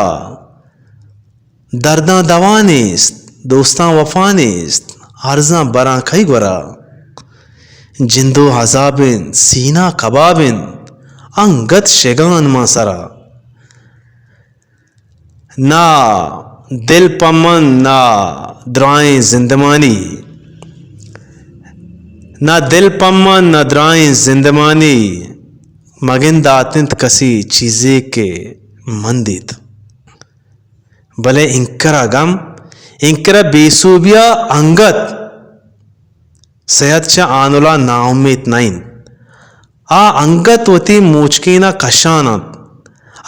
درداں دوا نیست، دوستاں وفا نیست، ارزاں براں کئی گورا۔ جند ءُ عذاب اِنت، سینہ کباب اِنت، انگت شگان ماں سرا۔ نہ دل پہ من، نہ درائیں زندمانی، نہ دل پہ من، نہ درائیں زندمانی، مگندات اِنت کسی چیزے کہ من دیت۔ بلے اینکر ءَ گم، اینکر ءَ بے سوبی ءَ انگت سید چہ آنل ءَ ناامیت نہ اِنت۔ آ انگت وتی موچکین ءَ کشان اَنت۔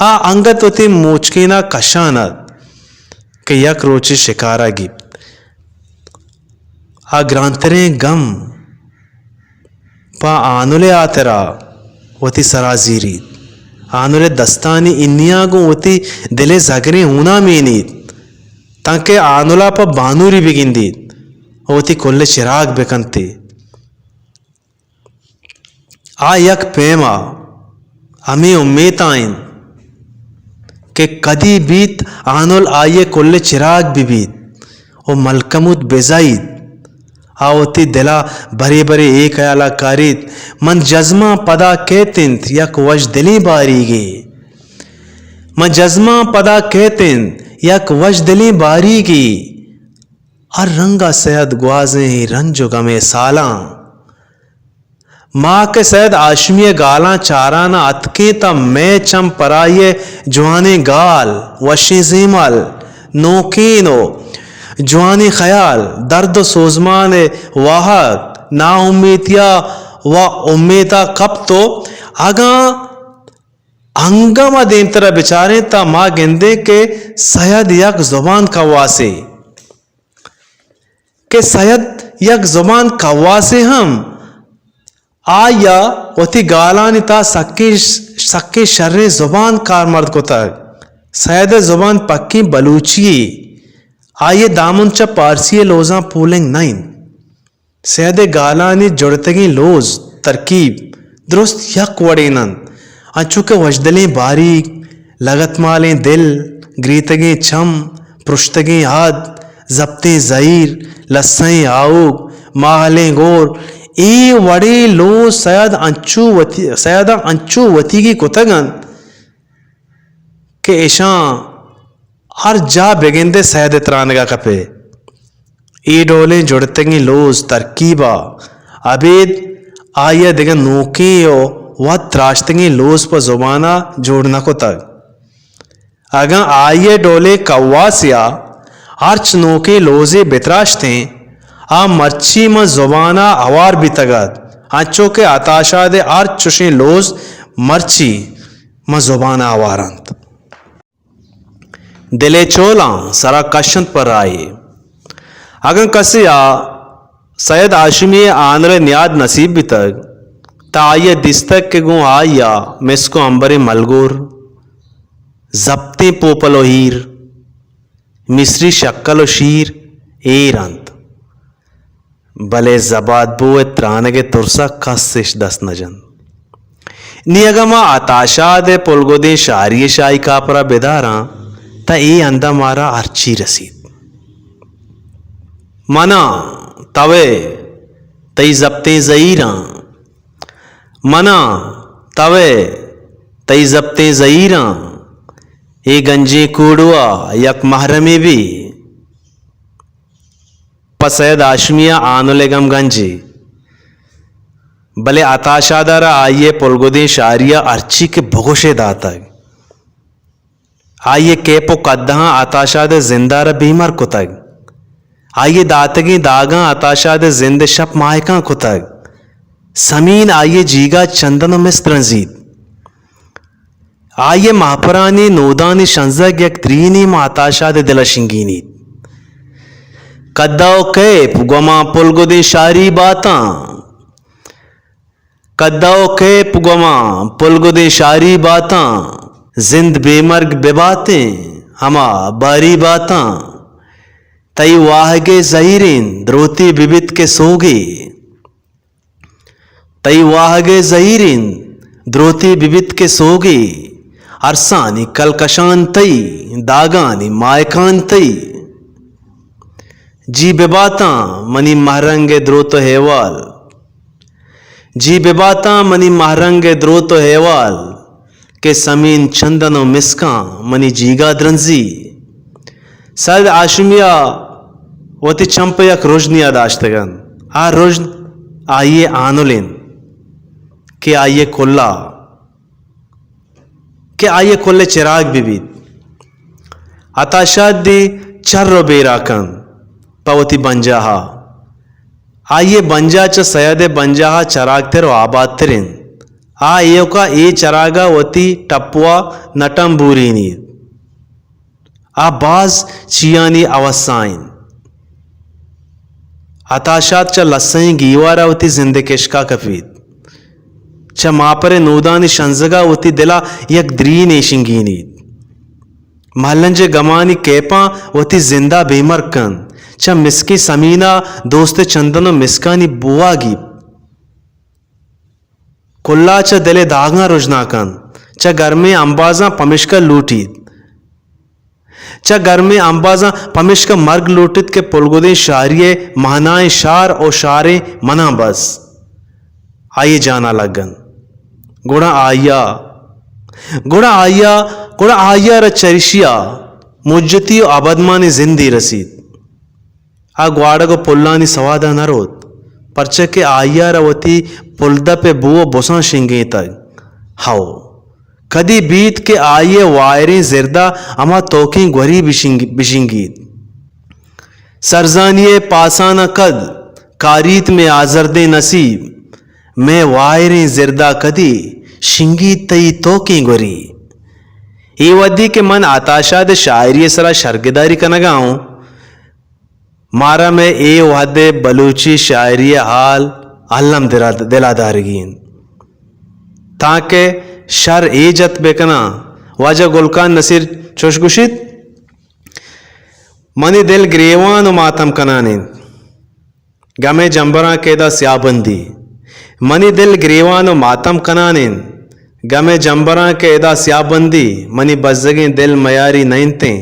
آ انگت وتی موچکین ءَ کشان اَت کہ یک روچے شکار ءَ گیپت۔ آ گرانتریں گم پہ آنل ءِ ھاترا وتی سرا زیریت۔ آنل ءِ دستانی انیاں گوں وتی دل ءِ زگریں ھوناں مینیت، تانکہ آنل ءَ پہ بانوری بگندیت ءُ وتی کل ءِ چراگ بکنت۔ آ یک پیما ھمے امیت ءَ اِنت کہ کدی بیت آنل آئی ءِ کل ءِ چراگ بہ بیت ءُ ملکموت بہ زئیت۔ آ وتی دل ءَ برے برے اے خیال ءَ کاریت، من جزماں پدا کیت اِنت یک وژدلیں باریگے۔ من جزماں پدا کیت اِنت یک وژدلیں باریگے۔ ھر رنگ ءَ سید گوازیں اے رنج ءُ گم ءِ سالاں۔ ما کہ سید ھاشمی ءِ گالاں چاران ءَ اتکیں، تاں مئے چم پرائی ءِ جوانیں گال، وشیں زیمل، نوکین ءُ جوانیں خیال، درد ءُ سوزمان ءِ واھگ، ناامیتی ءَ وَ امیت ءَ کپت ءُ اگاں انگم ءَ دیمتر ءَ بچاریں، تاں ما گندیں کہ سید یک زبان کواسے۔ کہ سید یک زبان کواسے ھم آئی ءَ وتی گالانی تہا سکیں، سکیں شریں زبان کارمرد کتگ۔ سید ءِ زبان پکیں بلوچی یے۔ آئی ءِ دامن چہ پارسی ءِ لوزاں پولنگ نہ اِنت۔ سید ءِ گالانی جڑتگیں لوز، ترکیب، درست یک وڑیں اَنت، انچو کہ وژدلیں باریگ، لگتمالیں دل، گریتگیں چم، پرشتگیں ھد، زپتیں زھیر، لسئیں آؤگ، ماھلیں گور، اے وڑیں لوز سید انچو وتی، سید ءَ انچو وتیگی کتگ اَنت کہ اشاں ھر جاہ بگندئے سید ءِ ترانگ ءَ کپئے۔ اے ڈولیں جڑتگیں لوز ترکیب ءَ ابید آئی ءَ دگہ نوکیں ءُ وت تراشتگیں لوز پہ زبان ءَ جوڑ نہ کتگ۔ اگاں آئی ءِ ڈولیں کواسے ءَ ھرچ نوکیں لوزے بتراشتیں، آ مرچی ماں زبان ءَ ھوار بیتگ اَت، انچو کہ عطا شاد ءِ ھرچ چشیں لوز مرچی ماں زبان ءَ ھوار اَنت۔ دل ءِ چولاں سرا کش اَنت پہ راھے۔ اگاں کسے ءَ سید ھاشمی ءِ آنل ءِ نیاد نصیب بیتگ، تہ آئی ءَ دیستگ کہ گوں آئی ءَ مسک ءُ امبریں ملگور، زپتیں پوپل ءُ ھیر، مصری شکل ءُ شیر ایر اَنت۔ بلے زبادبو ءِ ترانگ ءِ ترس ءَ کس اِش دست نہ جنت۔ نی اگاں ما عطا شاد ءِ پلگدیں شاری ءِ شاہی کاپر ءَ بداراں، تہ اے ہند ءَ مارا ہرچی رسیت۔ من آں توئے تئی زپتیں زہیراں، من آں توئے تئی زپتیں زہیراں، اے گنجیں کوڑوا یک محرمے بی۔ پہ سید ہاشمی ء آنلگ ہم گنجے، بلے عطا شاد ء را آئی ء پلگدیں شاری ء ہرچی کہ بگوشے داتگ۔ آئی ء کیپ و قدہاں عطا شاد ء زند ء را بیمر کتگ۔ آئی ء داتگیں داگاں عطا شاد ء زند ء شپ ماہکاں کتگ۔ سمین آئی ء جیگا چندن و مست رنزیت۔ آئی ء مہپرانی نودانی شنزگ یک درینے ماں عطا شاد ء دل ء شنگینیت۔ کدا و کیپ گوما پلگدیں شاری باتاں۔ کدا و کیپ گوما پلگدیں شاری باتاں۔ زند بے مرگ بباتیں ہما باری باتاں۔ تئی واہگے زہیریں دروتی ببیت کہ سوگے۔ تئی واہگ ء زہیریں دروتے ببیت کہ سوگے، ارسانی کلکشان تئی، داگانی ماہکان تئی۔ جی بباتاں منی مہرنگ ء دروت و ہیوال، جی بباتاں منی مہرنگ ء دروت و ہیوال، کہ سمین چندن و مسکاں منی جیگا درنزی۔ سید ہاشمی ء وتی چم پہ یک رژنی ء داشتگ انت۔ آ رژن آئی ء آنل انت کہ آئی ء کلا، کہ آئی ء کل ء چراگ بہ بیت۔ عطا شاد دی چر و بیرا کنت پہ وتی بنجاہ ء۔ آئی ء بنجاہ چہ سید ء بنجاہ ء چراگتر و آبادتر انت۔ آ ایوکا اے چراگ ء وتی ٹپوا نٹم بورینیت۔ آ باز چیانی اوسا انت۔ عطا شاد چہ لسئیں گیوار ء وتی زند ء کشکا کپیت۔ چہ ماپر ء نودانی شنزگ ء وتی دل ء یک درینے شنگینیت۔ مہلنج ء گمانی کیپاں وتی زند ء بے مرگ کنت۔ چہ مسکیں سمین ء دوست ء چندن و مسکانی بوا گیپت۔ کلا چہ دل ء داگاں رژنا کنت۔ چہ گرمیں امبازاں پمشکا لوٹیت۔ چہ گرمیں امبازاں پمشکا مرگ لوٹیت کہ پلگدیں شاری ء مہنائیں شار و شاریں مناں بس آئی ء جانا لگ انت۔ گڑا آئی ء، گڑا آئی ء، گڑا آئی ء را چریشی ء مجتی و ابدمانیں زندے رسیت۔ آ گواڑگ و پلانی سواد ء نہ روت، پرچا کہ آئی ء را وتی پلدپ ء بو و بساں شنگینتگ۔ ہئو، کدی بیت کہ آئی ء وائریں زرد ء ہما توکیں گوری بشنگ-، بشنگیت۔ سرزانی ء پاسان ء کد کاریت مئے آزردیں نصیب، مئے وائریں زرد ء کدی شنگیت تئی توکیں گوری۔ اے وھدی کہ من عطا شاد ء شاعری ء سرا شرگداری کنگ ء اوں، مارا مئے اے وھد ء بلوچی شاعری ء حال الم دلا، دلا دارگی انت۔ تانکہ شر اے جت بہ کناں، واجہ گل خان نصیر چوش گوشیت، منی دل گریوان و ماتم کنان انت، گم ء جمبراں کہ ادا سیاہ بندی۔ منی دل گریوان و ماتم کنان انت، گم ء جمبراں کہ ادا سیاہ بندی، منی بزگیں دل میاری نہ انتیں،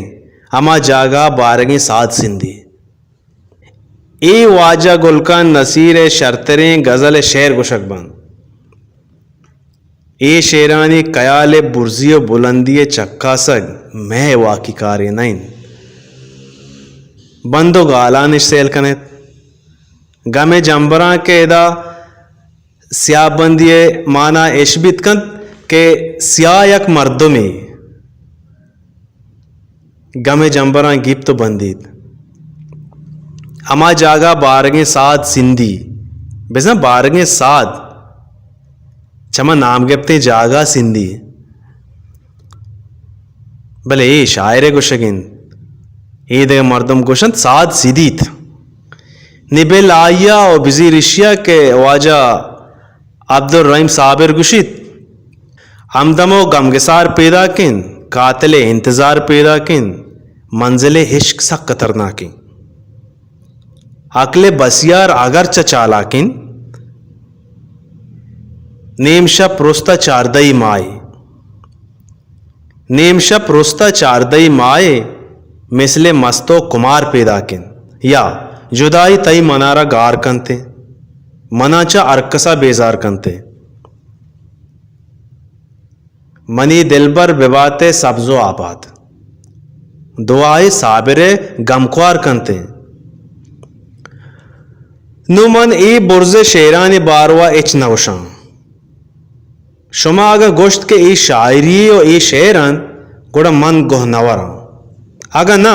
ہما جاگہ بارگیں ساد سندی۔ اے واجہ گل خان نصیر ء شرتریں غزل ء شعر گوشگ بنت۔ اے شعرانی خیال ء برزی و بلندی ء چکاسگ مئے واکی کارے نہ انت۔ بند و گالانش سیل کن ات۔ گم ء جمبراں کہ ادا سیاہ بندی ء مانا اش بیت کنت کہ سیاہ یک مردمے گم ء جمبراں گیپت و بندیت۔ ہما جاگہ بارگیں ساد سندی، بزاں بارگیں ساد، چما نام گپتیں جاگہ سندی۔ بلے اے شاعر ء گوشگ انت، اے دگہ مردم گوشنت ساد سدیت۔ نی بل آئیا و بزیر اشیا کہ واجہ عبدالرحیم صابر گوشیت، ہمدم و گمگسار پیداک انت، قاتل ء انتظار پیداک انت، منزل ء عشق سک خطرناک انت۔ عقل ء بسیار اگرچہ چالاک انت، نیم شپ رست ء چاردہی ماہے، نیم شپ رست ء چاردہی ماہے مثل مست و کمار پیداک انت، یا جدائی تئی منارا گار کنت ء منا چہ ہرکسا بیزار کنت ء۔ منی دلبر ببات ئے سبز و آباد۔ دعائے صابر ء گمکوار کنت ئے۔ نوں من اے برز ء شعرانی باروا ہچ نہ گوشاں۔ شما اگاں گوشت کہ اے شاعری و اے شعر انت، گڑا من گوہ نہ وراں۔ اگاں نہ،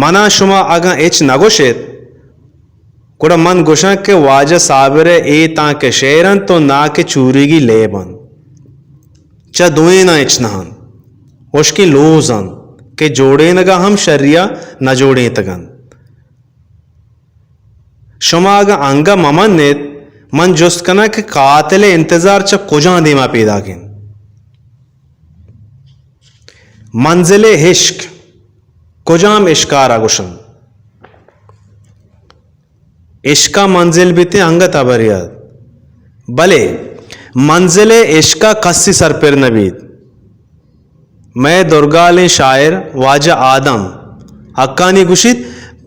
منا شما اگاں ہچ نہ گوشیت، گڑا من گوشاں کہ واجہ صابر ء اے تاں کہ شعر انت و نا کہ چوریگی لیب انت۔ چہ دوئیناں ہچ نہ انت۔ ہشکیں لوز انت کہ جوڑینگ ء ہم شری ء نہ جوڑینتگ انت۔ شما اگاں انگہ مہ منیت، من جست کناں کہ قاتل ء انتظار چہ کجام دیما پیداک انت؟ منزل عشق کجام اشکارا گوشنت؟ عشقا منزل بیتیں انگت ہبرے ات، بلے منزل عشقا کسی سرپر نہ بیت۔ مئے درگالیں شاعر واجہ آدم حقانی گوشیت،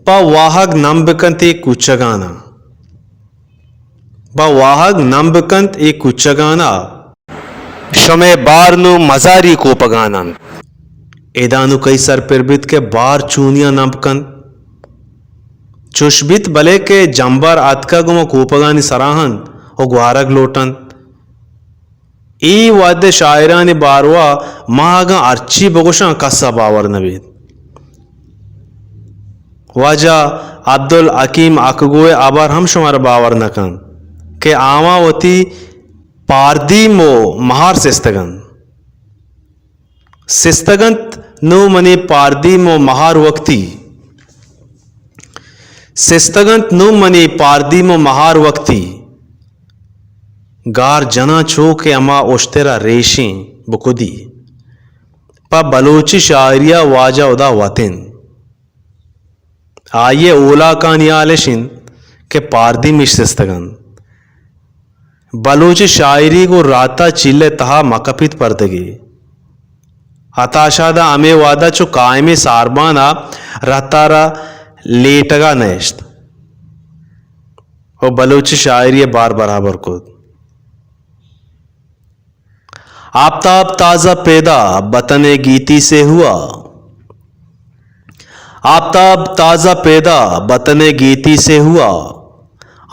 پہ واہگ نم بکنت اے کوچگانا، پہ واہگ نم بکنت اے کوچگانا۔ شمئے بار نوں مزاری کوپگان انت۔ ادا نوں کئی سرپر بیت کہ بار چونیاں نمب کنت؟ چوش بیت بلے کہ جمبر اتکگ و کوپگانی سرا انت و گوارگ لوٹنت۔ اے وہد ء شاعرانی باروا ما اگاں ہرچی بگوشاں، کس ء باور نہ بیت۔ واجہ عبدالحکیم اکگو ء ہبر ہم شمارا باور نہ کنت کہ آواں وتی پاردیم و مہار سستگ انت۔ سستگ انت نوں منی پاردیم و مہار وقتی۔ سستگ انت نوں منی پاردیم و مہار وقتی۔ گار جناں چو کہ ہما اشتر ء ریشیں بکدی۔ پہ بلوچی شاعری ء واجہ ہدا وت انت۔ آئی ء اولاکانی حال اش انت کہ پاردیم اش سستگ انت۔ بلوچی شاعری گوں رہتا چیل ء تہا مہ کپیت پردگے۔ عطا شاد ء ہمے وہد ء چو قائمیں ساربان ء رہتارا لیٹگ ء نہ اشت و بلوچی شاعری ء بار برابر کت۔ آفتاب تازہ پیدا بطن گیتی سے ہوا۔ آفتاب تازہ پیدا بطن گیتی سے ہوا۔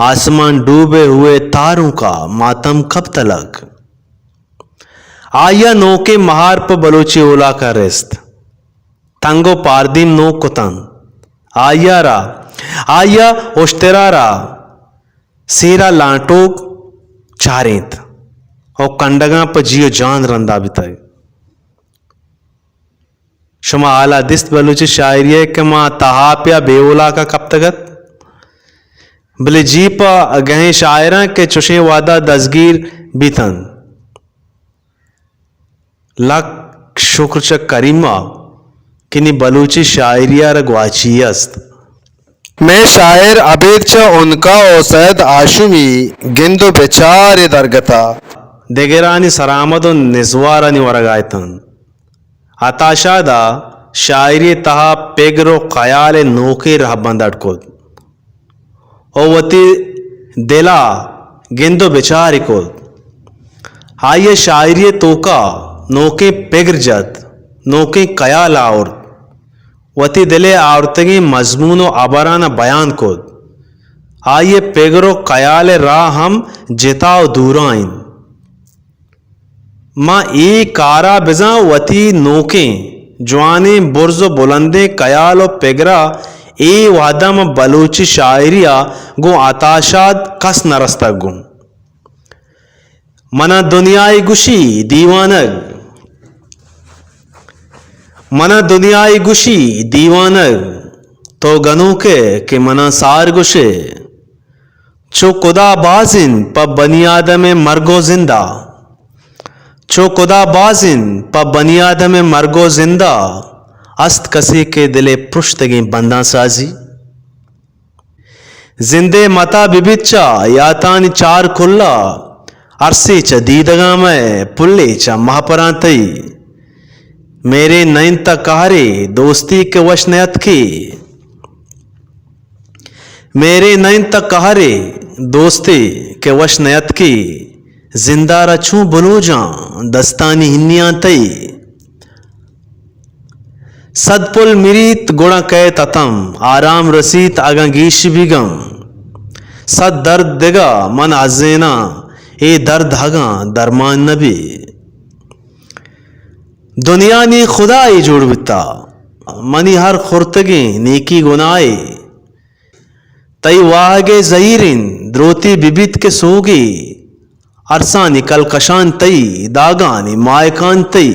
آسمان ڈوبے ہوئے تاروں کا ماتم کب تلک۔ آئی ء نوکیں مہار پہ بلوچی اولاک ء رست۔ تنگ و پاردیم نوک کتنت۔ آئی ء را، آئی ء اشترا را سیرا لانٹوک چارینت و کنڈگاں پہ جی و جان رندا بیتگ۔ شما حالا دیست بلوچی شاعری ء کہ ما تہاپیا بے اولاک ء کپتگ ات، بلے جی پہ گہیں شاعراں کہ چشیں وہدا دزگیر بیتنت۔ لک شکر چہ کریم ء کہ نی بلوچی شاعری ء را گواچی است۔ مئے شاعر ابید چہ عنقا و سید ہاشمی گند و بچار ء درگت ء دگرانی سرآمد و نزوارانی ورگ ء اتنت۔ عطا شاد ء شاعری ء تہا پگر و خیال ء نوکیں رہبند اڈ کت۔ و وتی دل ء گند و بچار ئی کت۔ آئی ء شاعری ء توکا نوکیں پگر جت، نوکیں خیال آورت، وتی دل ء آورتگیں مضمون و ہبران ء بیان کت۔ آئی ء پگر و خیال ء راہ ہم جتا و دورا انت۔ ما اے کارا بزاں وتی نوکیں، جوانیں، برز و بلندیں خیال و پگرا اے وہدا ما بلوچی شاعریا گوں عطا شاد کس نہ رستگ گوں۔ منا دنیائے گوشی دیوانگ، منا دنیائے گوشی دیوانگ، تو گنوکے کہ منا سار گوشے۔ چو خدا باز انت پہ بنی آدم ء مرگ و زندا، چو خدا باز انت پہ بنی آدم ء مرگ و زندا، است کسے کہ دل ء پرشتگیں بنداں سازی۔ زند ء متا بہ بیت چہ یاتانی چار کلا، ارسے چہ دیدگاں مئے پلے چہ مہپراں تئی۔ میرے نہ انت قہرے دوستی کہ وش نیاتکے۔ میرے نہ انت قہرے دوستی کہ وش نیاتکے۔ زندارا چون بلوجاں دستانی ہنیاں تئی۔ صد پل مریت گڑا کئیت اتم، آرام رسیت اگاں گیش بیگم۔ صد درد دگہ من ازیناں، اے درد ہگاں درمان نبی۔ دنیا نی خدائے جوڑ بیتا، منی ہر خورتگیں نیکی گناہے۔ تئی واہگ ء زہیر انت، دروتی بہ بیت کہ سوگی، ارسانی کلکشان تئی، داگانی ماہکان تئی۔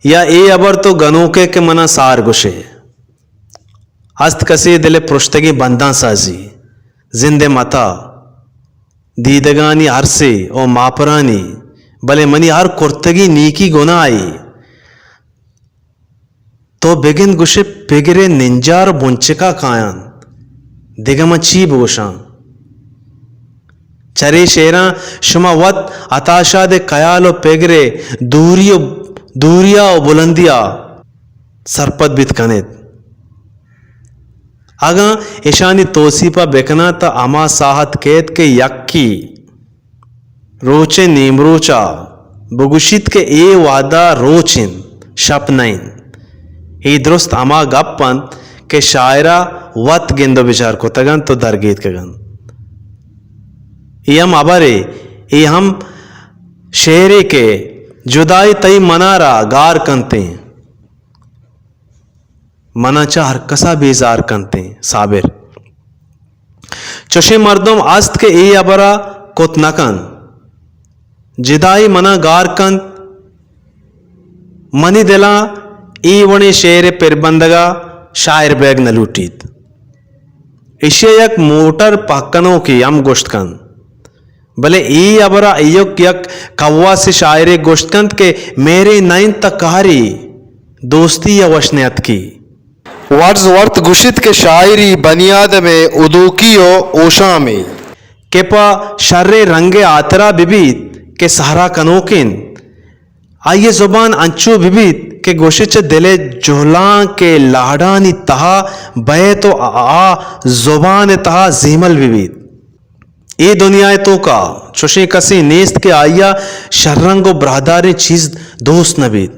یا اے ہبر تو گنوک ئے کہ منا سار گوش ئے۔ ہست کسے دل ء پرشتگیں بنداں سازی، زند ء متا، دیدگانی ارسے او ماپرانی، بلے منی ہر کرتگیں نیکی گناہے۔ تو بگند گوشے پگر ء ننجار بنچکا کاینت، دگہ من چی بگوشاں؟ چرے شعراں شما وت عطا شاد ء خیال و پگر ء دوری و دوریا و بلندیا سرپد بیت کنیت۔ اگاں اشانی توسیپا بکناں تہ ہما ساہت کیت کہ یکی روچ ء نیمروچ ء بگوشیت کہ اے وہد ء روچ انت، شپ نہ انت۔ اے درست ہما گپ انت کہ شاعر ء وت گند و بچار کتگ انت و درگیتکگ انت۔ اے ہم ہبرے، اے ہم شعرے کہ جدائی تئی منارا گار کنتیں۔ منا چہ ہر کسا بیزار کنتیں صابر۔ چوشیں مردم است کہ اے ہبرا کت نہ کنت۔ جدائی منا گار کنت۔ منی دلاں اے وڑیں شعر ء پربندگا شاعر بیگ نہ لوٹیت۔ ایشی ء یک موٹر پہکنوکے ہم گوشت کنت۔ بلے اے ہبرا ایوک یک کواس شاعرے گوشت کنت کہ مہرے نہ انت تہ قہرے، دوستی ء وش نیاتکی۔ ورڈز ورتھ گوشیت کہ شاعری بنی آدم ء ہدوکی و ہوشامے کہ پہ شریں رنگ ء ہاترا بہ بیت کہ سہرا کنوک انت۔ آئی ء زبان انچو بہ بیت کہ گوشے چہ دل ء جہلانک ء لاڑانی تہا بئیت و آ زبان ء تہا زیمل بہ بیت۔ اے دنیا ء توکا چوشیں کسے نیست کہ آئی ء شررنگ و براہداریں چیز دوست نہ بیت۔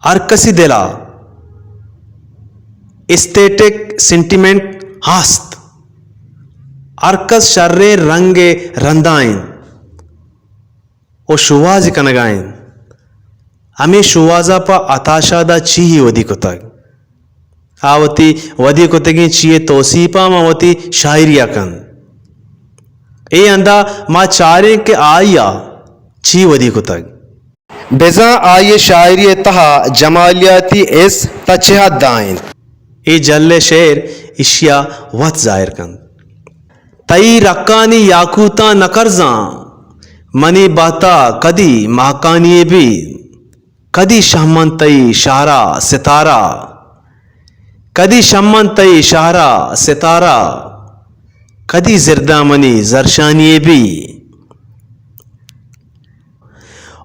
ہر کسی دلا ایستھیٹک سینٹیمنٹ ہست۔ ہر کس شریں رنگ ء رندا انت۔ و شوہاز کنگا انت۔ ہمے شوہازا پہ عطا شادا چی ودی کتگ؟ آ وتی ودی کتگیں چیئے توسیپا ما وتی شاعریا کنت۔ اے ہندا ما چاریں کہ آئیا چی ودی کتگ۔ بزاں آئی شاعری تہا جمالیاتی حس تا چہ حدا انت؟ اے جھل ء شعر ایشیا وت ظاہر کنت۔ تئی رکانی یاقوتاں نہ کرزاں، منی بہتا کدی ماہکانی بیت۔ کدی شہمنت تئی شہرا ستارہ، کدی شہمنت تئی شہرا ستارہ، کدی زردامنی زرشانی بی۔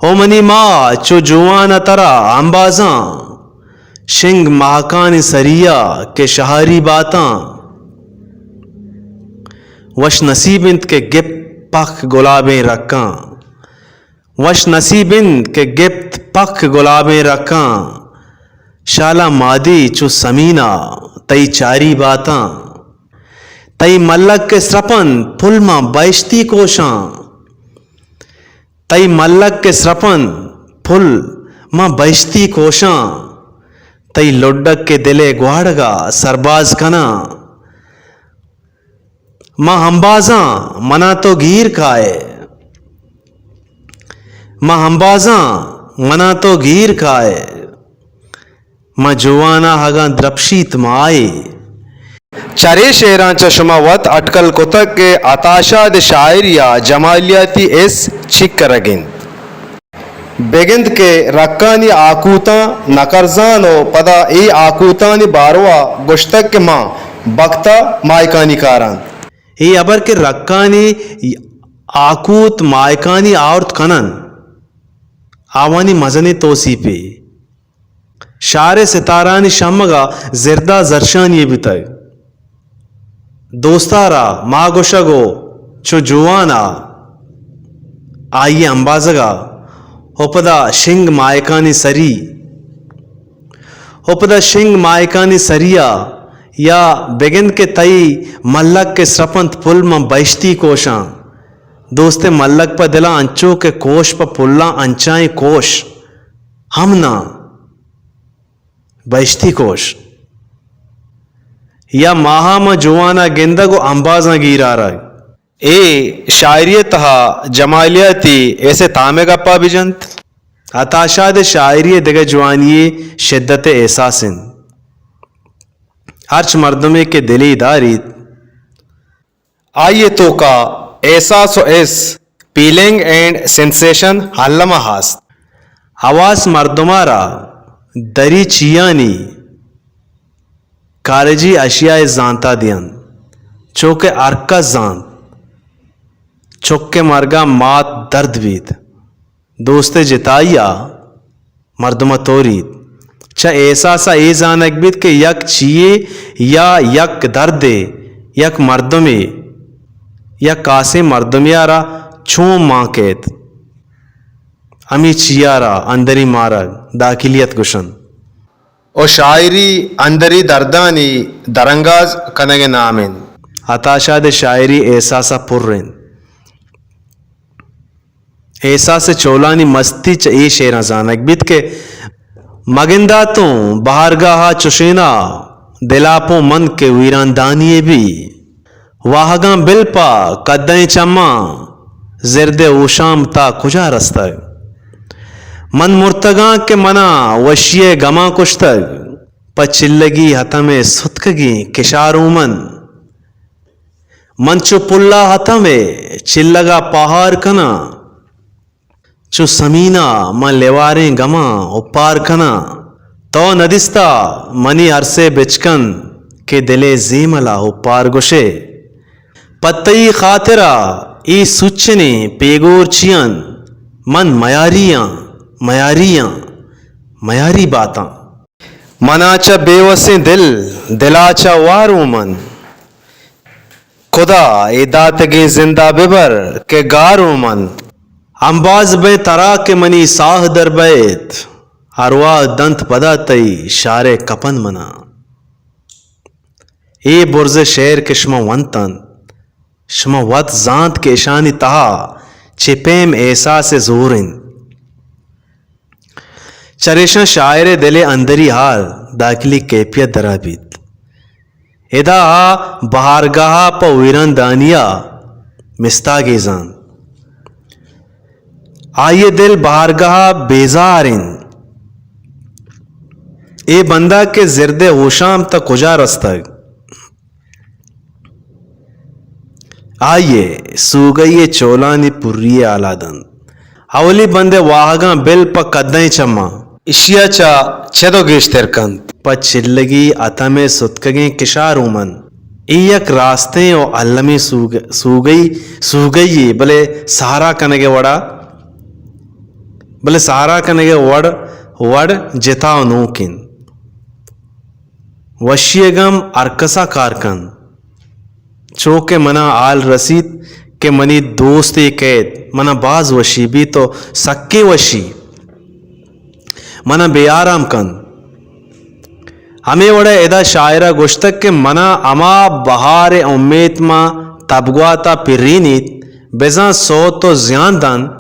او منی ماں، چو جوان ء ترا امبازاں، شنگ ماہکانی سریا کہ شہاری باتاں۔ وش نصیب انت کہ گپت پک گلابیں رکاں، وش نصیب انت کہ گپت پک گلابیں رکاں۔ شالا مادی چو سمینا تئی چاری باتاں۔ تئی ملک ء سرپند پل ماں بہشتی کوشاں۔ تئی ملک ء سرپند پل ماں بہشتی کوشاں، تئی لڈک ء دل ء گواڑگا سرباز کناں۔ ما ہمبازاں منا تو گیر کائے، ما ہمبازاں منا تو گیر کائے۔ ما جوان ء ہگاں درپشیت ماہے۔ چرے شعراں چہ شما وت اٹکل کتگ کہ عطا شاد شاعری ء جمالیاتی حس چک کرگ انت۔ بگند کہ رکانی آکوتاں نکرزان و پدا اے آکوتانی باروا گوشتگ کہ ما بخت ء ماہکانی کار انت۔ اے ہبر کہ رکانی آکوت ماہکانی آورت کنن، آوانی مزنیں توسیپے۔ شہر ء ستارانی شمگ ء زرد ء زرشانی بوتگ۔ دوستارا ما گوشگ و چو جوان ء آئی ء امبازگ ء و پدا شنگ ماہکانی سری و پدا شنگ ماہکانی سری ء یا بگند کہ تئی ملک کہ سرپنت پل من بہشتی کوشاں۔ دوست ملک پہ دلاں انچو کہ کوش پہ پلاں انچائیں کوش ہم ناں۔ بہشتی کوش یا ماہا ما جوانا گندگ و امبازاں گیر آرگ۔ اے شاعری ء تہا جمالیاتی ایسے تامے گپا بجنت۔ عطا شاد ء شاعری ء دگہ جوانی ء شدت ء احساس انت۔ ہرچ مردمے کہ دلے داریت، آئی ء توکا احساس و حس، فیلنگ اینڈ سینسیشن، الما ہست۔ حواس مردما را دری چیانی کارجی اشیاء زانتا دینت، چو کہ ہر کس زانت چک ء مرگا مات درد بیت۔ دوست ء جتائی ء مردم ء توریت۔ چہ احساس ء اے زانگ بیت کہ یک چیے یا یک دردے یک مردمے یک کاسیں مردمے ء را چون مان کیت۔ ہمے چیا را اندری مارگ، داخلیت گوشنت۔ و شاعری اندری دردانی درانگاز کنگ ء نام انت۔ عطا شاد ء شاعری احساس ء پر انت۔ احساس ء چولانی مستی چہ اے شعراں زانگ بیت کہ مگنداتوں بہارگاہ ء چشینا دلاپوں من کہ ویراندانی ء بی۔ واہگاں بل پہ کدئیں چماں، زرد ء ہوشام تا کجا رستگ؟ من مرتگاں کہ منا وشی ء گماں کشتگ، پہ چلگی ہتم ء ستکگیں کشاروں من۔ من چو پلا ہتم ء چلگا پہار کناں۔ چو سمینا من لیواریں گماں اوپار کناں۔ تو ندیستا منی ارسے بچکند کہ دلے زیملا اوپار گوشے۔ پہ تئی خاطرا اے سوچنیں پیگور چی انت؟ من میاری آں، میاری آں، میاری باتاں۔ منا چہ بے وسیں دل، دلا چہ واروں من۔ خدا اے داتگیں زندا ببر کہ گاروں من۔ امباز بئیں ترا کہ منی ساہ در بئیت، ارواہ دنت پدا تئی شارئے کپن منا۔ اے برز شعر کہ شما ونت انت، شما وت زانت کہ اشانی تہا چے پیم احساس ء زور انت۔ چریشاں شاعر ء دل ء اندری حال، داخلی کیفیت درا بیت۔ ادا آ بہارگاہ ء پہ ویراندانی ء مستاگے زانت۔ آئی ء دل بہارگاہ ء بیزار انت۔ اے بندہ کہ زرد ء ہوشام تہ کجا رستگ؟ آئی ء سوگئی ء چولانی پری ء حالا دنت۔ اولی بند ء واہگاں بل پہ کدئیں چماں۔ اشی ء چہ چد و گیشتر کنت۔ پہ چلگی ہتم ء ستکگیں کشار اومن۔ اے یک راستیں و المی سوگ-، سوگئی، سوگئی یے، بلے سہرا کنگ ء وڑا، بلے سہرا کنگ ء وڑ، وڑ جتا و نوک انت۔ وشی ء گم ہرکسا کار کنت۔ چو کہ منا حال رسیت کہ منی دوستے کئیت، منا باز وشی بیت و سکیں وشی منا بے آرام کنت۔ ہمے وڑ ء ادا شاعر ء گوشتگ کہ منا ہما بہار ء امیت ماں تبگوات ء پرینیت، بزاں سوت و زیان دنت،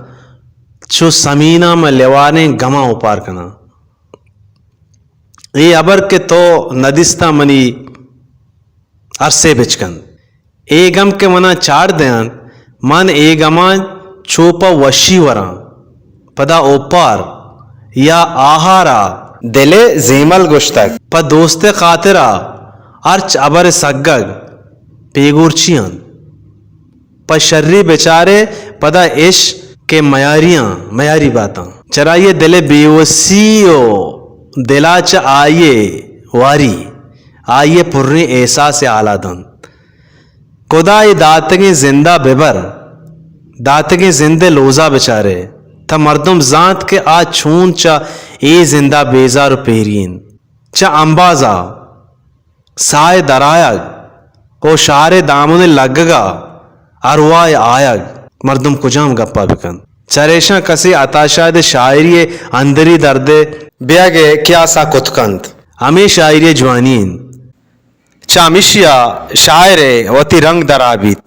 چو سمینا من لیواریں گماں اوپار کناں۔ اے ہبر کہ تو ندیستاں منی ارسے بچکند۔ اے گم کہ منا چاڑ دینت، من اے گماں چو پہ وشی وراں۔ پدا اوپار یا آہارا دل ء زیمل گوشتگ۔ پہ دوست ء خاطرا ہرچ ہبر ء سگگ پیگور چی انت؟ پہ شری بچارے پدا اش کہ میاریاں، میاری باتاں۔ چرائی ء دل ء بے وسی و دلا چہ آئی ء واری، آئی ء پریں احساس ء حالا دنت۔ خدا اے داتگیں زندا ببر، داتگیں زند ء لوزا بچارے، تہ مردم زانت کہ آ چون چہ اے زندا بیزار و پیری انت۔ چہ امبازا ساہ ء درآیگ، او شہر ءِ دامن ءِ لگگ ءَ ارواہ ءِ آیگ، مردم کجام گپ ءَ بہ کنت؟ چریشاں کسے عطا شاد ءِ شاعری ءِ اندری درد ءِ بیگ ءِ قیاس ءَ کت کنت۔ ہمے شاعری ءِ جوانی انت۔ چہ ہمیشی ءَ شاعر ءِ وتی رنگ درا بیت۔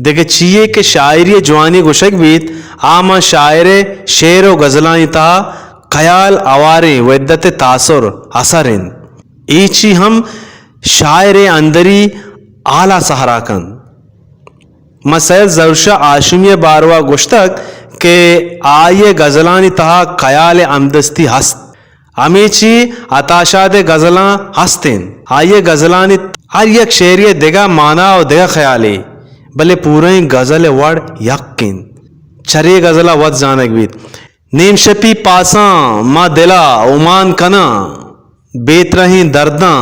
دگہ چی یے کہ شاعری ءِ جوانی گوشگ بیت، آ ماں شاعر ءِ شعر ءُ غزلانی تہا خیال، اواریں وحدت ءِ تاثر، اثر انت۔ اے چی ہم شاعر ءِ اندری حال ءَ سہرا کنت۔ ما سید ظہور شاہ ہاشمی ءِ باروا گوشتگ کہ آئی ءِ غزلانی تہا خیال ءِ ہمدستی ہست۔ ہمے چی عطا شاد ءِ غزلاں ہست انت۔ آئی ءِ غزلانی ہر یک شعرے ءِ دگہ مانا ءُ دگہ خیالے، بلے پورئیں غزل ءِ وڑ یک انت۔ چرے غزل ءَ وت زانگ بیت۔ نیم شپی پاساں ما دل ءَ اومان کناں، بے ترہیں درداں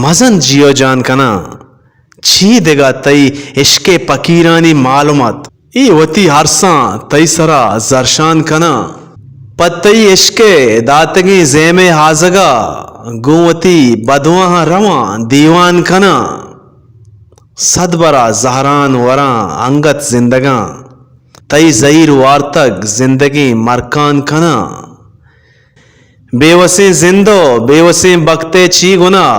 مزن جی ءُ جان کناں۔ چی دگہ تئی عشق ءِ پکیرانی معلومات؟ اے وتی ارساں تئی سرا زرشان کناں۔ پہ تئی عشق ءِ داتگیں زیم ءِ ہازگ ءَ گوں وتی بدواہاں رواں دیوان کناں۔ صد برا زہران وراں انگت زندگاں، تئی زہیر وارتگ زندگیں مرکان کناں۔ بے وسیں زند ءُ بے وسیں بخت ءِ چی گناہ،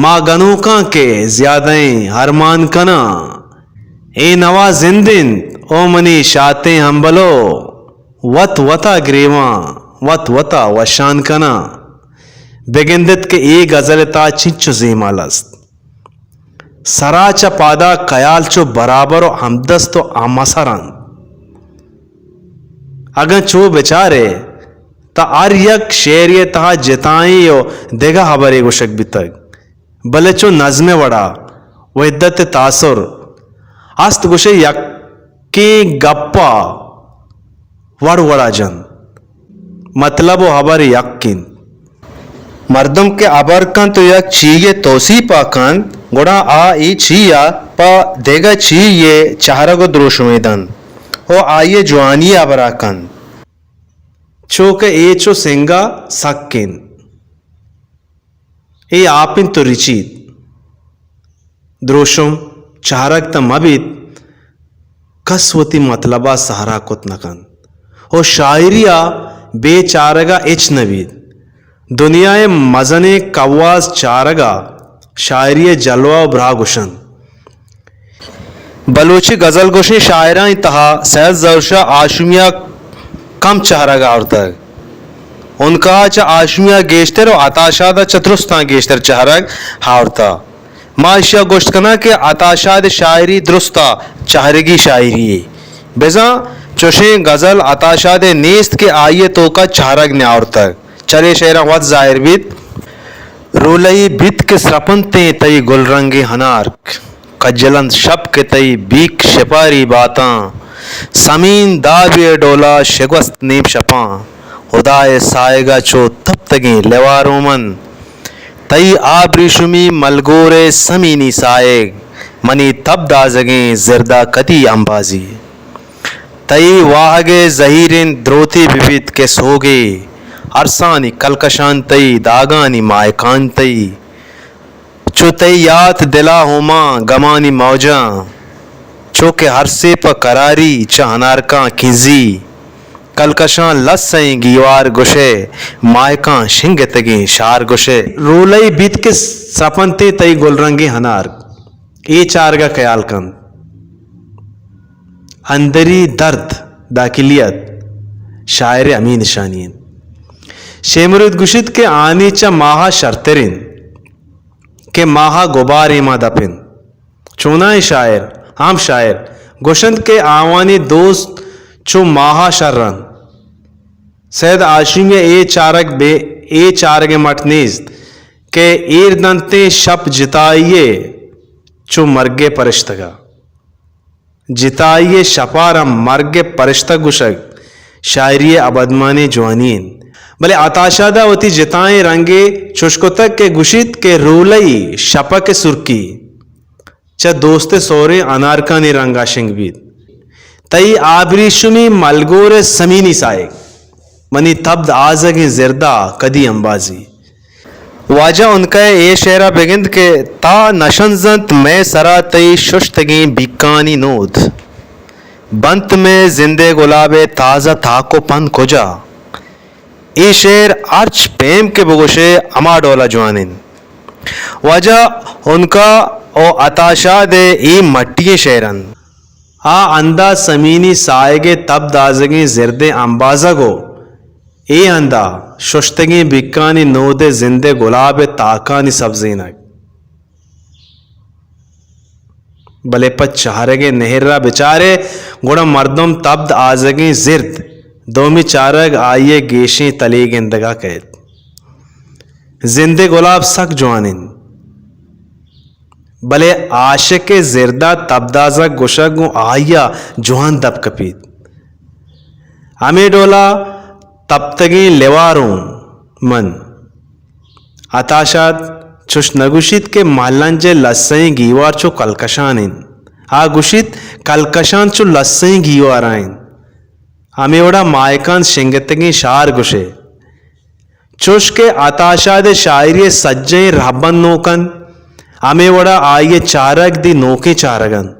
ما گنوکاں کہ زیادہیں ارمان کناں۔ اے نوا زند انت او منی شاتیں ہمبلو، وت وتا گریواں، وت وتا وشان کناں۔ بگندت کہ اے غزل ءِ تہا چنچو زیمال است۔ سرا چہ پادا خیال چو برابر ءُ ہمدست ءُ ہماثر انت۔ اگاں چو بچارئے، تہ ہر یک شعرے ءِ تہا جتائیں ءُ دگہ ہبرے گوشگ بیتگ، بلے چو نظم ءِ وڑا وحدت ءِ تاثر است، گوشئے یکیں گپ ءَ وڑ وڑا جنت، مطلب ءُ ہبر یک انت۔ مردم کہ ہبر کنت ءُ یک چیگے توسیپ ءَ کنت، گڑا آ اے چی ءَ پہ دگہ چیگے چہرگ ءُ دروشمے دنت ءُ آئی ءِ جوانی ءِ ہبر ءَ کنت۔ چو کہ اے چو سنگ ءَ سک انت، اے آپ انت ءُ رچیت۔ دروشم چارگ تہ مہ بیت، کس وتی مطلب ءَ سہرا کت نہ کنت ءُ شاعری ءَ بے چارگ ءَ ہچ نہ بیت۔ دنیا ءِ مزنیں کواس چارگ ءَ شاعری ءِ جلوہ ءُ براہ گوشنت۔ بلوچی غزل گوشیں شاعرانی تہا سید ظہور شاہ ہاشمی ءَ کم چہرگ آورتگ۔ ہنکا ءَ چہ ہاشمی ءَ گیشتر ءُ عطا شاد ءَ چہ درستاں گیشتر چہرگ آورتہ۔ ما ایشی ءَ گوشت کناں کہ عطا شاد ءِ شاعری درست ءَ چہرگی شاعری یے۔ بزاں چوشیں غزل عطا شاد ءِ نیست کہ آئی ءِ توک ءَ چہرگ نیاورتگ۔ چرے شعراں وت ظاہر بیت۔ رولئی بیت کہ سرپنتیں تئی گل رنگیں ہنارک، کجل انت شپ کہ تئی بیک شپاری باتاں، سمین دابے ءِ ڈولا شگوست نیم شپاں، ہدا ءِ ساہگ ءَ چو تپتگیں لیواروں من، تئی آبریشمی ملگور ءِ سمینی ساہگ، منی تب دازگیں زردا کدی امبازی۔ تئی واہگ ءِ زہیر انت دروتی بہ بیت کہ سوگے، ارسانی کلکشان تئی، داگانی ماہکان تئی۔ چو تئی یات دل ءَ ہوماں گمانی موجاں، چو کہ ارسے پہ کراری چہ ہنارکاں کنزی۔ کلکشاں لس ءِ گیوار گوشئے، ماہکاں شنگتگیں شار گوشئے۔ رولئی بیت کہ سرپنتیں تئی گل رنگیں ہنار۔ اے چارگ ءَ خیال کنت۔ اندری درد، داخلیت، شاعر ءِ ہمے نشانی انت۔ شے مرید گوشیت کہ آنی چہ ماہ ءَ شرتر انت کہ ماہ ءَ گبارے ما دپ انت۔ چوناھیں شاعر، ہم شاعر گوشنت کہ آوانی دوست چو ماہ ءَ شر انت۔ سید ہاشمی ءِ اے چارگ بے، اے چارگ ءِ مٹ نیست کہ ایر دنتیں شپ جتائی ءِ چو مرگ ءِ پرشتگ ءَ۔ جتائی ءِ شپ ءَ را مرگ ءِ پرشتگ گوشگ شاعری ءِ ابدمانیں جوانی انت۔ بلے عطا شاد ءَ وتی جتائیں رنگے چوش کتگ کہ گوشیت کہ رولئی شپک ءِ سرکی چہ دوست ءِ سوریں انارکانی رنگ ءَ شنگ بیت۔ تئی آبریشمی ملگور ءِ سمینی ساہگ، منی تبد آزگیں زردا کدی امبازی۔ واجہ عنقا ءِ اے شعرا بگند کہ تا نشنزنت مئے سرا تئی ششتگیں بیکانی نود، بنت مئے زندے گلاب ءِ تازہ تاک ءُ پن کجا؟ اے شعر ہرچ پیم کہ بگوشئے ہما ڈولا جوان انت۔ واجہ عنقا ءُ عطا شاد ءِ اے مٹی ئیں شعر انت۔ آ ہندا سمینی ساہگ ءِ تب دازگیں زردیں امبازگ ءُ اے ہندا ششتگیں بیکانی نود ءِ زندے گلاب ءِ تاکانی سبزینگ۔ بلے پہ چارگ ءِ نہر ءَ بچارئے، گڑا مردم تب دازگیں زرد، دومی چارگ آئی ءِ گیشیں تلے گندگ ءَ کئیت۔ زندے گلاب سک جوان انت، بلے عاشق ءِ زرد ءَ تبدازگ گوشگ گوں آئی ءَ جوان دپ کپیت۔ ہمے ڈول ءَ تپتگیں لیوار اوں من۔ عطا شاد چش نہ گوشیت کہ مہلنج ءِ لسئیں گیوار چو کلکشان انت۔ آ گوشیت، کلکشان چو لسئیں گیوار ءَ انت۔ ہمے وڑا ماہکان شنگتگیں شار گوشئے۔ چوش کہ عطا شاد ءِ شاعری ءِ سجہیں رہبند نوک انت، ہمے وڑا آئی ءِ چارگ دی نوکیں چارگ انت۔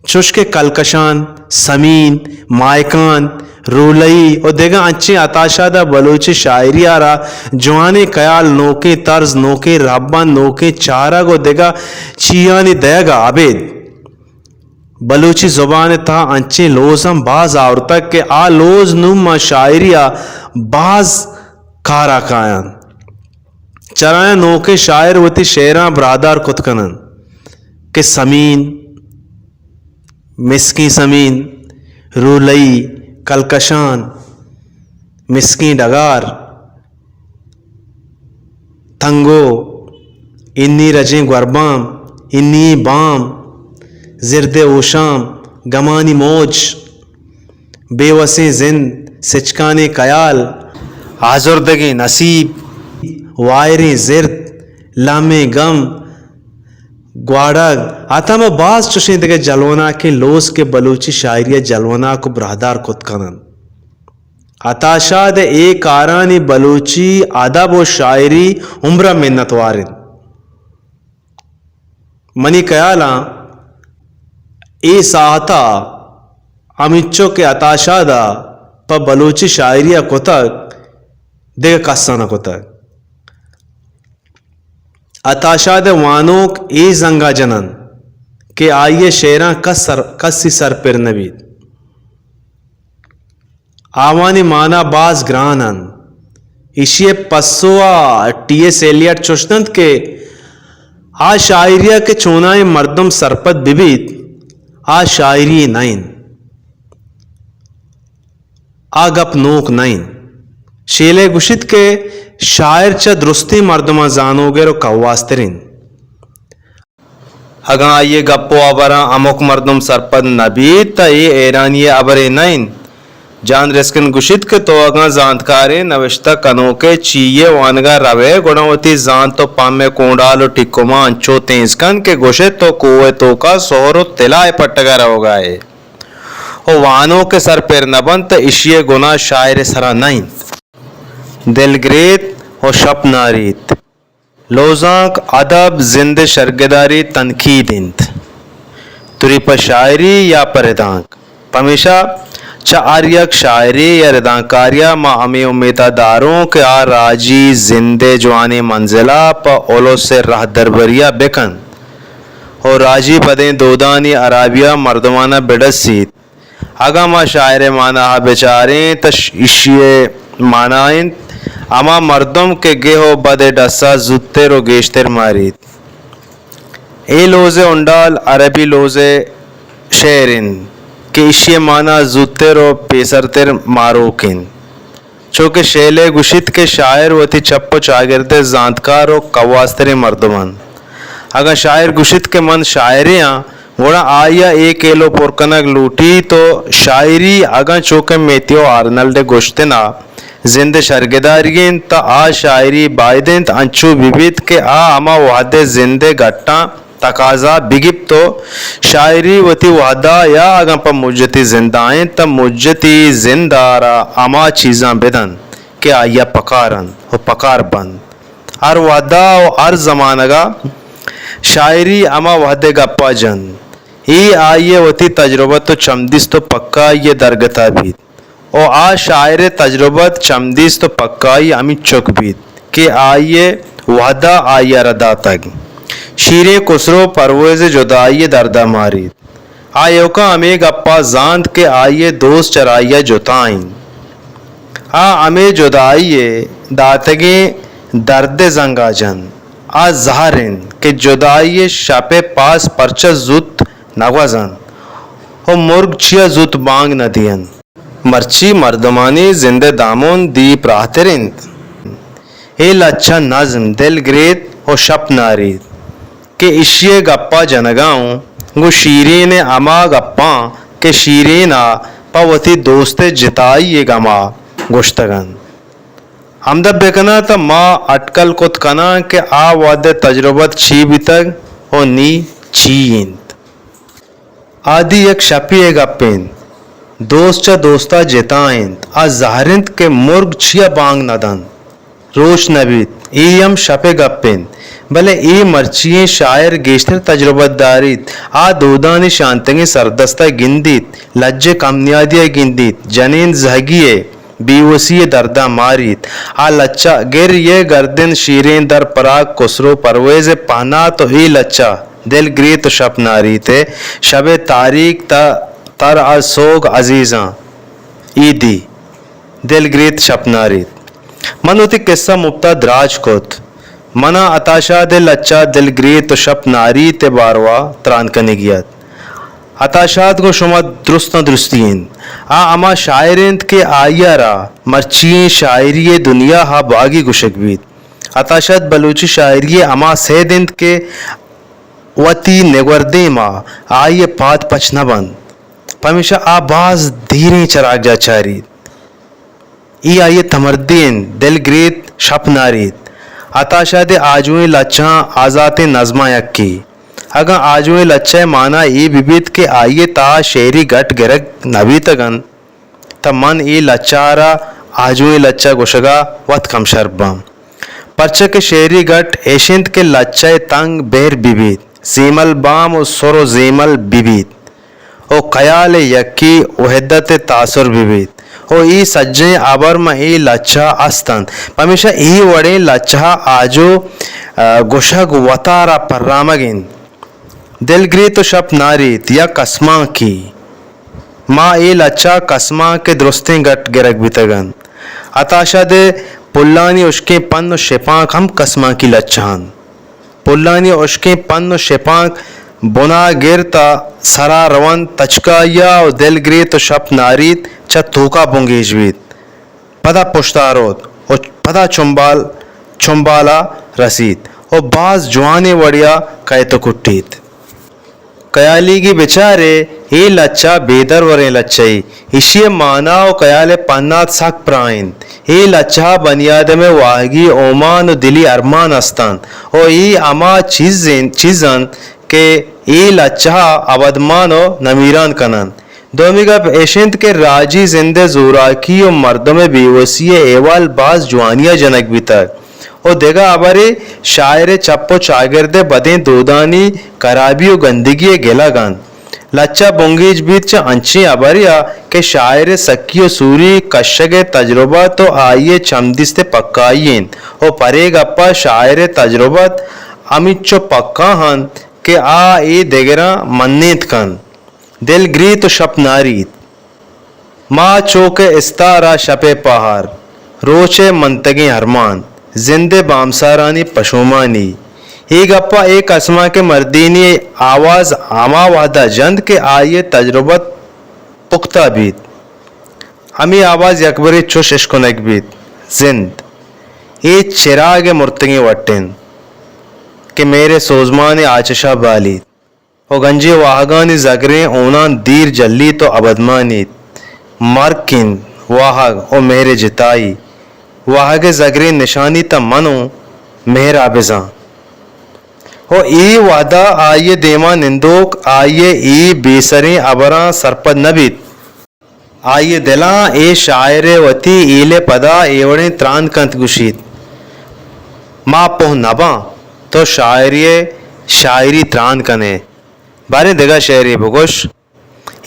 چوش کہ کلکشان، سمین، ماہکان، رولئی ءُ دگہ انچیں عطا شاد ءَ بلوچی شاعری ءَ را جوانیں خیال، نوکیں طرز، نوکیں رہبند، نوکیں چارگ ءُ دگہ چیانی دئیگ ءَ ابید بلوچی زبان ءِ تہا انچیں لوز ہم باز آورتگ کہ آ لوز نوں ماں شاعری ءَ باز کار ءَ کاینت۔ چرایاں نوکیں شاعر وتی شعراں براہدار کت کن انت کہ سمین، مسکیں سمین، رولئی، کلکشان، مسکیں ڈگار، تنگو، انی رجیں گوربام، انی بام، زردیں ہوشام، گمانی موج، بے وسیں زند، سچکانیں خیال، آزردگیں نصیب، وائریں زرد، لہمیں گم، گواڑگ، حتی ہما باز چوشیں دگہ جلوناکیں لوز کہ بلوچی شاعری ءَ جلوناک ءُ براہدار کت کن انت۔ عطا شاد ءِ اے کارانی بلوچی ادب ءُ شاعری عمر ءَ منتوار انت۔ منی خیالاں اے ساہت ءَ ہمینچو کہ عطا شاد ءَ پہ بلوچی شاعری ءَ کتگ، دگہ کس ءَ نہ کتگ۔ عطا شاد ءِ وانوک اے زنگ ءَ جن انت کہ آئی ءِ شعراں کس سر، کسی سر پر نہ بیت۔ آوانی مانا باز گران انت۔ ایشی ءِ پسو ءَ ٹی ایس ایلیٹ چوش دنت کہ آ شاعری ءَ کہ چوناھیں مردم سرپد بہ بیت، آ شاعری نہ انت۔ آ گپ نوک نہ انت۔ شیلے گوشیت کہ شاعر چہ درستیں مردماں زانوگر ءُ کواستر انت۔ اگاں آئی ءِ گپ ءُ ہبراں ہمک مردم سرپد نہ بیت، تہ اے حیرانی ءِ ہبرے نہ انت۔ جان رسکن گوشیت کہ تو اگاں زانتکاریں نبشتہ کنوکے چی یے وانگ ءَ روئے، گڑا وتی زانت ءُ پہم ءِ کونڈال ءُ ٹکماں انچو تیز کن کہ گوشئے تو کوہ ءِ توک ءَ سہر ءُ تلاہ ءِ پٹگ ءَ روگ ءَ ئے ءُ وانوک ءِ سر پر نہ بنت، تہ ایشی ءِ گناہ شاعر ءِ سرا نہ انت۔ دل گریت ءُ شپ ناریت۔ لوزانک ادب زند ءِ شرگداری تنقید انت، تری پہ شاعری یا پہ ردانک۔ پمیشا چہ ہر یک شاعرے یا ردانکارے ءَ ما ہمے امیت ءَ داروں کہ آ راجی زند ءِ جوانیں منزل ءَ پہ الس ءِ رہدربری ءَ بہ کنت ءُ راجی بدیں دودانی ہرابی ءَ مردماں بہ ڈسیت۔ اگاں ما شاعر ءِ مانا ءَ بچاریں، تہ ش-، ایشی ءِ مانا انت ہما مردم کہ گہ ءُ بد ءِ ڈس ءَ زوتر ءُ گیشتر ماریت۔ اے لوز ءِ ہنڈال عربی لوز ءِ شعر انت کہ ایشی ءِ مانا زوتر ءُ پیسرتر ماروک انت۔ چو کہ شیلے گوشیت کہ شاعر وتی چپ ءُ چاگرد ءِ زانتکار ءُ کواستریں مردم انت۔ اگاں شاعر گوشیت کہ من شاعرے آں، گڑا آئی ءَ اے کیلو پر کنگ لوٹیت ءُ شاعری، اگاں چو کہ میتھیو آرنلڈ ءِ گوشتن ءَ زند ءِ شرگداری انت، تہ آ شاعری باید انت انچو بہ بیت کہ آ ہما وہد ءِ زند ءِ گٹاں تقاضا بہ گیپت ءُ شاعری وتی وہد ءَ یا اگاں پہ مجتی زند ءَ انت، تہ مجتی زند ءَ را ہما چیزاں بہ دنت کہ آئی ءَ پکار انت ءُ پکار بنت۔ ہر وہدا و ہر زمانگا شاعری ہما وہدے گپا جنت، اے آئی ء وتی تجربت و چمدیست و پکائی ء درگتا بیت۔ و آ شاعر ء تجربت، چمدیست و پکائی ہمینچک بیت کہ آئی ء وہدا آئی ء را داتگ۔ شیریں کسرو پرویز ء جدائی ء دردا ماریت۔ آ ایوکا ہمے گپا زانت کہ آئی ء دوست چرآئی ء جتا انت۔ آ ہمے جدائی ء داتگیں درد ء زنگا جنت۔ آ زہر انت کہ جدائی ء شپ ء پاس پرچا زوت نگوزنت و مرگ چیا زوت بانگ ندینت۔ مرچی مردمانی زند ء دامن دی پراہتر انت۔ اے لچہ نظم دلگریت و شپ ناریت کہ اشی ء گپا جنگا اوں، گوں شیرین ء ہما گپاں کہ شیرین ء پہ وتی دوست ء جتائی ء گما گوشتگ انت۔ ہمدا بکناں تہ ما اٹکل کت کناں کہ آ وہد ء تجربت چی بیتگ و نی چی انت۔ آ دی یک شپے ء گپ انت۔ دوست چہ دوستا جتا انت۔ آ زہر انت کہ مرگ چیا بانگ نہ دنت، روچ نہ بیت۔ اے ہم شپ ء گپ انت۔ بلے اے مرچییں شاعر گیشتر تجربت داریت۔ آ دودانی شانتگیں سردستا گندیت، لج ء کمنیادیا گندیت، جنین زہگی ء بے وسی ء درداں ماریت۔ آ لچہ گر یہ گردن شیرین در پراگ کسرو پرویز ء پہنات و اے لچہ دل گریت و شپ ناریت ء شب ء تاریک تا تر از سوگ عزیزاں عیدی دل گریت شپ ناریت۔ من وتی قصہ مپتا دراج کت۔ منا عطا شاد ء لچہ دل گریت و شپ ناریت ء باروا تران کنگی ات۔ عطا شاد گوں شما درستاں درستی انت۔ آ ہما شاعر انت کہ آئی ء را مرچی ئیں شاعری ء دنیا ء باگی گوشگ بیت۔ عطا شاد بلوچی شاعری ء ہما سید انت کہ وتی نگوردیم ء آئی ء پاد پچ نہ بنت، پمیشا آ باز دیریں چراگجاہ چاریت۔ اے آئی ء تمردی انت، دل گریت، شپ ناریت۔ عطا شاد ء آجوئیں لچہاں آزاتیں نظماں یکے۔ اگاں آجوئیں لچہ ء مانا اے بہ بیت کہ آئی ء تہا شعری گٹ گرگ نہ بیتگ انت، تہ من اے لچہ ء را آجوئیں لچہ گوشگ ء وت کمشر باں۔ پرچا کہ شعری گٹ ایش انت کہ لچہ ء تنگ بہر بہ بیت، زیمل بام و سر و زیمل بہ بیت۔ و خیال ء یکی وحدت ء تاثر بہ بیت۔ و اے سجہیں ہبر ماں اے لچہ ء است انت۔ پمیشا اے وڑیں لچہ ء آجو، ء، گوشگ وتارا پرامگ انت۔ دل گریت و شپ ناریت یا کسمانکی۔ ما اے لچہ ء کسمانک ء درستیں گٹ گرگ بیتگ انت۔ عطا شاد ء پلانی ہشکیں پن و شپانک ہم کسمانکی لچہ انت۔ پلانی ہشکیں پن و شپانک بنا گرت ء سرا رونت تچکائی ء و دل گریت و شپ ناریت چہ توکا بنگیج بیت۔ پدا پشتا روت و پدا چمبال، چمبالا رسیت و باز جوانیں وڑیا کئیت و کٹیت۔ خیالیگی بچارے، اے لچہ بے دروریں لچہے۔ ایشی ء مانا و خیال ء پنات سک پراہ انت۔ اے لچہ ء بنی آدم ء واہگی اومان و دلی ارمان است انت و اے ہما چیز انت، چیز انت کہ اے لچہ ء ابدمان و نمیران کن انت۔ دومی گپ ایش انت کہ راجی زند ء زوراکی و مردم ء بے وسی ء احوال باز جوانی ء جنگ بیتگ۔ و دگہ ہبرے، شاعر ء چپ و چاگرد ء بدیں دودانی کرابی و گندگی ء گلگ انت۔ لچہ بنگیج بیت چہ انچیں ہبرے ء کہ شاعر ء سکی و سوری کشگ ء تجربت و آئی ء چمدیست ء پکائی انت و پرے گپ ء شاعر ء تجربت ہمینچو پکا انت کہ آ اے دگراں منینت کنت۔ دل گریت و شپ ناریت۔ ما چو کہ استار ء شپ ء پہار، روچ ء منتگیں ارمان، زند ء بامسارانی پشومانی۔ اے گپ ء اے کسمانک ء مردینی آواز ہما وہد ء جنت کہ آئی ء تجربت پختہ بیت۔ ہمے آواز یکبرے چش اشکنگ بیت، زند اے چراگ ء مرتگیں وٹ انت کہ مہر ء سوزمان ء آچش ء بالیت۔ و گنجیں واہگانی زگریں ہوناں دیر جلیت و ابدمانیت۔ مرک انت واہگ و مہر ء جتائی۔ واہگ ء زگریں نشانی تہ من و مہر ء بزاں۔ و اے وہدا آئی ء دیما نندوک آئی ء اے بے سریں ہبراں سرپد نہ بیت۔ آئی ء دلاں اے شاعر ء وتی ہیل ء پدا اے وڑیں تران کنت گوشیت، ما پوہ نہ باں، تو شاعری ءَ شاعری تران کن ئے۔ باریں دگہ شعرے بگوش۔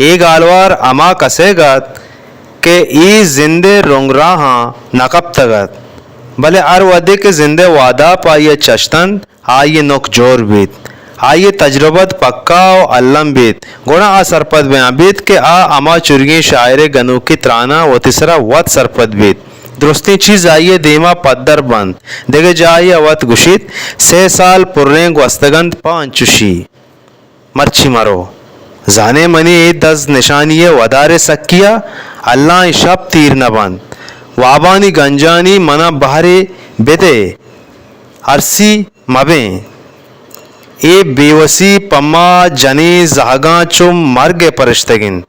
اے گالوار ہما کسیگ ات کہ اے زند ءِ رنگراہاں نہ کپتگ ات، بلے ہر وھدے کہ زند ءِ وھداپ آئی ءَ چشتنت، آئی ءِ نک جور بیت، آئی ءِ تجربت پکا ءُ الم بیت، گڑا آ سرپد بیان بیت کہ آ ہما چرگیں شاعر ءِ گنوکی تراناں وتی سرا وت سرپد بیت۔ درستیں چیز آئی ءِ دیما پدر بنت، دگہ جاہے ءَ وت گوشیت، سئے سال پریں گوستگ انت پہ انچشی۔ مرچی مرو۔ زانئے منی اے دز نشانی ءِ ودار ءِ سکی ءَ الّاہیں شپ تیر نہ بنت۔ وابانی گنجانی من ءَ بہرے بدئے، ارسی مبیں۔ اے بے وسی پہ ما جنیں زہگاں چو مرگ ءِ پرشتگ انت۔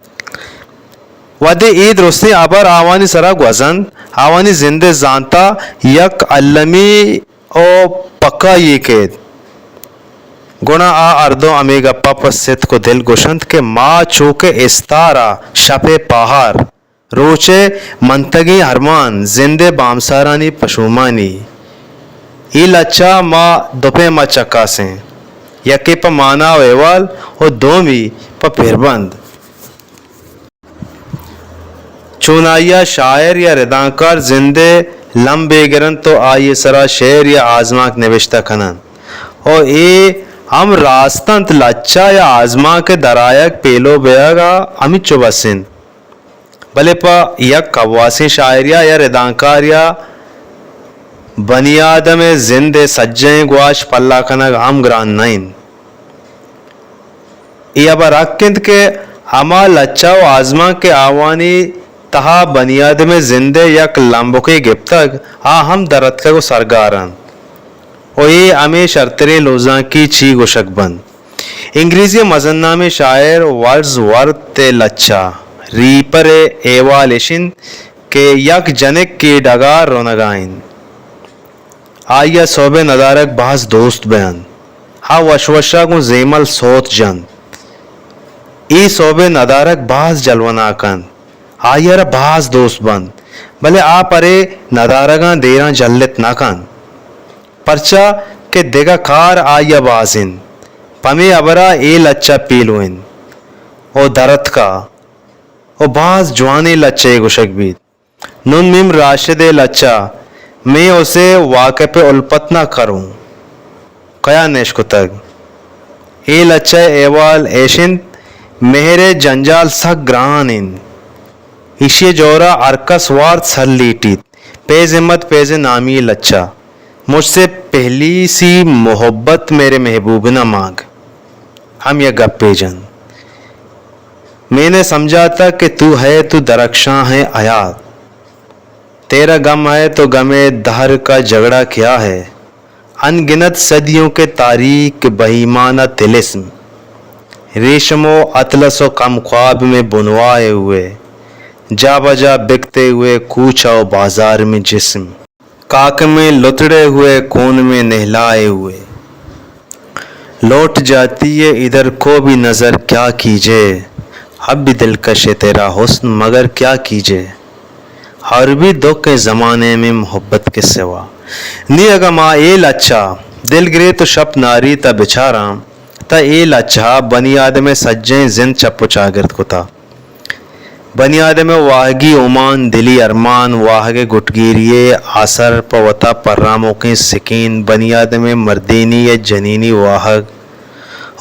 وھدے اے درستیں ہبر آوانی سرا گوزنت، آوانی زند ءِ زانت ءَ یک المی ءُ پکائی یے کیت۔ گڑا آ ہردو ہمے گپ ءَ پہ ستک ءُ دل گوشنت کہ ما چو کہ استار ءَ شپ ءِ پاہار، روچ ءِ منتگیں ارمان، زند ءِ بامسارانی پشومانی۔ اے لچہ ءَ ما دو پیم ءَ چکاسیں، یکے پہ مانا ءُ احوال ءُ دومی پہ پربند۔ چونائی ءَ شاعر یا ردانکار زند ءِ لمبے گرنت ءُ آئی ءِ سرا شعر یا آزمانک نبشتہ کننت ءُ اے ہم راست انت، لچہ یا آزمانک ءِ درآیگ، پیلو بیگ ءَ ہمینچو بس انت، بلے پہ یک کواسیں شاعر یا، یا ردانکار یا بنی آدم ءِ زند ءِ سجہیں گواش پلا کنگ ہم گران نہ انت۔ اے ہبر حق انت کہ ہما لچہ ءُ آزمانک کہ آوانی تہا بنی آدم ءِ زند ءِ یک لمبکے گپتگ، آ ہم در اتکگ ءُ سرگار انت ءُ اے ہمے شرتریں لوزانکی چی گوشگ بنت۔ انگریزی ءِ مزن نامیں شاعر ورڈز ورتھ ءِ لچہ ریپر ءِ احوال اش انت کہ یک جنکے ڈگار رونگ ءَ انت۔ آئی ءَ سہب ءِ ندارگ باز دوست بہ انت۔ آ وش وش ءَ گوں زیمل سوت جنت۔ اے سہب ءِ ندارگ باز جلوناک انت۔ آئی ءَ را باز دوست بنت، بلے آ پرے ندارگاں دیراں جلت نہ کنت، پرچا کہ دگہ کار آئی ءَ باز انت۔ پمے ہبر ءَ اے لچہ پیلو انت ءُ در اتکہ ءُ باز جوانیں لچہے گوشگ بیت۔ نون میم راشد ءِ لچہ، میں اسے واقف الفت نہ کروں، کیا نہ اشکتگ؟ اے لچہ ءِ احوال ایش انت، مہر ءِ جنجال سک گران انت، ایشی ءِ جور ءَ ہرکس وارت سر لیٹیت۔ فیض احمد فیض ءِ نامی لچہ۔ مجھ سے پہلی سی محبت میرے محبوب نہ مانگ۔ ہم یک گپے جنت۔ میں نے سمجھا تھا کہ تو ہے تو درخشاں ہے حیات، تیرا غم ہے تو غم دہر کا جھگڑا کیا ہے؟ ان گنت صدیوں کے تاریک بہیمانہ طلسم، ریشم و اطلس و کم خواب میں بنوائے ہوئے، جا بجا بکتے ہوئے کوچہ و بازار میں جسم۔ کاک میں لتڑے ہوئے، کون میں نہلائے ہوئے۔ لوٹ جاتی ہے ادھر کو بھی نظر، کیا کیجے، اب بھی دلکش ہے تیرا حسن، مگر کیا کیجے، اور بھی دکھ ہے زمانے میں محبت کے سوا۔ نی اگاں ما اے لچہ دلگریت و شپ ناریت ء بچاراں، تہ اے لچہ ء بنی آدم ء سجہیں زند چپ و چاگرد کتہ۔ بنی آدم ء واہگی اومان، دلی ارمان، واہگ ء گٹگیری ء آسر، پہ وتا پراموکیں سکین، بنی آدم ء مردینی ء جنینی واہگ،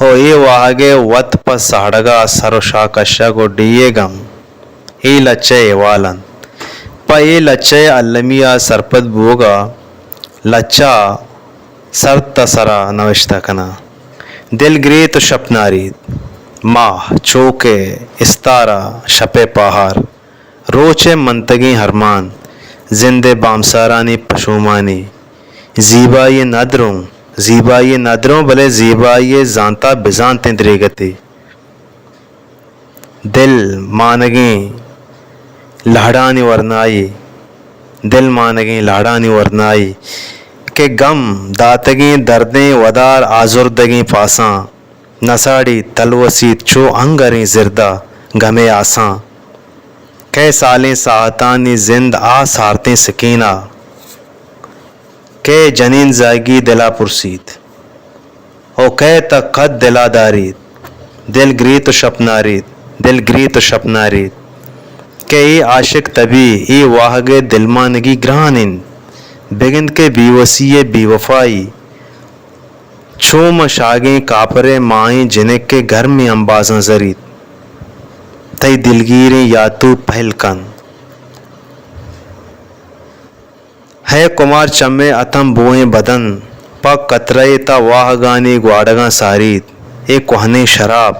و اے واہگ ء وت پہ ساڑگ ء سر و شاہ کشگ و ڈیھیگ ہم اے لچہ ء احوال انت۔ پہ اے لچہ ء المی ء سرپد بوگ ء لچہ ء سر تہ سر ء نوشتہ کناں۔ دلگریت و شپ ناریت، ماہ، چوک ء استار ء شپ ء پاہار، روچ ء منتگیں ارمان، زند ء بامسارانی پشومانی، زیبائی ء ندروں، زیبائی ء ندروں، بلے زیبائی ء زانت ء بزانتیں دریگتے۔ دل مانگیں لہڑانی ورنائی، دل مانگیں لہڑانی ورنائی کہ گم داتگیں دردیں ودار، آزردگیں پاساں نہ ساڑیت، تلوسیت چو انگریں زرد ء گم ء آساں۔ کئے سالیں ساہتانی زند آ سارتیں سکین ء کئے جنین زاگی دلا پرسیت، او کئے تہ کد دلا داریت؟ دل گریت و شپ ناریت، دل گریت و شپ ناریت۔ کہ اے عاشق تبی، اے واہگ ءِ دلمانگی گران انت۔ بگند کہ بیوسی ءِ بیوفائی چو ماں شاگیں کاپر ءِ ماہیں جنک ءِ گرمیں امبازاں زریت۔ تئی دلگیریں یاتو پہل کن۔ ہے کمار چمے اتم بوئیں بدن، پہ کترہ ءَ تہ واہگانی گواڑگاں ساریت۔ اے کوہنیں شراب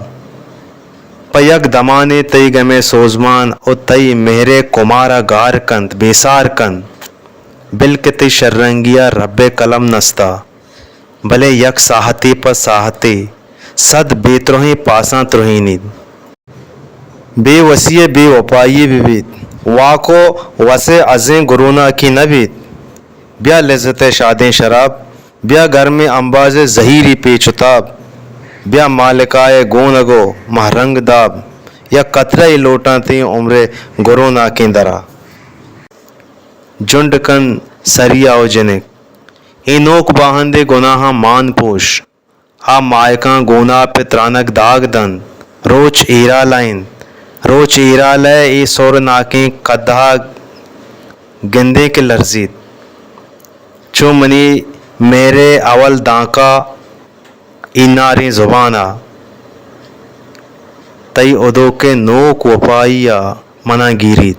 پہ یک دمانے تئی گمے سوزمان و تئی مہرے کمارا گار کنت، بے سار کنت۔ بل کہ تئی شررنگیا ربے قلم نستا، بلے یک ساہتے پہ ساہتے صد بے ترہیں پاساں ترہینیت۔ بے وسی ءُ بے وپائی بہ بیت، واک ءُ وس ءِ ازیں گروناکی نہ بیت۔ بیا لذت ءِ شادیں شراب، بیا گرمیں امباز ءِ زہیری پیچ ءُ تاب، بیا مالکا ءِ گونگ ءُ مہرنگ داب، یک قطرہ ئے لوٹاں تئی عمر ءِ گروناکیں درا۔ جنڈ کن سریا ءُ جنک، اے نوک باہندے گناہاں مان پوش۔ آ ماہکاں گوناپ ءِ ترانگ داگ دنت۔ روچ ایرال ءَ انت۔ روچ ایرال ءِ اے سہرناکیں قدح ءَ گندیں کہ لرزیت۔ چو منی مہر ءِ اول دانک ءَ ایناریں زبان ءَ تئی ہدوک ءِ نوک وپائی ءَ منا گیریت۔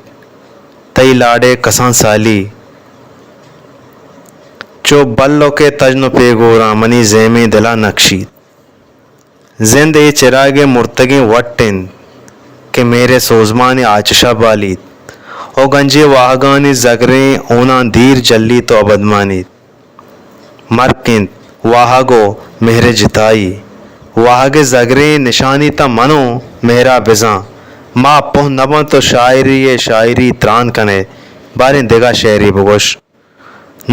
تئی لاڈ ءِ کسان سالی چو بلک ءِ تژن ءُ پیگوراں منی زیمیں دل ءَ نکشیت۔ زند اے چراگ ءِ مرتگیں وٹ انت کہ مہر ءِ سوزمان ءِ آچش ءَ بالیت ءُ گنجیں واہگانی زگریں ہوناں دیر جلیت ءُ ابد مانیت۔ مرک انت واہگ ءُ مہر ءِ جتائی۔ واہگ ءِ زگریں نشانی تاں من ءُ مہر ءَ بزاں ماہ پوہ نہ بنت ءُ شاعری ءِ شاعری تران کن ئے۔ باریں دگہ شعرے بگوش۔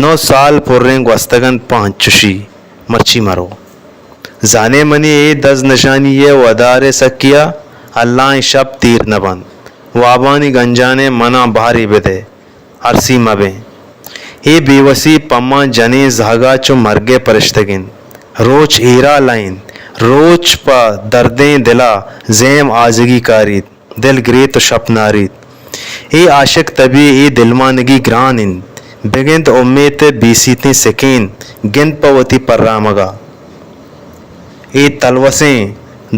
نو سال پریں گوستگ انت پہ انچشی، مرچی مرو۔ زانے منی اے دز نشانی ءِ ودار ءِ سکیا الائیں شپ تیر نہ بنت۔ وابانی گنجانے منا بہرے بدئے۔ ارسی مہ بیں۔ اے بے وسی پہ ما جنیں زہگا چو مرگ ءِ پرشتگ انت۔ روچ ایرا لائینت۔ روچ پہ دردیں دلا زیم آزگی کاریت۔ دل گریت ءُ شپ ناریت۔ اے عاشق تبی، اے دلمانگی گران انت۔ بگند امیت ءِ بیسیتیں سکین گند پہ وتی پرامگا۔ اے تلوسیں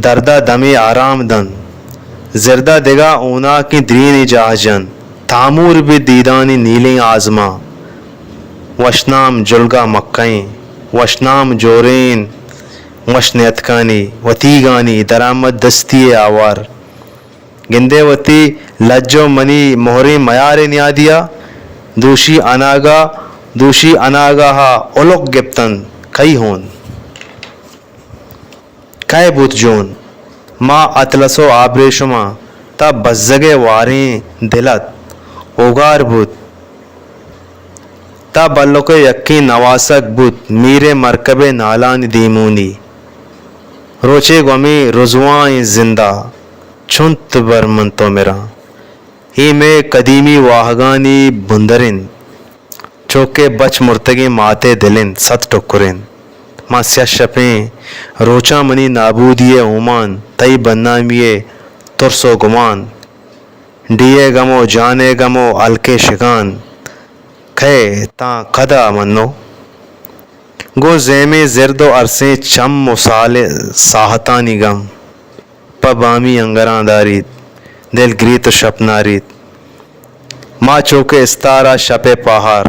دردا دمے آرام دنت۔ زردا دگہ ہوناکیں درینے جاہ جنت۔ تامور بیت دیدانی نیلیں آزمان۔ وشنام جلگا مکئیں، وشنام جورین، وش نیتکانی، وتیگانی درآمد دستی ءِ آوار۔ گندئے وتی لج ءُ منی مہریں میارے نیادیا۔ دوشی اناگاہ، دوشی اناگاہا الک گپتن کئی ہون؟ کئے بوت جون؟ ما اطلس ءُ آبریشماں تہ بزگ ءِ واریں دل ات اوگار بوت۔ تہ بلک ءِ یکیں نواسگ بوت میر ءِ مرکب ءِ نالانی دیمونی۔ روچے گوں ہمے رزوائیں زندا چنت بر من تو مراں۔ اے مئے قدیمی واہگانی بندر انت۔ چوکہ بچ مرتگیں مات ءِ دل انت، صد ٹکر انت۔ ما سیاہ شپیں روچاں منی نابودی ءِ اومان، تئی بدنامی ءِ ترس ءُ گمان، ڈیھ ءِ گم ءُ جان ءِ گم ءُ ہلک ءِ شگان، کئے تاں کدا منو؟ گوں زیمیں زرد ءُ ارسیں چم ءُ سال، ساہتانی گم۔ پہ بامی انگراں داریت، دل گریت ءُ شپ ناریت۔ ما چو کہ استار ءَ شپ ءِ پاہار،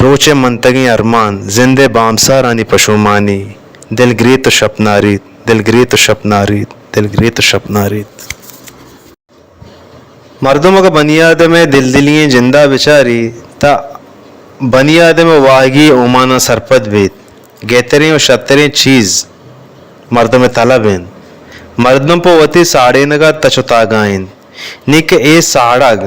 روچ ءِ منتگیں ارمان، زند ءِ بامسارانی پشومانی، دل گریت ءُ شپ ناریت، دل گریت ءُ شپ ناریت، دل گریت ءُ شپ ناریت۔ مردم اگاں بنی آدم ءِ دلدلی ئیں جند ءَ بچاری تہ بنی آدم ءِ واہگی اوماناں سرپد بیت۔ گہتریں ءُ شتریں چیز مردم ءِ تلب انت۔ مردم پہ وتی ساڑینگ ءَ تچ ءُ تاگا انت۔ نی کہ اے ساڑگ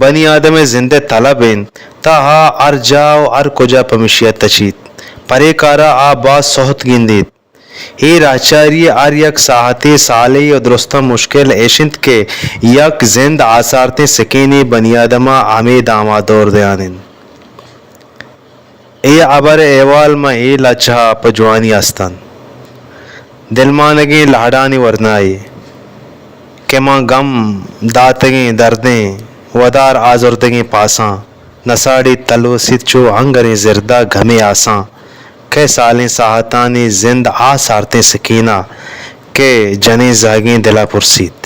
بنی آدم ءِ زند ءِ تلب انت، تہ آ ہر جاہ ءُ ہر کجا پمیشی ءَ تچیت۔ پرے کارا آ باز سہت گندیت۔ اے راہچاری ءِ ہر یک ساہتے سالے ءُ درستاں مشکل ایش انت کہ یک زند آسارتیں سکینے بنی آدم ءَ ہمے داما دور دیان انت۔ اے ہبر ءِ احوال ماں اے لچہ ءَ پہ جوانی است انت۔ دلمانگیں لہڑانی ورنایے کہ ماں گم داتگیں دردیں ودار آزردگیں پاساں نساڑیت، تلوسیت چو ہنگریں زرد ءَ گمے آساں۔ کئے سالیں ساہتانی زند آ سارتیں سکین ءَ کہ جنیں زہگیں دل ءَ پرسیت،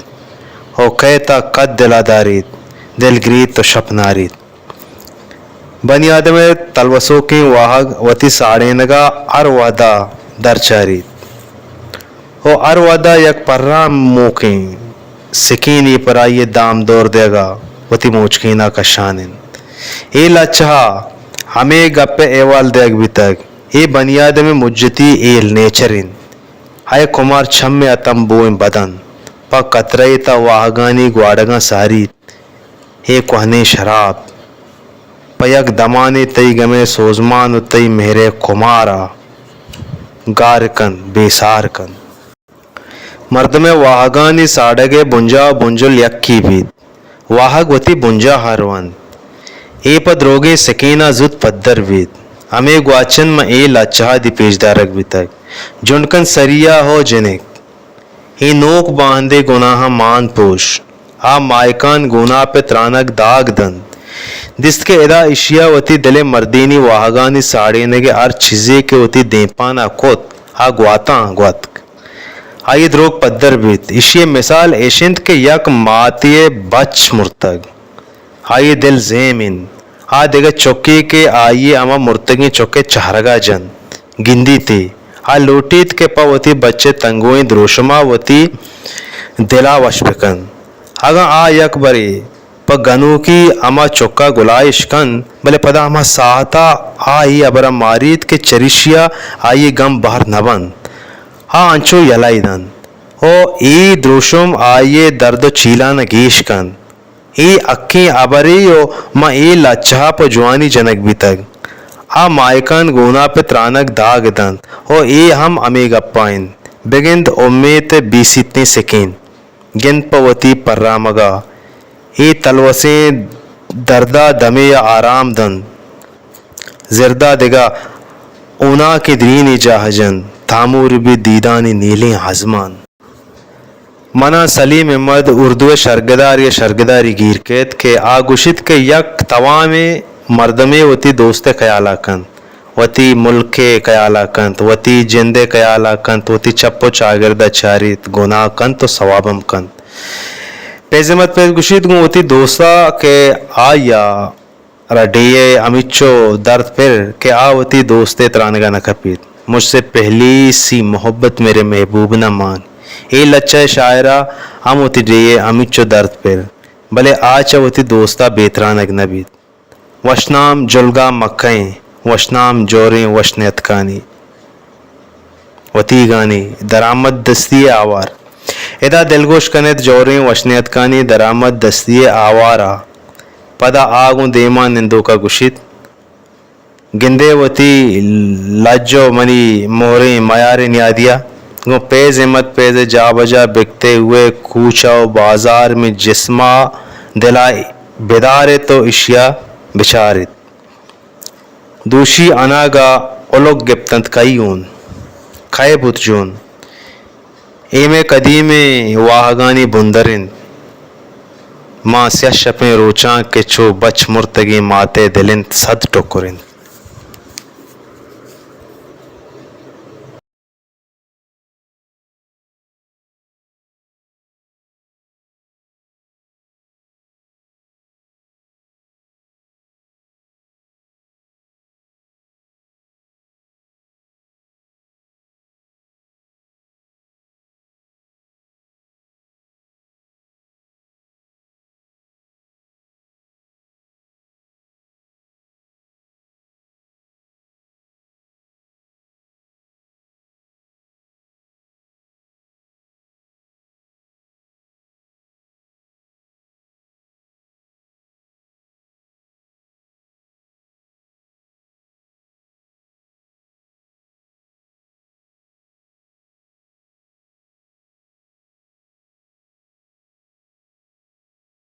او کئے تاں کد دل ءَ داریت، دل گریت و شپ ناریت۔ بنی آدم ءِ تلوسوکیں واہگ وتی ساڑینگ ءَ ہر وہد ءَ درچاریت و ہر وہد ءَ یک پراموکیں سکینے پر آئی ءِ دام دور دیگ ءَ وتی موچکین ءَ کشان انت۔ اے لچہ ءَ ہمے گپ ءِ احوال دیگ بیتگ، اے بنی آدم ءِ مجتی ہیل، نیچر انت۔ اے کمار چم ءِ اتم بوئیں بدن پہ کترہ ءِ تہ واہگانی گواڑگاں ساریت۔ اے کوہنیں شراب پہ یک دمانے تئی گم ءِ سوزمان و تئی مہر ءِ کمار ءَ گار کنت، بے سار کنت۔ مردم ءِ واہگانی ساڑگ ءِ بنجاہ و بنجل یکے بیت۔ واہگ وتی بنجاہ ءَ رونت۔ اے پہ دروگیں سکین ءَ زوت پدر بیت۔ ہمے گواچن ماں اے لچہ ءَ دی پیش دارگ بیتگ۔ جنکن سریا ہو جنک، اے نوک باہندے گناہاں مان پوش۔ آ ماہکان گوناپ ءِ ترانگ داگ دنت۔ دیست کہ ادا اشیا وتی دل ءِ مردینی واہگانی ساڑینگ ءِ ہر چیزے کہ وتی دیمپان ءَ کت، آ گواتاں گوتک۔ آئی ءِ دروگ پدر بیت۔ ایشی ءِ مثال ایش انت کہ یک ماتے ءِ بچ مرتگ۔ آئی ءِ دل زیم انت۔ آ دگہ چکے کہ آئی ءِ ہما مرتگیں چک ءِ چہرگ ءَ جنت، گندیت ئے۔ آ لوٹیت کہ پہ وتی بچ ءِ تنگوئیں دروشم ءَ وتی دل ءَ وش بہ کنت۔ اگاں آ یک برے پہ گنوکی ہما چک ءَ گلائیش کنت، بلے پدا ہما ساہت ءَ آ اے ہبر ءَ ماریت کہ چریشی ءَ آئی ءِ گم بہر نہ بنت۔ آ انچو یلہ ئی دنت و اے دروشم آئی ءِ درد و چیلان ءَ گیش کنت۔ اے حقیں ہبرے و ماں اے لچہ ءَ پہ جوانی جنگ بیتگ۔ آ ماہکان گوناپ ءِ ترانگ داگ دنت و اے ہم ہمے گپ ءَ انت۔ بگند امیت ءِ بیسیتیں سکین۔ گند پہ وتی پرامگ ءَ اے تلوسیں درد ءَ دمے ءَ آرام دنت۔ زرد ءَ دگہ ہوناکیں درینے جاہ جنت، تامور بیت دیدانی نیلیں آزمان۔ من ءَ سلیم احمد اردو ءِ شرگدارے ءِ شرگداری گیر کیت کہ آ گوشیت کہ یک توامیں مردمے وتی دوست ءِ خیال ءَ کنت، وتی ملک ءِ خیال ءَ کنت، وتی جند ءِ خیال ءَ کنت، وتی چپ و چاگرد ءَ چاریت، گناہ کنت و ثواب ہم کنت۔ پیز احمد پیز گوشیت گوں وتی دوست ءَ کہ آئی ءَ را ڈیھ ءِ ہمینچو درد پر کہ آ وتی دوست ءِ ترانگ ءَ نہ کپیت۔ مجھ سے پہلی سی محبت میرے محبوب نہ مان۔ اے لچہ ءِ شاعر ءَ ہم وتی ڈیھ ءِ ہمینچو درد پر، بلے آ چہ وتی دوست ءَ بے ترانگ نہ بیت۔ وشنام جلگہ مکئیں، وشنام جوریں وش نیتکانی۔ وتیگانی درآمد دستی ءِ آوار۔ ادا دلگوش کنیت جوریں وش نیتکانی درآمد دستی ءِ آوار ءَ۔ پدا آ گوں دیما نندوک ءَ گوشیت، گندے وتی لج و منی مہریں میاریں نیادی ءَ۔ گوں پیز احمد پیز ءِ جابجا بکتے ہوئے کوچہ و بازار میں جسم ءَ دل ءَ بداریت و اشی ءَ بچاریت۔ دوشی اناگہ الک گپتنت، کئی اون؟ کئے بوت جون؟ اے مئے قدیمیں واہگانی بندر انت۔ ماں سیاہ شپیں روچاں کہ چو بچ مرتگیں مات ءِ دل انت، صد ٹکر انت۔